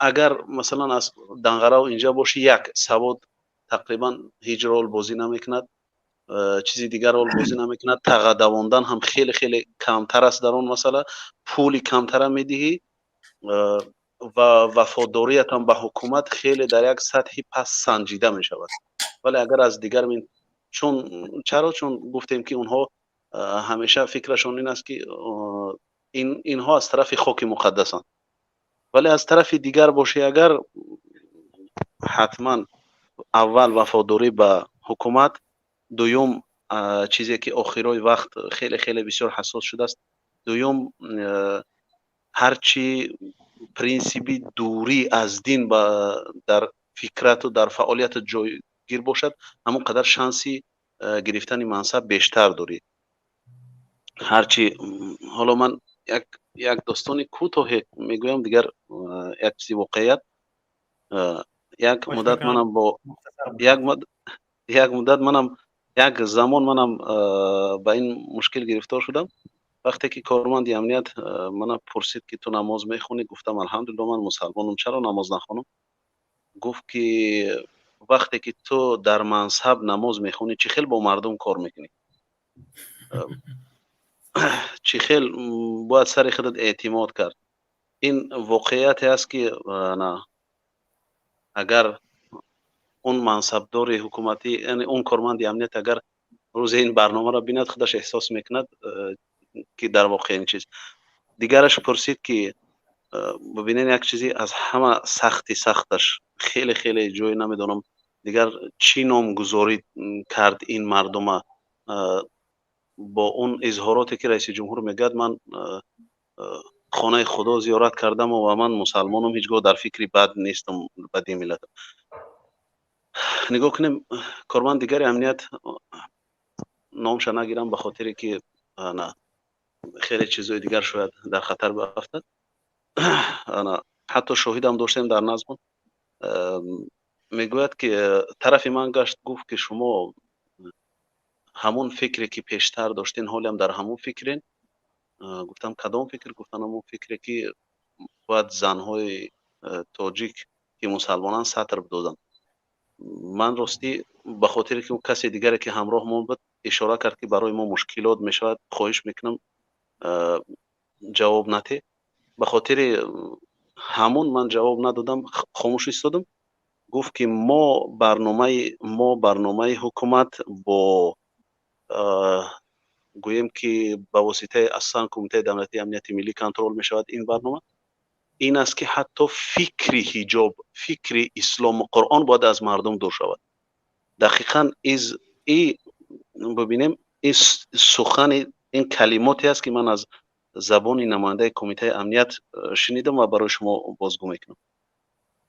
агар масалан аз Данғарав инҷа бошӣ, як савод тақрибан ҳеҷ рол бозӣ намекунад, чизи дигар рол бозӣ намекунад, таға давондан ҳам хеле хеле камтар аст дар он масъала, пули камтара медиҳӣ ва вафодориятам ба ҳукумат хеле дар як сатҳи паст санҷида мешавад. Вале агар аз дигар, чун чаро, чун гуфтем ки онҳо ҳамеша фикрашон ин аст, ки инҳо аз тарафи хоки муқаддасанд. Вале аз тарафи дигар бошӣ, агар ҳатман аввал вафодорӣ ба ҳукумат, дуюм чизе ки охирои вақт хеле хеле бисёр ҳассос шудааст, дуюм ҳарчи принсипи дурӣ аз дин ба дар фикрату дар фаъолиятат ҷойгир бошад, ҳамон қадар шанси гирифтани мансаб бештар дорӣ. Ҳарчи ҳоло ман як достони кӯтоҳе мегӯям, дигар як чизи воқеият. Як муддат манам бо як муддат манам, як замон манам ба ин мушкил гирифтор шудам. Вақте ки корманди амният мана пурсид, ки ту намоз мехонӣ, гуфтам: «Алҳамдулилло, ман мусалмонам, чаро намоз нахонам?» Гуфт, ки вақте ки ту дар мансаб намоз мехонӣ, чӣ хел бо мардум кор мекунӣ, чӣ хел бояд сари худат эътимод кард? Ин воқеияте аст, ки агар он мансабдори ҳукуматӣ, яъне он корманди амният, агар рӯзе ин барномаро бинад, худаш эҳсос мекунад, ки дар воқеъ ин чиз. Дигараш пурсид, ки бибинед, як чизи аз ҳама сахти сахташ, хеле хеле ҷое намедонам дигар чӣ номгузорӣ кард ин мардума бо он изҳороте, ки раиси ҷумҳур мегӯяд: «Ман хонаи Худо зиёрат кардаму ва ман мусалмонам, ҳеҷ гоҳ дар фикри бад нестам ба дин, миллат». Нигоҳ кунем, корманд дигари амният, номша нагирам, ба хотире ки на хеле чизҳои дигар шояд дар хатар баафтад, ҳатто шоҳидам доштем дар назмон, мегӯяд, ки тарафи ман гашт, гуфт, ки шумо ҳамон фикре ки пештар доштен, ҳолиам дар ҳамон фикрен? Гуфтам: «Кадом фикр?» Гуфтан: «Ҳамон фикре ки бояд занҳои тоҷик, ки мусалмонанд, сатр бидоданд». Ман ростӣ, ба хотире ки касе дигаре ки ҳамроҳмон буд, ишора кард, ки барои мо мушкилот мешавад, хоҳиш мекунам, ҷавоб натеҳ, ба хотири ҳамон ман ҷавоб надодам, хомӯш истодам. Гуфт, ки мо барномаи ҳукумат бо, гӯем ки, ба воситаи асосан Кумитаи давлатии амнияти миллӣ контрол мешавад ин барнома, ин аст, ки ҳатто фикри ҳиҷоб, фикри ислому Қуръон бояд аз мардум дур шавад. Дақиқан из и бибинем, ин сухани, ин калимоте аст, ки ман аз забони намояндаи Кумитаи амният шунидам ва барои шумо бозгӯ мекунам.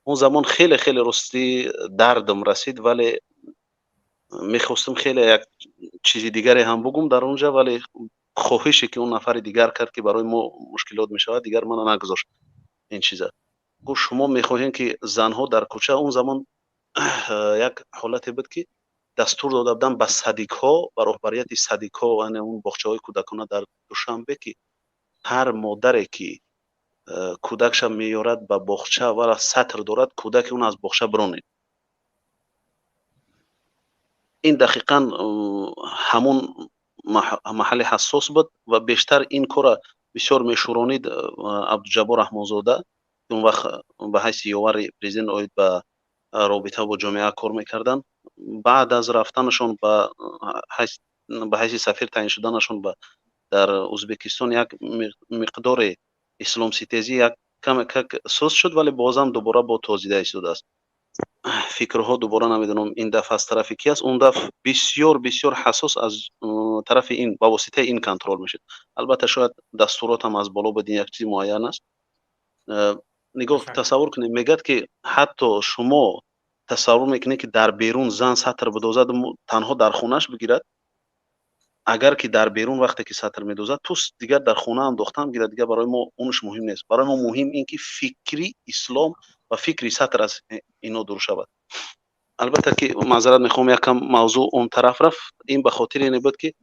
Он замон хеле хеле ростӣ дардам расид, вале мехостам хеле як чизи дигаре ҳам бугум дар он ҷа, вале хоҳише ки он нафари дигар кард, ки барои мо мушкилот мешавад, дигар мана нагузошт ин чиза. Гуфт: «Шумо мехоҳем, ки занҳо дар кӯча». Он замон як ҳолате буд, ки дастур дода буданд ба садикҳо, ба роҳбарияти садикҳо, яъне он боғчаҳои кӯдакона дар Душанбе, ки ҳар модаре ки кӯдакша меёрад ба боғча ва сатр дорад, кӯдаки он аз боғча биронед. Ин дақиқан ҳамон маҳалли ҳассос буд ва бештар ин корра бисёр мешӯронид Абдуҷаббор Раҳмонзода, он вақт ба ҳайси ёвари президент оид ба робита бо ҷомеа кор мекарданд. Баъд аз рафтанашон ба ҳайси сафир таъин шуданашон ба дар Ӯзбекистон як миқдори исломситезӣ як камакак суст шуд, вале бозам дубора бо тозида истодааст. Фикрҳо дубора намедонам ин дафъ аз тарафи ки аст, он дафъ бисёр бисёр ҳассос аз тарафи ин ба воситаи ин контрол мешуд. Албатта, шояд дастуротам аз боло буд, ин як чизи муайян аст. Нигоҳ, тасаввур кунед, мегӯяд, ки ҳатто шумо тасаввур мекунед, ки дар берун зан сатр бидозад, танҳо дар хонааш бигирад. Агар ки дар берун вақте ки сатр медозад, пуст дигар дар хона андохтан гирад, дигар барои мо онаш муҳим нест. Барои мо муҳим ин ки фикри ислом ва фикри сатр аз ино дур шавад. Албатта ки маъзарат мехоҳам, якам мавзӯъ он тараф рафт. Ин ба хотири ине буд, ки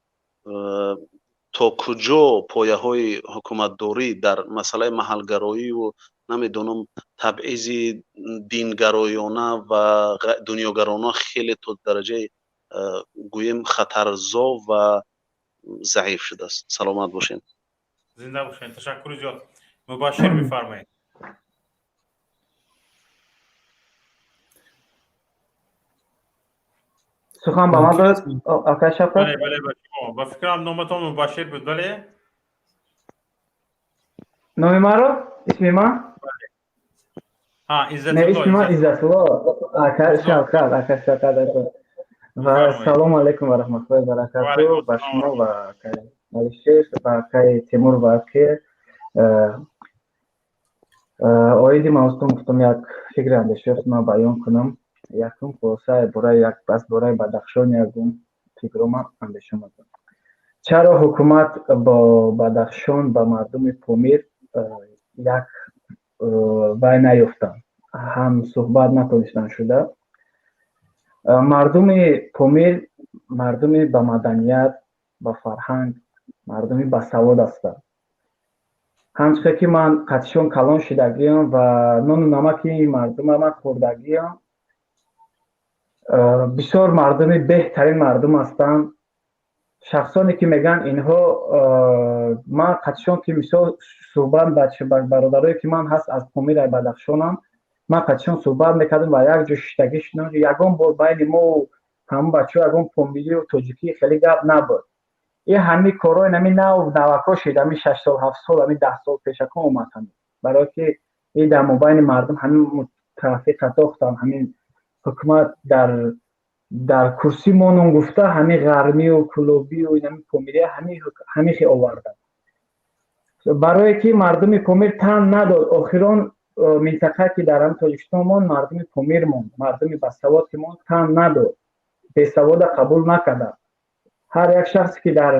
то куҷо пояҳои ҳукуматдорӣ дар масъалаи маҳалгароиву, намедонам, табъизи дингароёна ва дунёгарона хеле то дараҷаи, гӯем, хатарзо ва заиф шудааст. Саломат бошед. Зинда бошед, ташаккури зиёд. Мубашир, бифармоед. Сухан ба ман дорад, акай Шавкат? Бале, бале, ба шумо. Ба фикрам, номатон Мубашир буд, бале? Номи маро, исми ман? Иззатулло. Исми ман Иззатулло, акай Шавкат, акай Шавкат. Ва салому алайкум ва раҳматуллоҳи баракату ба шумо ва акай Алишер ва акай Темур ва аке. Оиди мавзӯъ гуфтам, як фикри андешаи худро баён кунам. Якум, хулоса, бораи як бас бораи Бадахшон ягон фикрома андеша омадам. Чаро ҳукумат бо Бадахшон ба мардуми Помир як вай наёфтанд, ҳам суҳбат натонистанд шуда? Мардуми Помир мардуми ба маданият, ба фарҳанг, мардуми басавод ҳастанд. Ҳамчуне ки ман қатишон калон шидагиам ва нону намаки ин мардума ман хӯрдагиам, бисёр мардуми беҳтарин мардум ҳастанд. Шахсоне ки мегӯянд инҳо, ман қатишон ки мисол суҳбат, бародарое ки ман ҳаст аз Помир, ай Бадахшонам, ман қатишон суҳбат мекардам ва як ҷо шиштагӣ шудам, ягон бор байни мо ҳамон бачаҳо ягон помирию тоҷикӣ хеле гап набуд. И ҳами корҳои нами нав навако шид, ҳами 6 сол, 7 сол, ҳами 10 сол пешако омад ҳами, барое ки и дар мобайни мардум ҳамин мутарафиқ атохтан. Ҳамин ҳукумат дар курсӣ монум гуфта, ҳамин ғармию кулобию инами помирия ҳамихе оварданд, барое ки мардуми Помир тан надод. Охирон минтақа ки дар ҳами Тоҷикистон монд, мардуми Помир монд. Мардуми басавод ки монд, тан надод, бесавода қабул накарданд. Ҳар як шахсе ки дар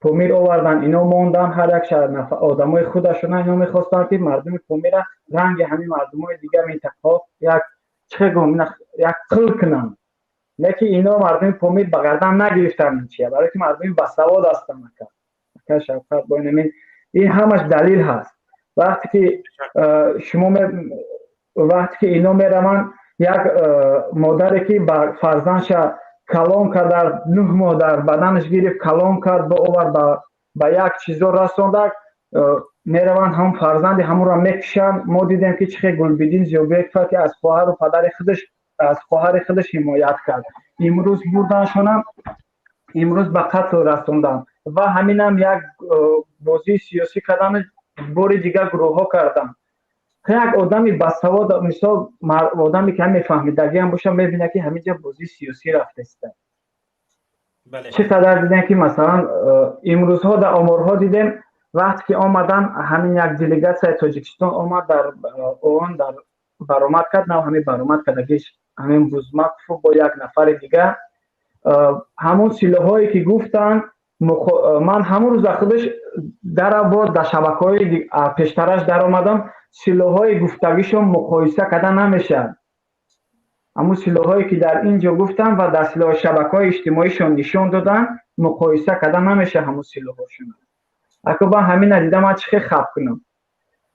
Помир оварданд, ино монданд. Ҳар як одамои худашона ино мехостанд, ки мардуми Помира ранги ҳамин мардумои дигар минтақаҳо як чӣ гум, як қил кунанд. Лекин ино мардуми Помир ба гардан нагирифтанд ин чия, барое ки мардуми басавод ҳастанд. Ака Шавкат, бо инамин ин ҳамаш далил ҳаст. Вақте ки шумо, вақте ки ино мераванд, як модаре ки ба фарзандша калон кард, дар 9 моҳ дар баданаш гирифт, калон кард, ба овард, ба як чизо расондак, мераванд, ҳамон фарзанди ҳамонро мекушанд. Мо дидем, ки чӣ хел Гулбиддин Зиёбекова, ки аз хоҳару падари худаш, аз хоҳари худаш ҳимоят кард, имрӯз бурданшонам, имрӯз ба қатл расонданд. Ва ҳаминам як бозии сиёсӣ кардан, бори дигар гурӯҳҳо карданд. Як одами басавод, мисол, одаме ки ҳам мефаҳмидагиам боша, мебинад, ки ҳаминҷа бозии сиёсӣ рафтаиста. Чӣ қадар дидем, ки масалан имрӯзҳо дар оморҳо дидем, вақте ки омадан ҳамин як делегатсияи Тоҷикистон омад, дар ООН дар баромад кард, нав ҳамин баромад кардагиш ҳамин Бузмакову бо як нафари дигар, ҳамон силоҳое ки гуфтанд, ман ҳамон рӯза худаш дарабор дар шабакаҳои пештараш даромадам, силоҳҳои гуфтагишон муқоиса карда намешавад. Ҳамун силоҳҳое ки дар ин ҷо гуфтанд ва дар силоҳ шабакаҳои иҷтимоишон нишон доданд, муқоиса карда намешавад ҳамун силоҳҳошон. Ако ман ҳамина дидам, ман чӣ хел хаб кунам,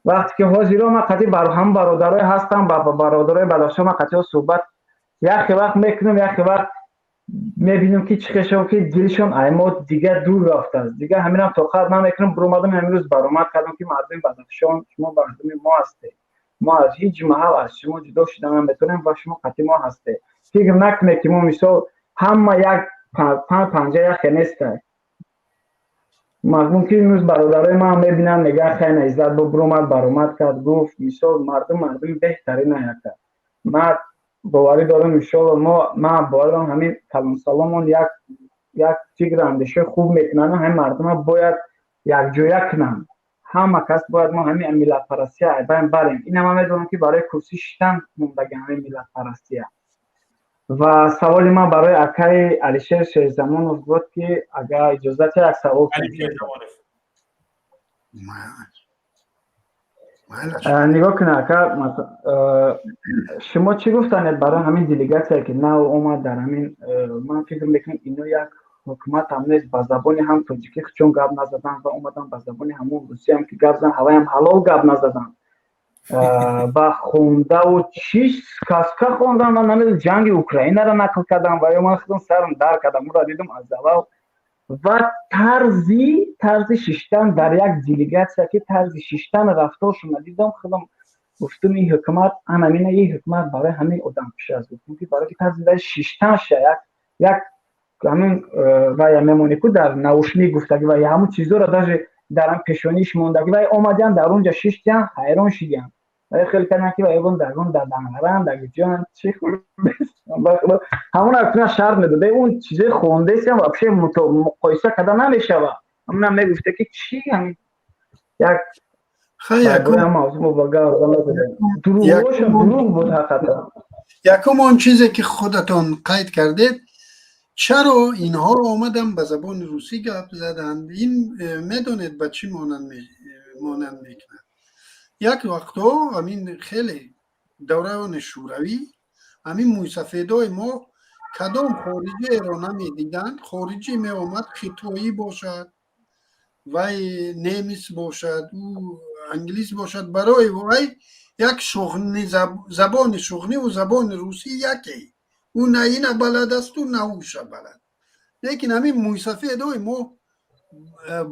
вақте ки ҳозиро ман қатъи ҳам бародарое ҳастам, ба бародарои Бадахшон ман қатъиҳо суҳбат яхе вақт мекунам, яхе вақт мебинам, ки чӣ хешон, ки дилшон ай мо дигар дур рафтааст. Дигар ҳаминам тоқат намекунам, биромадам, ҳамин рӯз баромад кардам, ки мардуми Бадахшон, шумо мардуми мо ҳастед. Мо аз ҳеҷ маҳал аз шумо ҷудо шуда наметавонем ва шумо қатъи мо ҳастед. Фикр накунед, ки мо мисол ҳама як панҷа яхе нестай. Мумкин имрӯз бародарои ман мебинанд, мегӯянд: «Хайна, Иззат бо буромад, баромад кард, гуфт». Мисол, мардум мардуми беҳтарина яка. Ман боварӣ дорам, иншолло, мо, ман боварӣ дорам, ҳамин калонсаломон як фикру андешаи хуб мекунанд. Ҳамин мардума бояд якҷоя кунанд. Ҳама кас бояд мо ҳамин миллатпарастия айбайн барем. Ина ман медонам, ки барои курсӣ шиштан мондаги ҳамин миллатпарастия. Ва саволи ман барои акаи Алишер Шерзамонов буд, ки агар иҷозат, як савол. Нигоҳ кунед, ака, шумо чӣ гуфтанед барои ҳамин делегатсия, ки нав омад дар ҳамин? Ман фикр мекунам, ино як ҳукуматам нест. Ба забони ҳам тоҷикӣ чун гап назадан ва омадан ба забони ҳамон русиям ки гап зан, ҳаваям ҳалол гап назадан ва хондаву чӣ сказка хондан. Ман намедонам, ҷанги Украинаро нақл кардам ва ё ман худам сарам дар кардам, уро дидам аз аввал. Ва тарзи шиштан дар як делегатсия, ки тарзи шиштан, рафторшона дидам, худам гуфтум: ин ҳукумат анамина, ин ҳукумат барои ҳамин одамкуш аст. Гуфтум, ки барои тарзи шиштанша як ҳамин вая мемонӣ ку дар наушник гуфтагӣ ва ҳамун чизоро даже дар пешониш мондагӣ. Вай омадиан, дар онҷа шиштиан, ҳайрон шидиан ва хел карданд, ки вайбон даргон дар Данғаран, дар ҷоан чи ҳамон акна шарт медод. Он чизои хондесиам вообще муқоиса карда намешавад. Ҳамонам мегуфта, ки чӣ ҳамин як дурӯғошон дурӯғ буд ҳақиқатан. Якум, он чизе ки худатон қайд кардед, чаро инҳо омадан ба забони русӣ гап заданд? Ин медонед, ба чӣ монанд мекунад? Як вақтҳо ҳамин хеле давраёни Шӯравӣ ҳамин мӯйсафедои мо кадом хориҷиеро намедиданд, хориҷӣ меомад, хитоӣ бошад, вай немис бошад, ӯ англис бошад, барои вай як шуғни, забони шуғниву забони русӣ яке. Ӯ на ина балад асту, на ӯша балад. Лекин ҳамин мӯйсафедои мо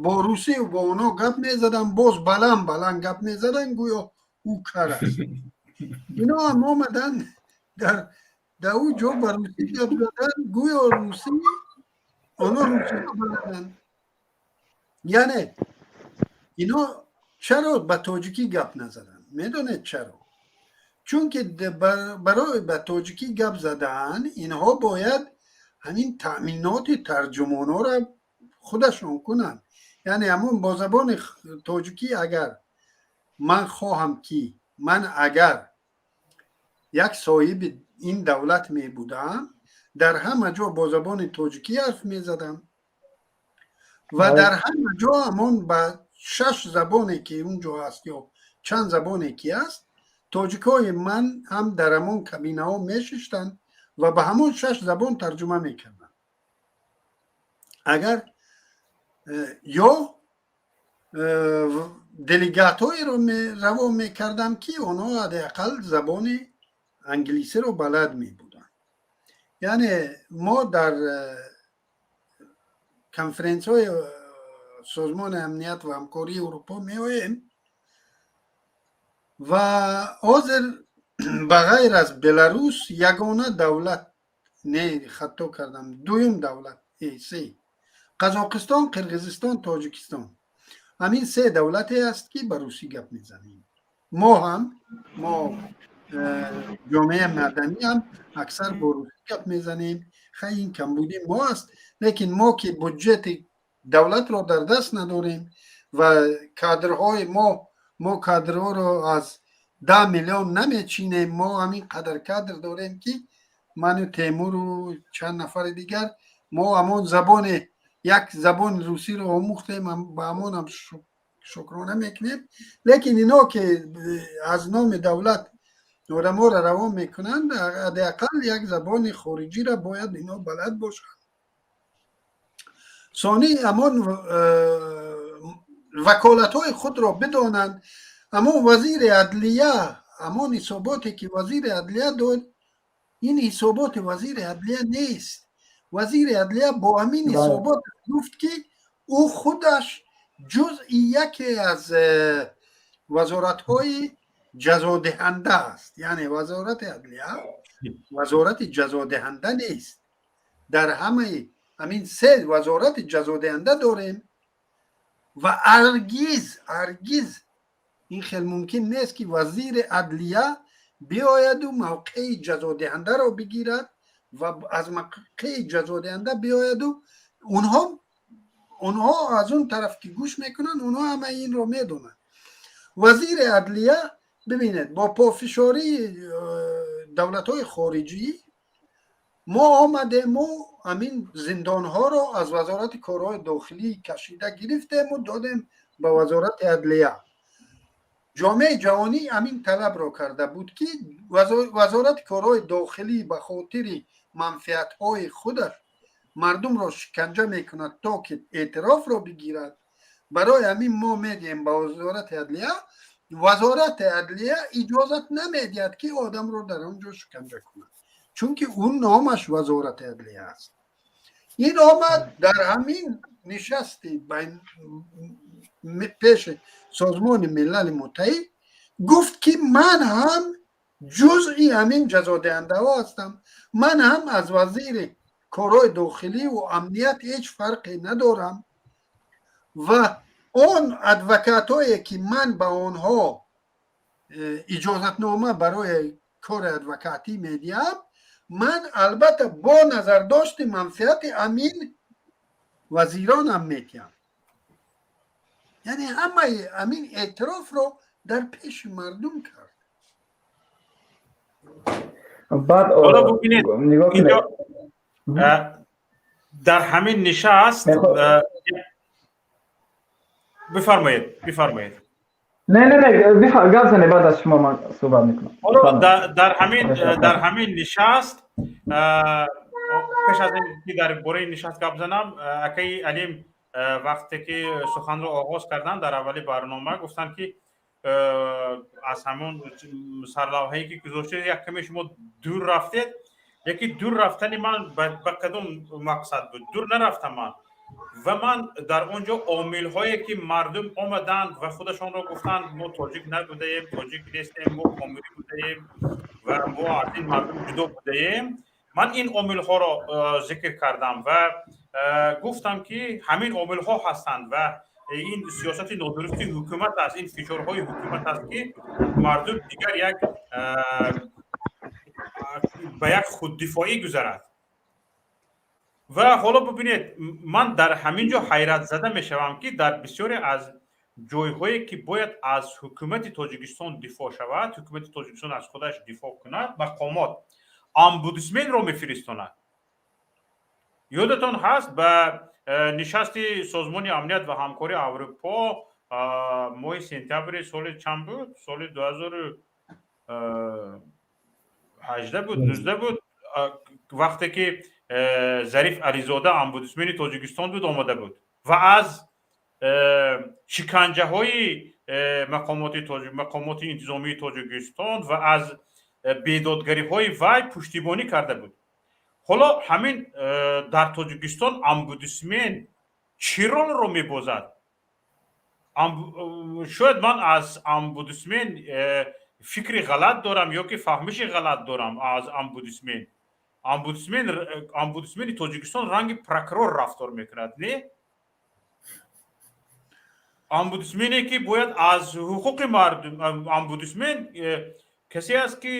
бо русӣ бо онҳо гап мезаданд, боз баланд баланд гап мезаданд, гӯё ӯ кар аст. Ино ҳам омаданд, дар ӯ ҷо ба русӣ гап заданд, гӯё русӣ, онҳо русиро баладанд. Яъне ино чаро ба тоҷикӣ гап назаданд? Медонед чаро? Чунки барои ба тоҷикӣ гап задан инҳо бояд ҳамин таъминоти тарҷумонҳоро худашон кунанд. Яъне ҳамон бо забони тоҷикӣ агар ман хоҳам, ки ман агар як соҳиби ин давлат мебудам, дар ҳама ҷо бо забони тоҷикӣ ҳарф мезадам ва дар ҳама ҷо ҳамон ба шаш забоне ки он ҷо ҳаст ё чанд забоне ки ҳаст, тоҷикҳои ман ҳам дар ҳамон кабинаҳо мешиштанд ва ба ҳамон шаш забон тарҷума мекарданд. Агар ё делегатҳоеро равон мекардам, ки онҳо ҳадди ақал забони англисиро балад мебуданд. Яъне мо дар конференсҳои Созмони амният ва ҳамкории Аврупо меоем ва ҳозир ба ғайр аз Беларус ягона давлат, не, хато кардам, дуюм давлат, се: Қазоқистон, Қирғизистон, Тоҷикистон, ҳамин се давлате аст, ки ба русӣ гап мезанем. Мо ҳам, мо ҷомеаи маданӣ ҳам аксар бо русӣ гап мезанем. Хай, ин камбудии мо аст, лекин мо ки буҷети давлатро дар даст надорем ва кадрҳои мо кадрҳоро аз 10 миллион намечинем. Мо ҳамин қадар кадр дорем, ки ману Темуру чанд нафари дигар, мо ҳамон забоне, як забони русиро омӯхтем, ба ҳамонам шукрона мекунем. Лекин ино ки аз номи давлат одаморо равон мекунанд, ҳадди ақал як забони хориҷиро бояд ино балад бошанд. Сонӣ ҳамон ваколатҳои худро бидонанд. Ҳамон вазири адлия, ҳамон ҳисоботе ки вазири адлия дод, ин ҳисоботи вазири адлия нест. Вазири адлия бо ҳамин ҳисобот гуфт, ки ӯ худаш ҷузъи яке аз вазоратҳои Ҷазодиҳанда аст, яъне Вазорати адлия вазорати ҷазодиҳанда нест. Дар ҳамаи ҳамин се вазорати ҷазодиҳанда дорем ва ҳаргиз, ҳаргиз ин хел мумкин нест, ки вазири адлия биояду мавқеи ҷазодиҳандаро бигирад ва аз мавқеи ҷазодиҳанда биояду онҳо аз он тараф ки гӯш мекунанд, онҳо ҳамаи инро медонанд. Вазири адлия, бибинед, бо пофишории давлатҳои хориҷӣ мо омадему ҳамин зиндонҳоро аз Вазорати корҳои дохилӣ кашида гирифтему додем ба Вазорати адлия. Ҷомеаи ҷаҳонӣ ҳамин талабро карда буд, ки Вазорати корҳои дохилӣ ба хотири манфиатҳои худаш мардумро шиканҷа мекунад, то ки эътирофро бигирад. Барои ҳамин мо медиҳем ба Вазорати адлия. Вазорати адлия иҷозат намедиҳад, ки одамро дар он ҷо шиканҷа кунад, чунки ӯ номаш Вазорати адлия аст. Ин омад дар ҳамин нишасти пеши Созмони Милали Муттаҳид гуфт, ки ман ҳам ҷузъи ҳамин ҷазодиҳандаҳо ҳастам, ман ҳам аз вазири корҳои дохилию амният ҳеҷ фарқе надорам ва он адвокатое, ки ман ба онҳо иҷозатнома барои кори адвокатӣ медиҳам, ман албатта бо назардошти манфиати ҳамин вазиронам медиҳам. Яъне ҳамаи ҳамин эътирофро дар пеши мардум кард. Баъд нигоҳ кунед. Дар ҳамин нишаст, бифармоед, бифармоед. Не, гап занед, баъд аз шумо ман суҳбат мекунам. Дар ҳамин нишаст, пеш аз ин ки дар бораи нишаст гап занам, акаи Алим вақте ки суханро оғоз карданд, дар аввали барнома гуфтанд, ки аз ҳамон сарлавҳае, ки гузоштед, як каме шумо дур рафтед. Яки дур рафтани ман ба кадом мақсад буд? Дур нарафтам ман ва ман дар он ҷо омилҳое, ки мардум омаданд ва худашонро гуфтанд: мо тоҷик набудаем, тоҷик нестем, мо помирӣ будаем ва мо аз ин мардум ҷудо будаем. Ман ин омилҳоро зикр кардам ва гуфтам, ки ҳамин омилҳо ҳастанд ва ин сиёсати нодурусти ҳукумат аст, ин фишорҳои ҳукумат аст, ки мардум дигар як ба як худдифоӣ гузарад. Ва ҳоло бибинед, ман дар ҳамин ҷо ҳайратзада мешавам, ки дар бисёре аз ҷойҳое, ки бояд аз ҳукумати Тоҷикистон дифоъ шавад, ҳукумати Тоҷикистон аз худаш дифоъ кунад, мақомот омбудсменро мефиристонад. Ёдатон ҳаст, ба нишасти Созмони амният ва ҳамкории Аврупо моҳи сентябри соли чанд буд, соли 2018 буд, 19 буд, вақте ки Зариф Ализода омбудсмени Тоҷикистон буд, омада буд ва аз шиканҷаҳои мақомоти интизомии Тоҷикистон ва аз бедодгариҳои вай пуштибонӣ карда буд. Ҳоло ҳамин дар Тоҷикистон омбудсмен чӣ ролро мебозад? Шояд ман аз омбудсмен фикри ғалат дорам ё ки фаҳмиши ғалат дорам аз омбудсмен. Омбудсмени Тоҷикистон ранги прокурор рафтор мекунад, не? Омбудсмене, ки бояд аз ҳуқуқи мардум, омбудсмен касе аст, ки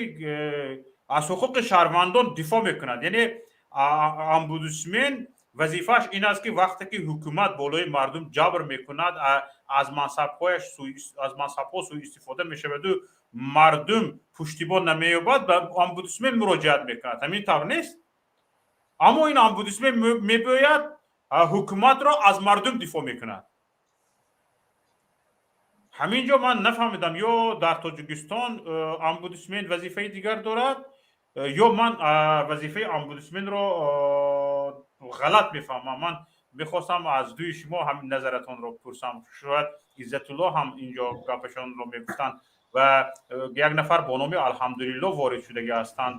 аз ҳуқуқи шаҳрвандон дифоъ мекунад. Яъне омбудсмен вазифааш ин аст, ки вақте ки ҳукумат болои мардум ҷабр мекунад, аз мансабҳо сӯистифода мешаваду мардум пуштибон намеёбад, ба омбудсмен муроҷиат мекунад. Ҳамин тавр нест? Аммо ин омбудсмен мебояд ҳукуматро аз мардум дифоъ мекунад. Ҳамин ҷо ман нафаҳмидам, ё дар Тоҷикистон омбудсмен вазифаи дигар дорад, ё ман вазифаи омбудсменро ғалат мефаҳмам. Ман мехостам аз дуи шумо ҳамин назаратонро пурсам. Шояд Иззатулло ҳам инҷо гапашонро мегуфтанд ва як нафар бо номи Алҳамдулилло ворид шудагӣ ҳастанд,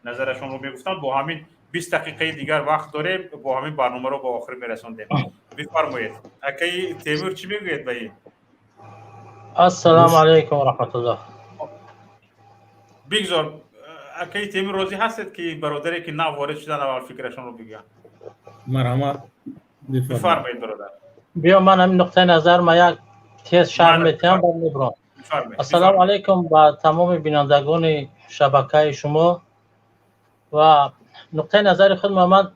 назарашонро мегуфтанд. Бо ҳамин 20 дақиқаи дигар вақт дорем, бо ҳамин барномаро ба охир мерасондем. Бифармоед, акаи Темур, чӣ мегӯед ба ин? Ассалому алайкум ва раҳматуллоҳ. Бигзор, акаи Темур, розӣ ҳастед, ки бародаре, ки нав ворид шудан, аввал фикрашонро бигӯянд? Марҳамат. Бифармоед, бародар. Биё, ман ҳамин нуқтаи назар ма як тез шарҳ метиҳам, баъд мебурам. Ассалому алайкум ба тамоми бинандагони шабакаи шумо. Ва нуқтаи назари худ ман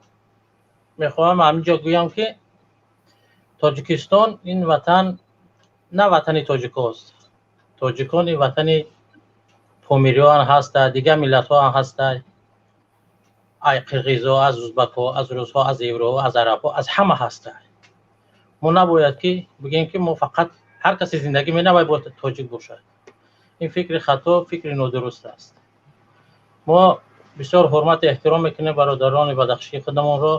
мехоҳам ҳамин ҷо гӯям, ки Тоҷикистон ин ватан на ватани тоҷикост. Тоҷикон ин ватани помириён ҳаста, дигар миллатҳо ҳам ҳаста, ай қирғизо, аз узбакҳо, аз русҳо, аз евроҳо, аз арабҳо, аз ҳама ҳаста. Мо набояд ки бигӯем, ки мо фақат ҳар касе зиндагӣ менавай бояд тоҷик бошад. Ин фикри хато, фикри нодуруст аст. Мо бисёр ҳурмату эҳтиром мекунем бародарони бадахшии худамонро,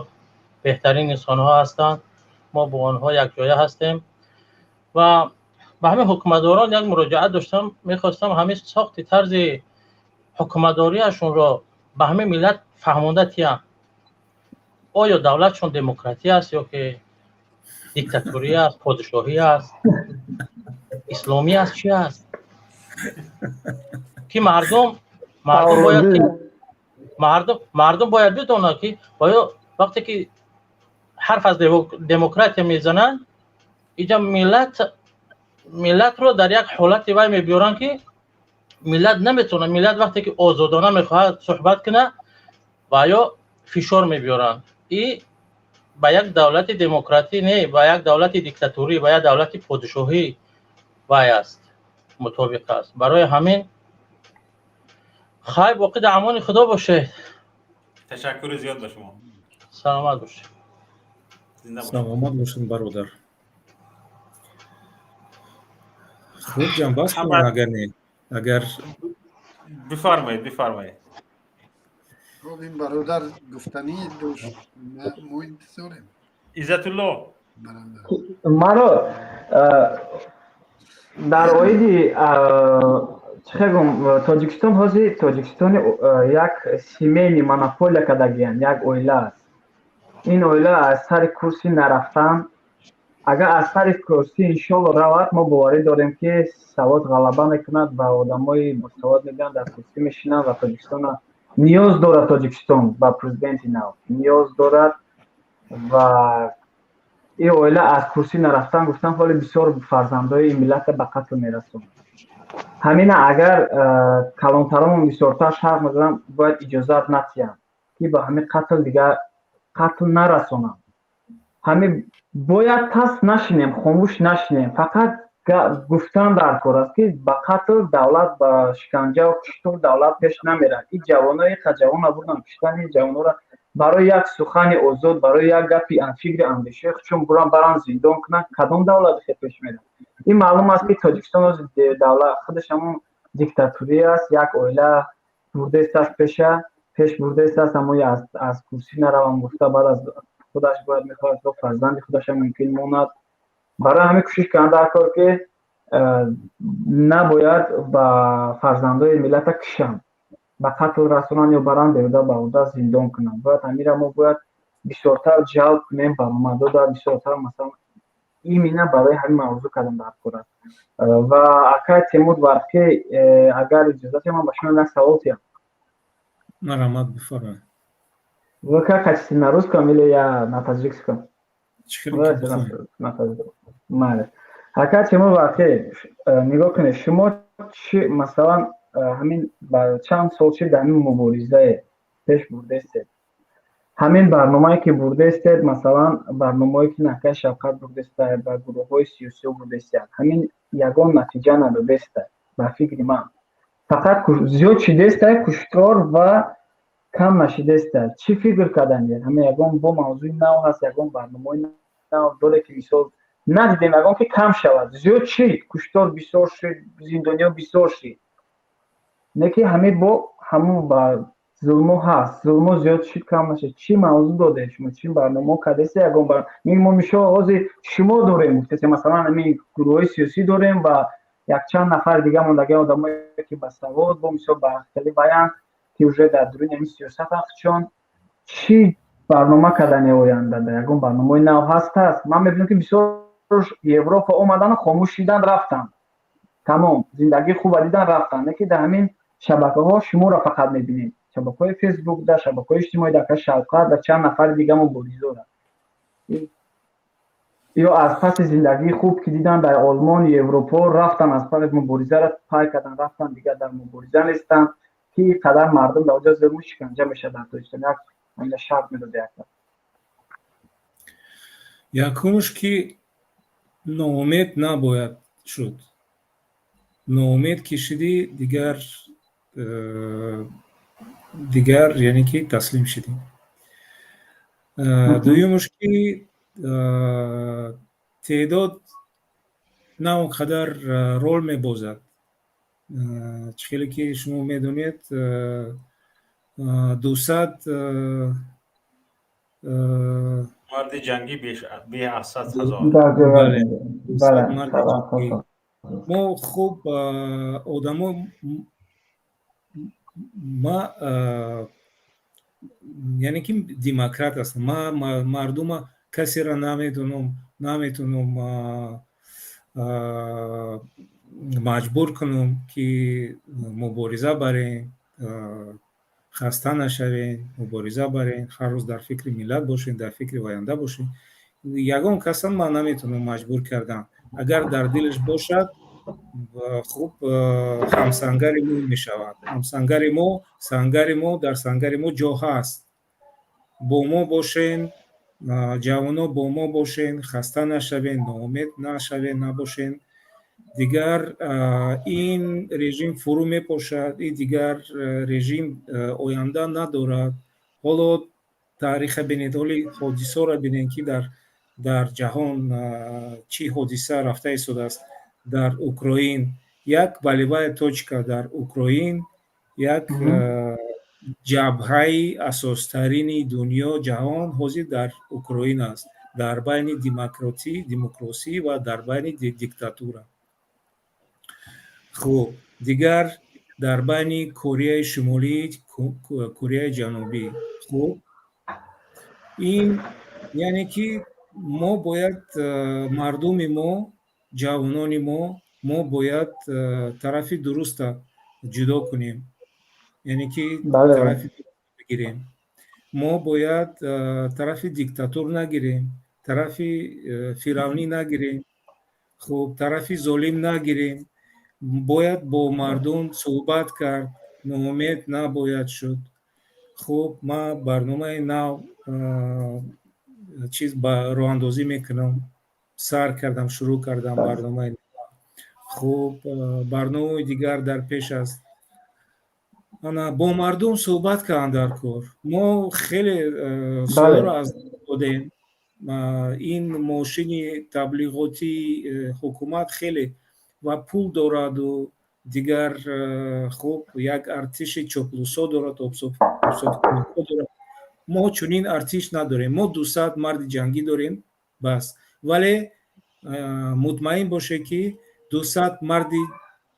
беҳтарин инсонҳо ҳастанд, мо бо онҳо якҷоя ҳастем. Ва ба ҳамин ҳукуматдорон як муроҷиат доштам, мехостам ҳамин сохти тарзи ҳукуматдориашонро ба ҳамин миллат фаҳмонда тиям. Оё давлатшон демократӣ аст ё ки диктатурӣ аст, подшоҳӣ аст, исломӣ аст, чӣ аст, ки мардум бояд бидонад, ки оё вақте ки ҳарф аз демократия мезананд, иҷа миллатро дар як ҳолати вай мебиёранд, ки миллат наметавонад. Миллат вақте ки озодона мехоҳад суҳбат кунад, ва ё фишор мебиёранд. И ба як давлати демократӣ не, ба як давлати диктатурӣ, ба як давлати подшоҳӣ вай аст, мутобиқ аст. Барои ҳамин, хайр, боқӣ дар амони Худо бошед. Ташаккури зиёд ба шумо. Саломат бошед. Саломат бошед, бародар. Хуб, ҷамъбаст кунем, агар не, агар Бифармоед, бифармоед. Хуб, ин бародар гуфтанӣ дошт, мо интизорем. Иззатулло. Маро дар оиди чӣ гум, Тоҷикистон ҳозир Тоҷикистони як семейный монополия кардагиянд, як оила аст. Ин оила аз сари курсӣ нарафтан, агар аз сари курсӣ, иншолло, равад, мо боварӣ дорем, ки савод ғалаба мекунад ва одамои босавод мебиёнд, дар курсӣ мешинанд. Ва Тоҷикистона ниёз дорад, Тоҷикистон ба президенти нав ниёз дорад. Ва ин оила аз курсӣ нарафтан, гуфтан, ҳоли бисёр фарзандои ин миллата ба қатл мерасонад. Ҳамина агар калонтаромон бисёртар шарҳ мезананд, бояд иҷозат натиҳанд, ки ба ҳамин қатл дигар қатл нарасонанд. Ҳамин бояд пас нашинем, хомӯш нашинем. Фақат гуфтан дар кор аст, ки ба қатл давлат, ба шиканҷаву куштор давлат пеш намерад. Ин ҷавонои ҷавона бурдан, куштани ҷавонора барои як сухани озод, барои як гапи фикри андешаи чун буран баран зиндон кунанд, кадом давлат хе пеш мерад? Ин маълум аст, ки Тоҷикистон давлат худаш ҳамон диктатурӣ аст, як оила бурдааст пеша, пеш бурдааст. Ҳамои аз курсӣ наравам гуфта, баъд аз худаш бояд мехоҳад фарзанди худашам мумкин монад. Барои ҳамин кӯшиш кунанд дар кор, ки набояд ба фарзандои миллата кушанд, ба қатл расонанд ё баранд беҳуда баҳуда зиндон кунанд. Бояд ҳамира мо бояд бисёртар ҷалб кунем, баромадода бисёртар, масалан, именно барои ҳамин мавзӯъ кардам дар кор аст. Ва акай Темур Варқӣ, агар иҷозат, ман ба шумо як савол тиям. Марҳамат, бифармоед. Вы как хотите, на русском или я на таджикском? Майли. Ака Темур Варқӣ, нигоҳ кунед, шумо чи, масалан, ҳамин ба чанд сол чи дар ҳамин муборизае пеш бурдестед, ҳамин барномае ки бурдестед, масалан, барномаое ки Наҳкаи Шавқат бурдеста, ба гурӯҳҳои сиёсиё бурдестияд, ҳамин ягон натиҷа надодеста. Ба фикри ман, фақат зиёд шидеста куштор ва кам нашидеста. Чӣ фикр карданед? Ҳамин ягон бо мавзӯи нав ҳаст, ягон барномаи нав доре, ки мисол надидем ягон ки кам шавад? Зиёд шид куштор, бисёр шид зиндониё, бисёр шид, не ки ҳамин бо ҳамун ба зулмо ҳаст, зулмо зиёд шид, кам нашид. Чӣ мавзӯъ додед шумо, чӣ барномао кардеста? Ягон мо мисол ҳозир шумо дорем, гуфтесе, масалан, ҳамин гурӯҳҳои сиёсӣ дорем ва якчанд нафар дига мондагиан, одамое ки басавод, бо мисол ба хеле баян, ки уже дар дуруни ҳамин сиёсат ҳастчон. Чӣ барнома кардани оянда? Ягон барномаи нав ҳаст? Ман мебинам, ки бисёр Европа омадану хомӯш шидан, рафтанд, тамом, зиндагии хуба дидан, рафтанд, не ки дар ҳамин. Шабакаҳо шуморо фақат мебинем, шабакаҳои Фейсбук да, шабакаҳои иҷтимоӣ да, Шавқат да, чанд нафари дига муборизора ё аз паси зиндагии хуб, ки дидан дар Олмон, Европо, рафтан, аз паси муборизаро пай кардан, рафтан, дигар дар мубориза нестанд, ки ин қадар мардум дар оҷа зулму шиканҷа мешавад дар Тоҷикистон. Як ҳамина шарт медода як. Якумш, ки ноумед набояд шуд. Ноумед ки шудӣ, дигар, яъне ки таслим шудӣ. Дуюмш, ки теъдод на он қадар рол мебозад. Чӣ хеле ки шумо медонед, 200 марди ҷангӣ бе аз 100 000. Марди ҷангӣ. Мо хуб одамо, ма яъне ки демократ ҳастам. Ма мардума, касеро намедонам, наметавонам маҷбур кунам, ки мубориза барем, хаста нашавем, мубориза барем, ҳар рӯз дар фикри миллат бошем, дар фикри оянда бошем. Ягон касам ман наметавонам маҷбур кардан. Агар дар дилаш бошад, хуб, ҳамсангари мо мешавад. Ҳамсангари мо, сангари мо, дар сангари мо ҷо ҳаст. Бо мо бошен, ҷавоно, бо мо бошен, хаста нашавен, ноумед нашавен, набошен. Дигар ин режим фурӯ мепошад, и дигар режим оянда надорад. Ҳоло таъриха бинед, ҳоли ҳодисаро бинед, ки дар ҷаҳон чӣ ҳодиса рафта истодааст. Дар Украин як болевая точка, дар Украин як ҷабҳаи асостарини дунё, ҷаҳон ҳозир дар Украин аст, дар байни демократӣ ва дар байни диктатура. Хуб, дигар дар байни Кореяи Шимолӣ, Кореяи Ҷанубӣ. Хуб, ин яъне ки мо бояд, мардуми мо, ҷавонони мо, мо бояд тарафи дуруста ҷудо кунем, яъне ки тарафи бигирем. Мо бояд тарафи диктатур нагирем, тарафи фиравнӣ нагирем, хуб, тарафи золим нагирем. Бояд бо мардум суҳбат кард, ноумед набояд шуд. Хуб, ман барномаи нав чиз ба роҳандозӣ мекунам, сар кардам, шурӯъ кардам барномаи. Хуб, барномаи дигар дар пеш аст. Ана, бо мардум суҳбат кардан дар кор. Мо хеле солҳоро аз додем. Ин мошини таблиғотии ҳукумат хеле ва пул дораду дигар, хуб, як артиши чоплусо дорад, обсофкунакҳо дорад. Мо чунин артиш надорем. Мо 200 марди ҷангӣ дорем, бас. Вале мутмаин бошед, ки 200 марди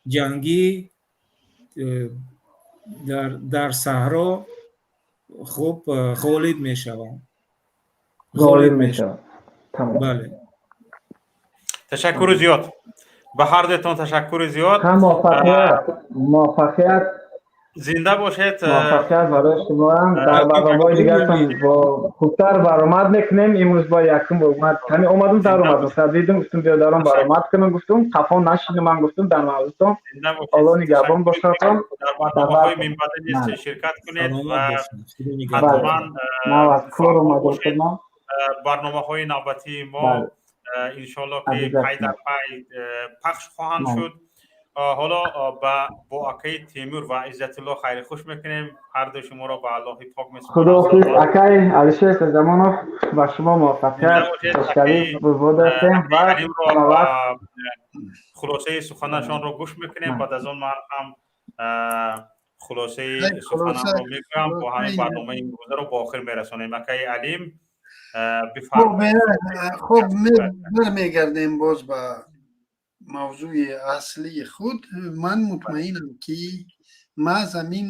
ҷангӣ дар саҳро, хуб, ғолиб мешаванд. Ғолиб мешаванд. Бале. Ташаккури зиёд, ба ҳар дуятон ташаккури зиёд. Муваффақият, муваффақият. Зинда бошед. Муваффақият барои шумоам. Дар барномаҳои дигаратон бо хубтар баромад мекунем. Имрӯз бо якум омад, ҳамин омадум, даромадум, дидум, гуфтум биёдарон баромад кунам, гуфтум қафо нашинам, ман гуфтум дар мавзӯтон. Алло нигаҳбон бошадтон. Дар барномаҳои минбаъда низ ширкат кунед ва ҳатман нав аз кор омадам. Барномаҳои навбатии мо иншоалло ки пай дар пай пахш хоҳанд шуд. Ҳоло бо акаи Темур ва Иззатулло хайри хуш мекунем. Ҳар дуи шуморо ба Аллоҳи пок месупорам. Худоҳофиз, акаи Алишер Замонов, ба шумо муваффақият, пешравӣ ҳастем ва хулосаи суханашонро гӯш мекунем. Баъд аз он ман ҳам хулосаи суханамро мегӯям, бо ҳамин барномаи имрӯзаро ба охир мерасонем. Акаи Алим. Хуб, бармегардем боз ба мавзӯи аслии худ. Ман мутмаинам, ки маҳз ҳамин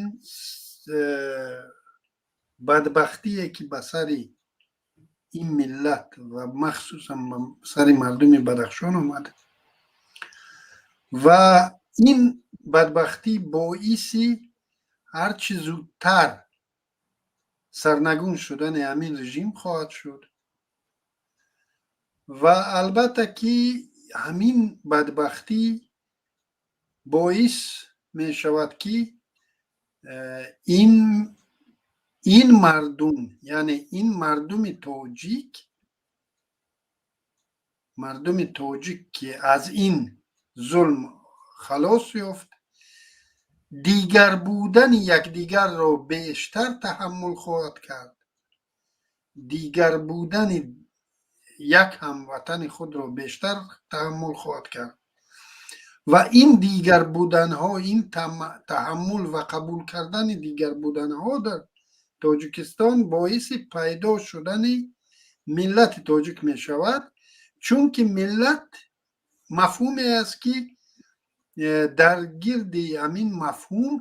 бадбахтие, ки ба сари ин миллат ва махсусан ба сари мардуми Бадахшон омад ва ин Бадбахтӣ боиси ҳарчи зудтар сарнагун шудани ҳамин режим хоҳад шуд. Ва албатта, ки ҳамин бадбахтӣ боис мешавад, ки ин мардум, яъне ин мардуми тоҷик, мардуми тоҷик, ки аз ин зулм халос ёфт, дигар будани якдигарро бештар таҳаммул хоҳад кард, дигар будани як ҳамватани худро бештар таҳаммул хоҳад кард. Ва ин дигар буданҳо, ин таҳаммул ва қабул кардани дигар буданҳо дар Тоҷикистон боиси пайдо шудани миллати тоҷик мешавад, чунки миллат мафҳуме аст, ки дар гирди ҳамин мафҳум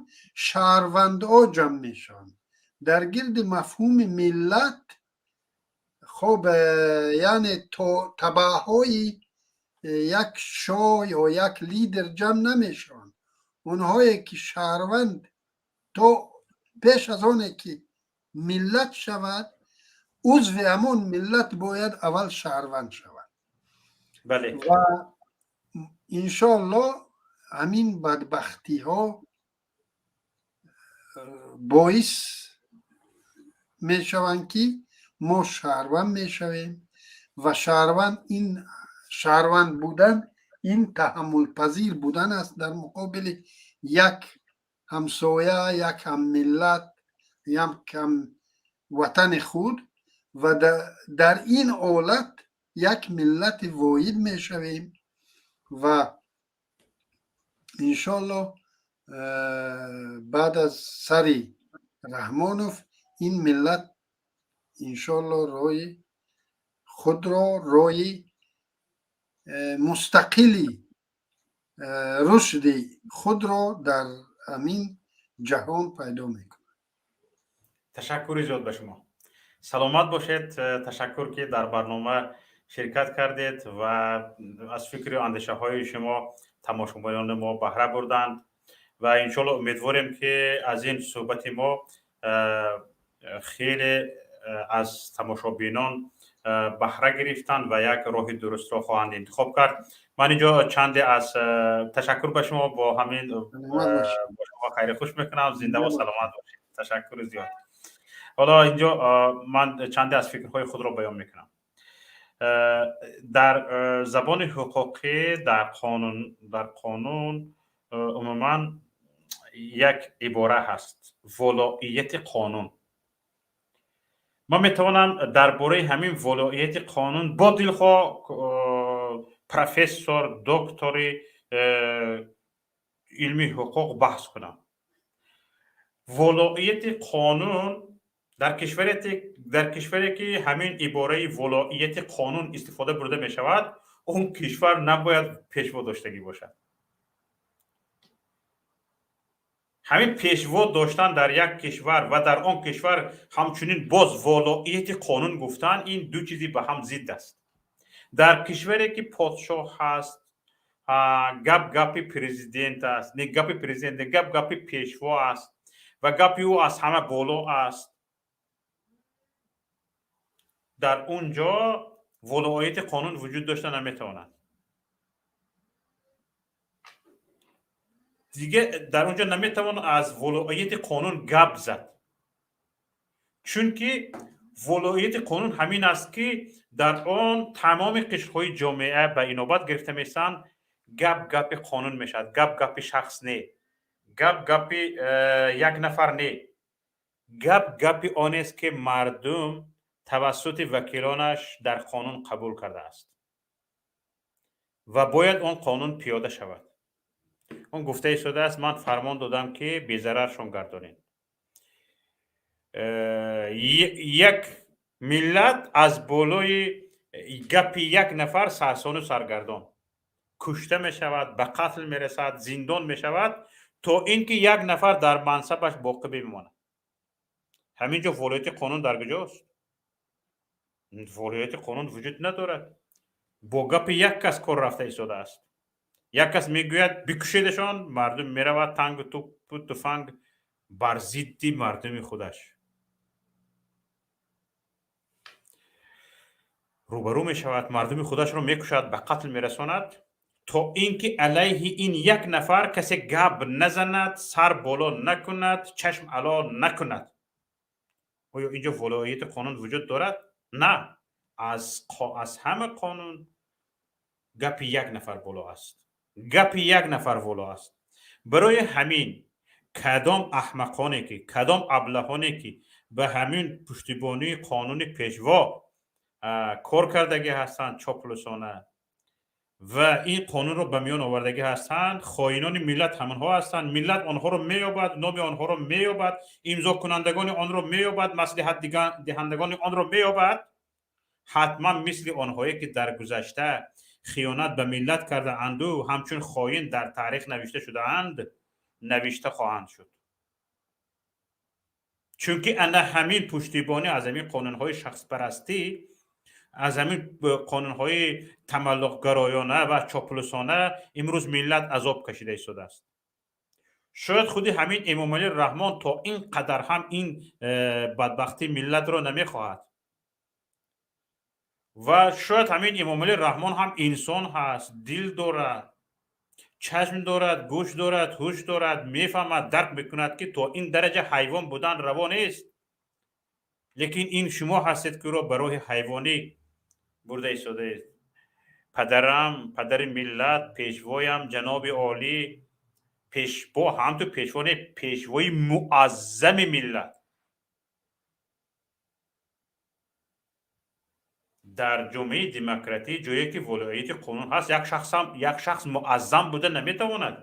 шаҳрвандҳо ҷамъ мешаванд. Дар гирди мафҳуми миллат, хоб, яъне табаъҳои як шоҳ ё як лидер ҷамъ намешаванд. Онҳое ки шаҳрванд, то пеш аз оне ки миллат шавад, узви ҳамон миллат бояд аввал шаҳрванд шавад. Ва иншоалло, ҳамин бадбахтиҳо боис мешаванд, ки мо шаҳрванд мешавем. Ва шаҳрванд, ин шаҳрванд будан, ин таҳаммулпазир будан аст дар муқобили як ҳамсоя, як ҳаммиллат, як ҳамватани худ. Ва дар ин ҳолат як миллати воҳид мешавем. Ва иншоалло, баъд аз сари Раҳмонов ин миллат иншоалло роҳи худро, роҳи мустақили рушди худро дар ҳамин ҷаҳон пайдо мекунад. Ташаккури зиёд ба шумо, саломат бошед. Ташаккур, ки дар барнома ширкат кардед ва аз фикру андешаҳои шумо тамошобинони мо баҳра бурданд. Ва иншоалло, умедворем, ки аз ин суҳбати мо хеле аз тамошобинон баҳра гирифтанд ва як роҳи дурустро хоҳанд интихоб кард. Ман инҷо чанде аз ташаккур ба шумо, бо ҳамин бо шумо хайри хуш мекунам. Зинда ва саломат бошед, ташаккури зиёд. Ҳоло инҷо ман чанде аз фикрҳои худро баён мекунам. Дар забони ҳуқуқӣ, дар қонун умуман як ибора ҳаст: волоияти қонун. Ман метавонам дар бораи ҳамин волоияти қонун бо дилхоҳ профессор, доктори илми ҳуқуқ баҳс кунам. Волоияти қонун дар кишваре ки ҳамин ибораи волоияти қонун истифода бурда мешавад, он кишвар набояд пешво доштагӣ бошад. Ҳамин пешво доштан дар як кишвар ва дар он кишвар ҳамчунин боз волоияти қонун гуфтан, ин ду чизи ба ҳам зидд аст. Дар кишваре ки подшоҳ ҳаст, гап гапи президент аст, не гапи президент, не, гап гапи пешво аст ва гапи ӯ аз ҳама боло аст, дар он ҷо волоияти қонун вуҷуд дошта наметавонад. Диге дар он ҷо наметавон аз волоияти қонун гап зад, чунки волоияти қонун ҳамин аст, ки дар он тамоми қишрҳои ҷомеа ба инобат гирифта мешаванд. Гап гапи қонун мешавад, гап гапи шахс не, гап гапи як нафар не, гап гапи онест, ки мардум тавассути вакилонаш дар қонун қабул кардааст ва бояд он қонун пиёда шавад. Он гуфта истодааст: «Ман фармон додам, ки безараршон гардонед». Як миллат аз болои гапи як нафар сарсону саргардон кушта мешавад, ба қатл мерасад, зиндон мешавад, то ин ки як нафар дар мансабаш боқӣ бимонад. Ҳамин ҷо волоияти қонун дар куҷост? Волоияти қонун вуҷуд надорад. Бо гапи як кас кор рафта истодааст. Як кас мегӯяд, бикушедашон, мардум меравад, тангу тупу туфанг бар зидди мардуми худаш рӯбарӯ мешавад, мардуми худашро мекушад, ба қатл мерасонад, то ин ки алайҳи ин як нафар касе гап назанад, сар боло накунад, чашм ало накунад. Оё инҷо волоияти қонун вуҷуд дорад? На, аз ҳама қонун гапи як нафар боло аст, гапи як нафар воло аст. Барои ҳамин кадом аҳмақоне ки, кадом аблаҳоне ки ба ҳамин пуштибонии қонуни пешво кор кардагӣ ҳастанд, чоплусона ва ин қонунро ба миён овардагӣ ҳастанд, хоинони миллат ҳамонҳо ҳастанд. Миллат онҳоро меёбад, номи онҳоро меёбад, имзокунандагони онро меёбад, маслиҳатдиҳандагони онро меёбад. Ҳатман мисли онҳое ки дар гузашта хиёнат ба миллат кардаанду ҳамчун хоин дар таърих навишта шудаанд, навишта хоҳанд шуд. Чунки ана ҳамин пуштибонӣ аз ҳамин қонунҳои шахспарастӣ, аз ҳамин қонунҳои тамаллуқгароёна ва чоплусона имрӯз миллат азоб кашида истодааст. Шояд худи ҳамин Эмомалӣ Раҳмон то ин қадар ҳам ин бадбахтии миллатро намехоҳад ва шояд ҳамин Эмомалӣ Раҳмон ҳам инсон ҳаст, дил дорад, чашм дорад, гӯш дорад, ҳуш дорад, мефаҳмад, дарк мекунад, ки то ин дараҷа ҳайвон будан раво нест. Лекин ин шумо ҳастед, ки ӯро ба роҳи ҳайвонӣ бурда истодаед. Падарам, падари миллат, пешвоям, ҷаноби олӣ, пешво, ҳамту пешво не, пешвои муаззами миллат. Дар ҷомеаи демократӣ, ҷое ки волоияти қонун ҳаст, як шахс муаззам буда наметавонад.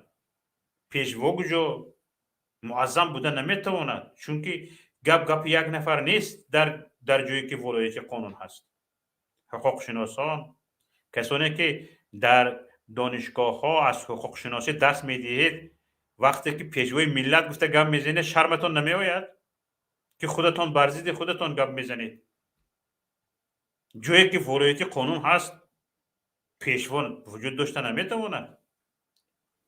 Пешво куҷо муаззам буда наметавонад, чунки гап гапи як нафар нест дар ҷое ки волоияти қонун ҳаст. Ҳуқуқшиносон, касоне ки дар донишгоҳҳо аз ҳуқуқшиносӣ дарс медиҳед, вақте ки пешвои миллат гуфта гап мезанед, шарматон намеояд, ки худатон бар зидди худатон гап мезанед? Ҷое ки волоияти қонун ҳаст, пешво вуҷуд дошта наметавонад.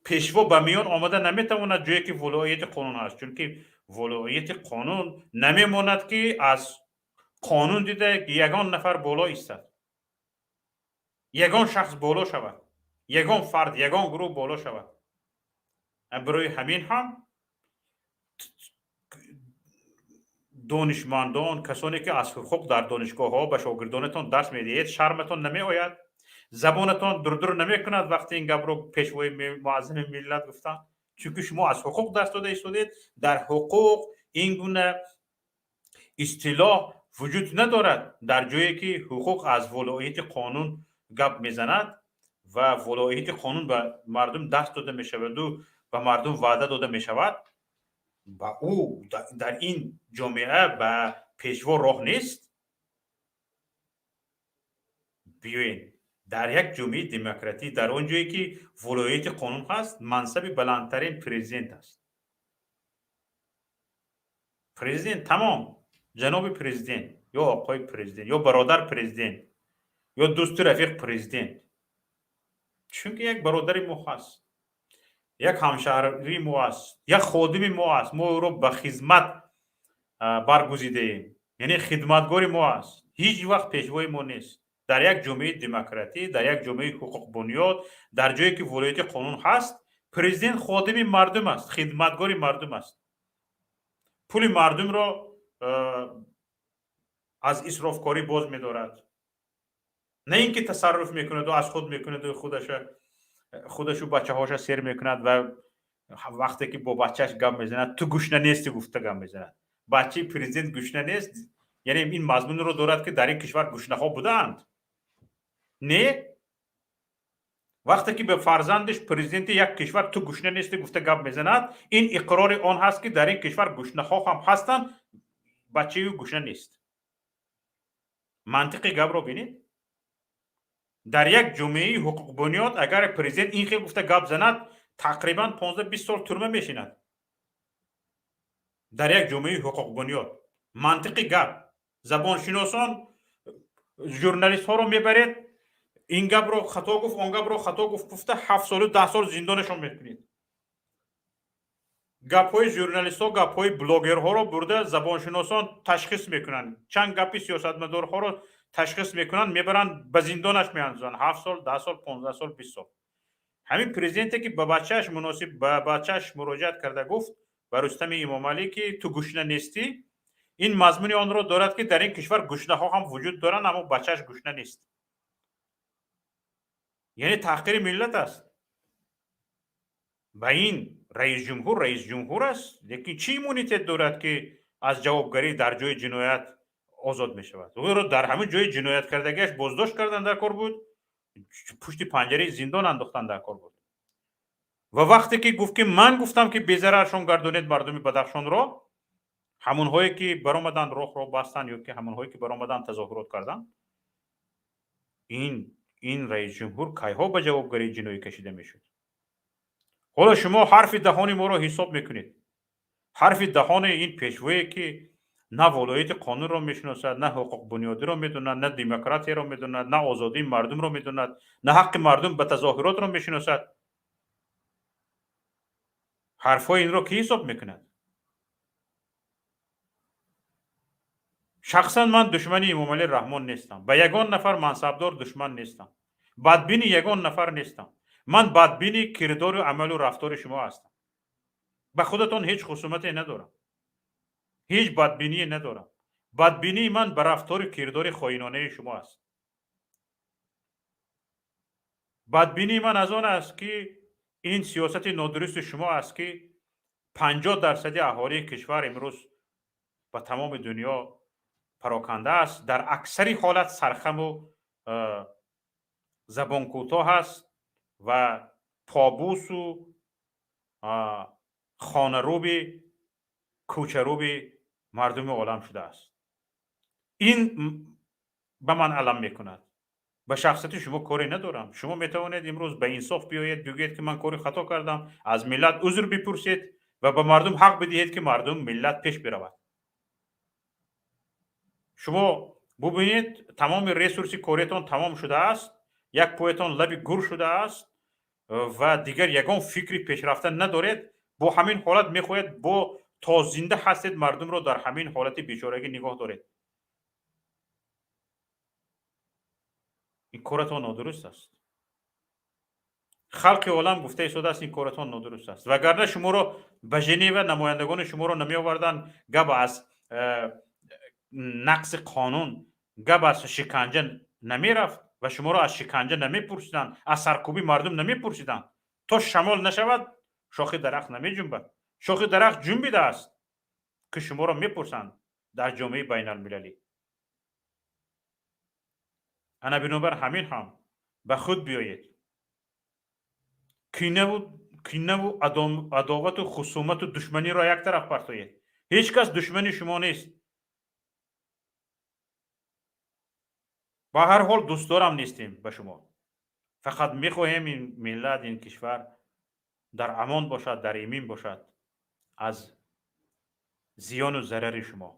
Пешво ба миён омада наметавонад ҷое ки волоияти қонун ҳаст, чунки волоияти қонун намемонад, ки аз қонун дида ягон нафар боло истад, ягон шахс боло шавад, ягон фард, ягон гурӯҳ боло шавад. Барои ҳамин ҳам донишмандон, касоне ки аз ҳуқуқ дар донишгоҳҳо ба шогирдонатон дарс медиҳед, шарматон намеояд, забонатон дурдур намекунад вақте ин гапро пешвои муаззами миллат гуфтанд? Чунки шумо аз ҳуқуқ дарс дода истодед. Дар ҳуқуқ ин гуна истилоҳ вуҷуд надорад. Дар ҷое ки ҳуқуқ аз волоияти қонун гап мезанад ва волоияти қонун ба мардум даст дода мешаваду ба мардум ваъда дода мешавад, ба ӯ дар ин ҷомеа ба пешво роҳ нест. Биёед, дар як ҷомеаи демократӣ, дар он ҷое ки волоияти қонун ҳаст, мансаби баландтарин президент аст. Президент, тамом, ҷаноби президент ё оқои президент ё бародар президент ё дӯсту рафиқ президент, чунки як бародари мо ҳаст, як ҳамшаҳрии мо аст, як ходими мо аст. Мо ӯро ба хизмат баргузидаем, яъне хидматгори мо аст, ҳеҷ вақт пешвои мо нест. Дар як ҷомеаи демократӣ, дар як ҷомеаи ҳуқуқбунёд, дар ҷое ки волоияти қонун ҳаст, президент ходими мардум аст, хидматгори мардум аст. Пули мардумро аз исрофкорӣ боз медорад, на ин ки тасарруф мекунаду аз худ мекунаду худашу бачаҳоша сер мекунад ва вақте ки бо бачааш гап мезанад, ту гушна нести гуфта гап мезанад. Бачаи президент гушна нест, яъне ин мазмунро дорад, ки дар ин кишвар гушнаҳо будаанд. Не, вақте ки ба фарзандиш президенти як кишвар ту гушна нести гуфта гап мезанад, ин иқрори он ҳаст, ки дар ин кишвар гушнаҳо ҳам ҳастанд, бачаи ӯ гушна нест. Мантиқи гапро бинед. Дар як ҷомеаи ҳуқуқбунёд агар президент ин хел гуфта гап занад, тақрибан 15-20 сол турма мешинад. Дар як ҷомеаи ҳуқуқбунёд мантиқи гап, забоншиносон, журналистҳоро мебаред. Ин гапро хато гуфт, он гапро хато гуфт гуфта, 7 солу 10 сол зиндонашон мекунед. Гапҳои журналистҳо, гапҳои блогерҳоро бурда забоншиносон ташхис мекунанд, чанд гапи сиёсатмадорҳоро ташхис мекунанд, мебаранд, ба зиндонаш меандозанд, 7 сол, 10 сол, 15 сол, 20 сол. Ҳамин президенте, ки ба бачааш муносиб, ба бачааш муроҷиат карда гуфт, ба Рустами Эмомалӣ, ки ту гушна нестӣ, ин мазмуни онро дорад, ки дар ин кишвар гушнаҳо ҳам вуҷуд доранд, аммо бачааш гушна нест, яъне таҳқири миллат аст. Ба ин раисҷумҳур, раисҷумҳур аст, лекин чӣ иммунитет дорад, ки аз ҷавобгарӣ дар ҷои ҷиноят озод мешавад? Ӯро дар ҳамин ҷои ҷинояткардагиаш боздошт кардан дар кор буд, пушти панҷараи зиндон андохтан дар кор буд. Ва вақте ки гуфт, ки ман гуфтам, ки безараршон гардонед мардуми Бадахшонро, ҳамонҳое ки баромаданд, роҳро бастанд, ё ки ҳамонҳое ки баромаданд, тазоҳурот карданд, ин раисҷумҳур кайҳо ба ҷавобгарии ҷиноӣ кашида мешуд? Ҳоло шумо ҳарфи даҳони моро ҳисоб мекунед, ҳарфи даҳони ин пешвое, ки на волояти қонунро мешиносад, на ҳуқуқбунёдиро медонад, на демократияро медонад, на озодии мардумро медонад, на ҳаққи мардум ба тазоҳуротро мешиносад. Ҳарфҳои инро кӣ ҳисоб мекунад? Шахсан ман душмани Эмомалӣ Раҳмон нестам, ба ягон нафар мансабдор душман нестам, бадбини ягон нафар нестам. Ман бадбини кирдору амалу рафтори шумо ҳастам. Ба худатон ҳеҷ хусумате надорам, ҳеҷ бадбиние надорам. Бадбинии ман ба рафтору кирдори хоинонаи шумо аст. Бадбинии ман аз он аст, ки ин сиёсати нодурусти шумо аст, ки 50 дарсади аҳолии кишвар имрӯз ба тамоми дунё пароканда аст, дар аксари ҳолат сархаму забонкӯтоҳ аст ва побусу хонаруби кӯчаруби мардуми олам шудааст. Ин ба ман алам мекунад. Ба шахсияти шумо коре надорам. Шумо метавонед имрӯз ба инсоф биёед, бигӯед, ки ман кори хато кардам, аз миллат узр бипурсед ва ба мардум ҳақ бидиҳед, ки мардум, миллат пеш биравад. Шумо бубинед, тамоми ресурси кориятон тамом шудааст, як поятон лаби гур шудааст ва дигар ягон фикри пешрафта надоред. Бо ҳамин ҳолат мехоҳед, бо то зинда ҳастед, мардумро дар ҳамин ҳолати бечорагӣ нигоҳ доред. Ин коратон нодуруст аст. Халқи олам гуфта истодааст, ин коратон нодуруст аст, вагарна шуморо ба Женева намояндагони шуморо намеоварданд. Гап аз нақзи қонун, гап аз шиканҷа намерафт ва шуморо аз шиканҷа намепурсиданд, аз саркӯбии мардум намепурсиданд. То шамол нашавад, шохи дарахт намеҷунбад. Шохи дарахт ҷунбидааст, ки шуморо мепурсанд дар ҷомеаи байналмилалӣ. Ана бинобар ҳамин ҳам ба худ биёед, кинаву адовату хусумату душманиро як тараф партоед. Ҳеҷ кас душмани шумо нест, ба ҳар ҳол дӯстдорам нестем ба шумо. Фақат мехоҳем ин миллат, ин кишвар дар амон бошад, дар эмин бошад аз зиёну зарари шумо.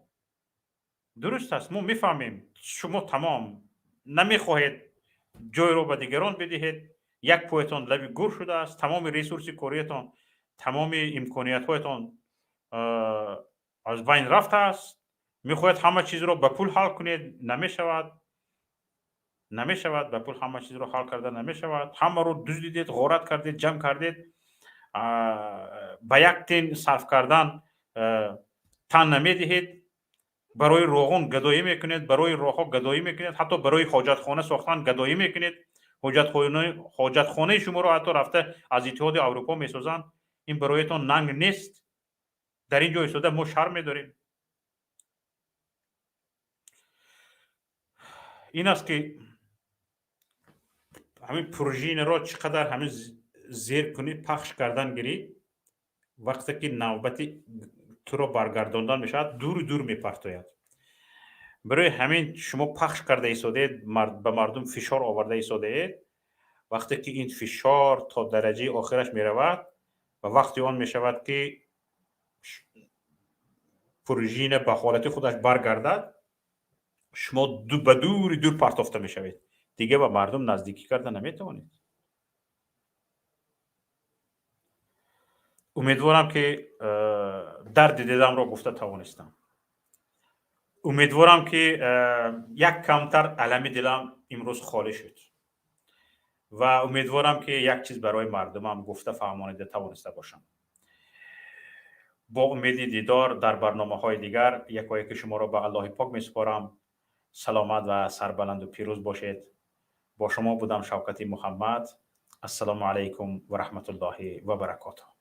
Дуруст аст, мо мефаҳмем, шумо тамом намехоҳед ҷойро ба дигарон бидиҳед, як поятон лаби гур шудааст, тамоми ресурси кориятон, тамоми имкониятҳоятон аз байн рафтааст. Мехоҳед ҳама чизро ба пул ҳал кунед. Намешавад, намешавад, ба пул ҳама чизро ҳал карда намешавад. Ҳамаро дуздидед, ғорат кардед, ҷамъ кардед, ба як тин сарф кардан тан намедиҳед. Барои роғун гадоӣ мекунед, барои роҳҳо гадоӣ мекунед, ҳатто барои ҳоҷатхона сохтан гадоӣ мекунед. Ҳоҷатхонаи шуморо ҳатто рафта аз Иттиҳоди Аврупо месозанд. Ин бароятон нанг нест? Дар ин ҷо истода мо шарм медорем. Ин аст, ки ҳамин пружинаро чӣ қадар ҳамин зер кунӣ, пахш кардан гирӣ, вақте ки навбати туро баргардондан мешавад, дуру дур мепартояд. Барои ҳамин шумо пахш карда истодаед, ба мардум фишор оварда истодаед. Вақте ки ин фишор то дараҷаи охираш меравад ва вақти он мешавад, ки пружина ба ҳолати худаш баргардад, шумо ба дури дур партофта мешавед. Дига ба мардум наздикӣ карда наметавонед. Умедворам, ки дарди дилам гуфта тавонистам. Умедворам, ки як камтар алами дилам имрӯз холӣ шуд ва умедворам, ки як чиз барои мардумам гуфта фаҳмонида тавониста бошам. Бо умеди дидор дар барномаҳои дигар якояки шуморо ба Аллоҳи пок месупорам. Саломат ва сарбаланду пирӯз бошед. Бо шумо будам Шавкати Муҳаммад. Ассалому алайкум ва раҳматуллоҳи ва баракотуҳ.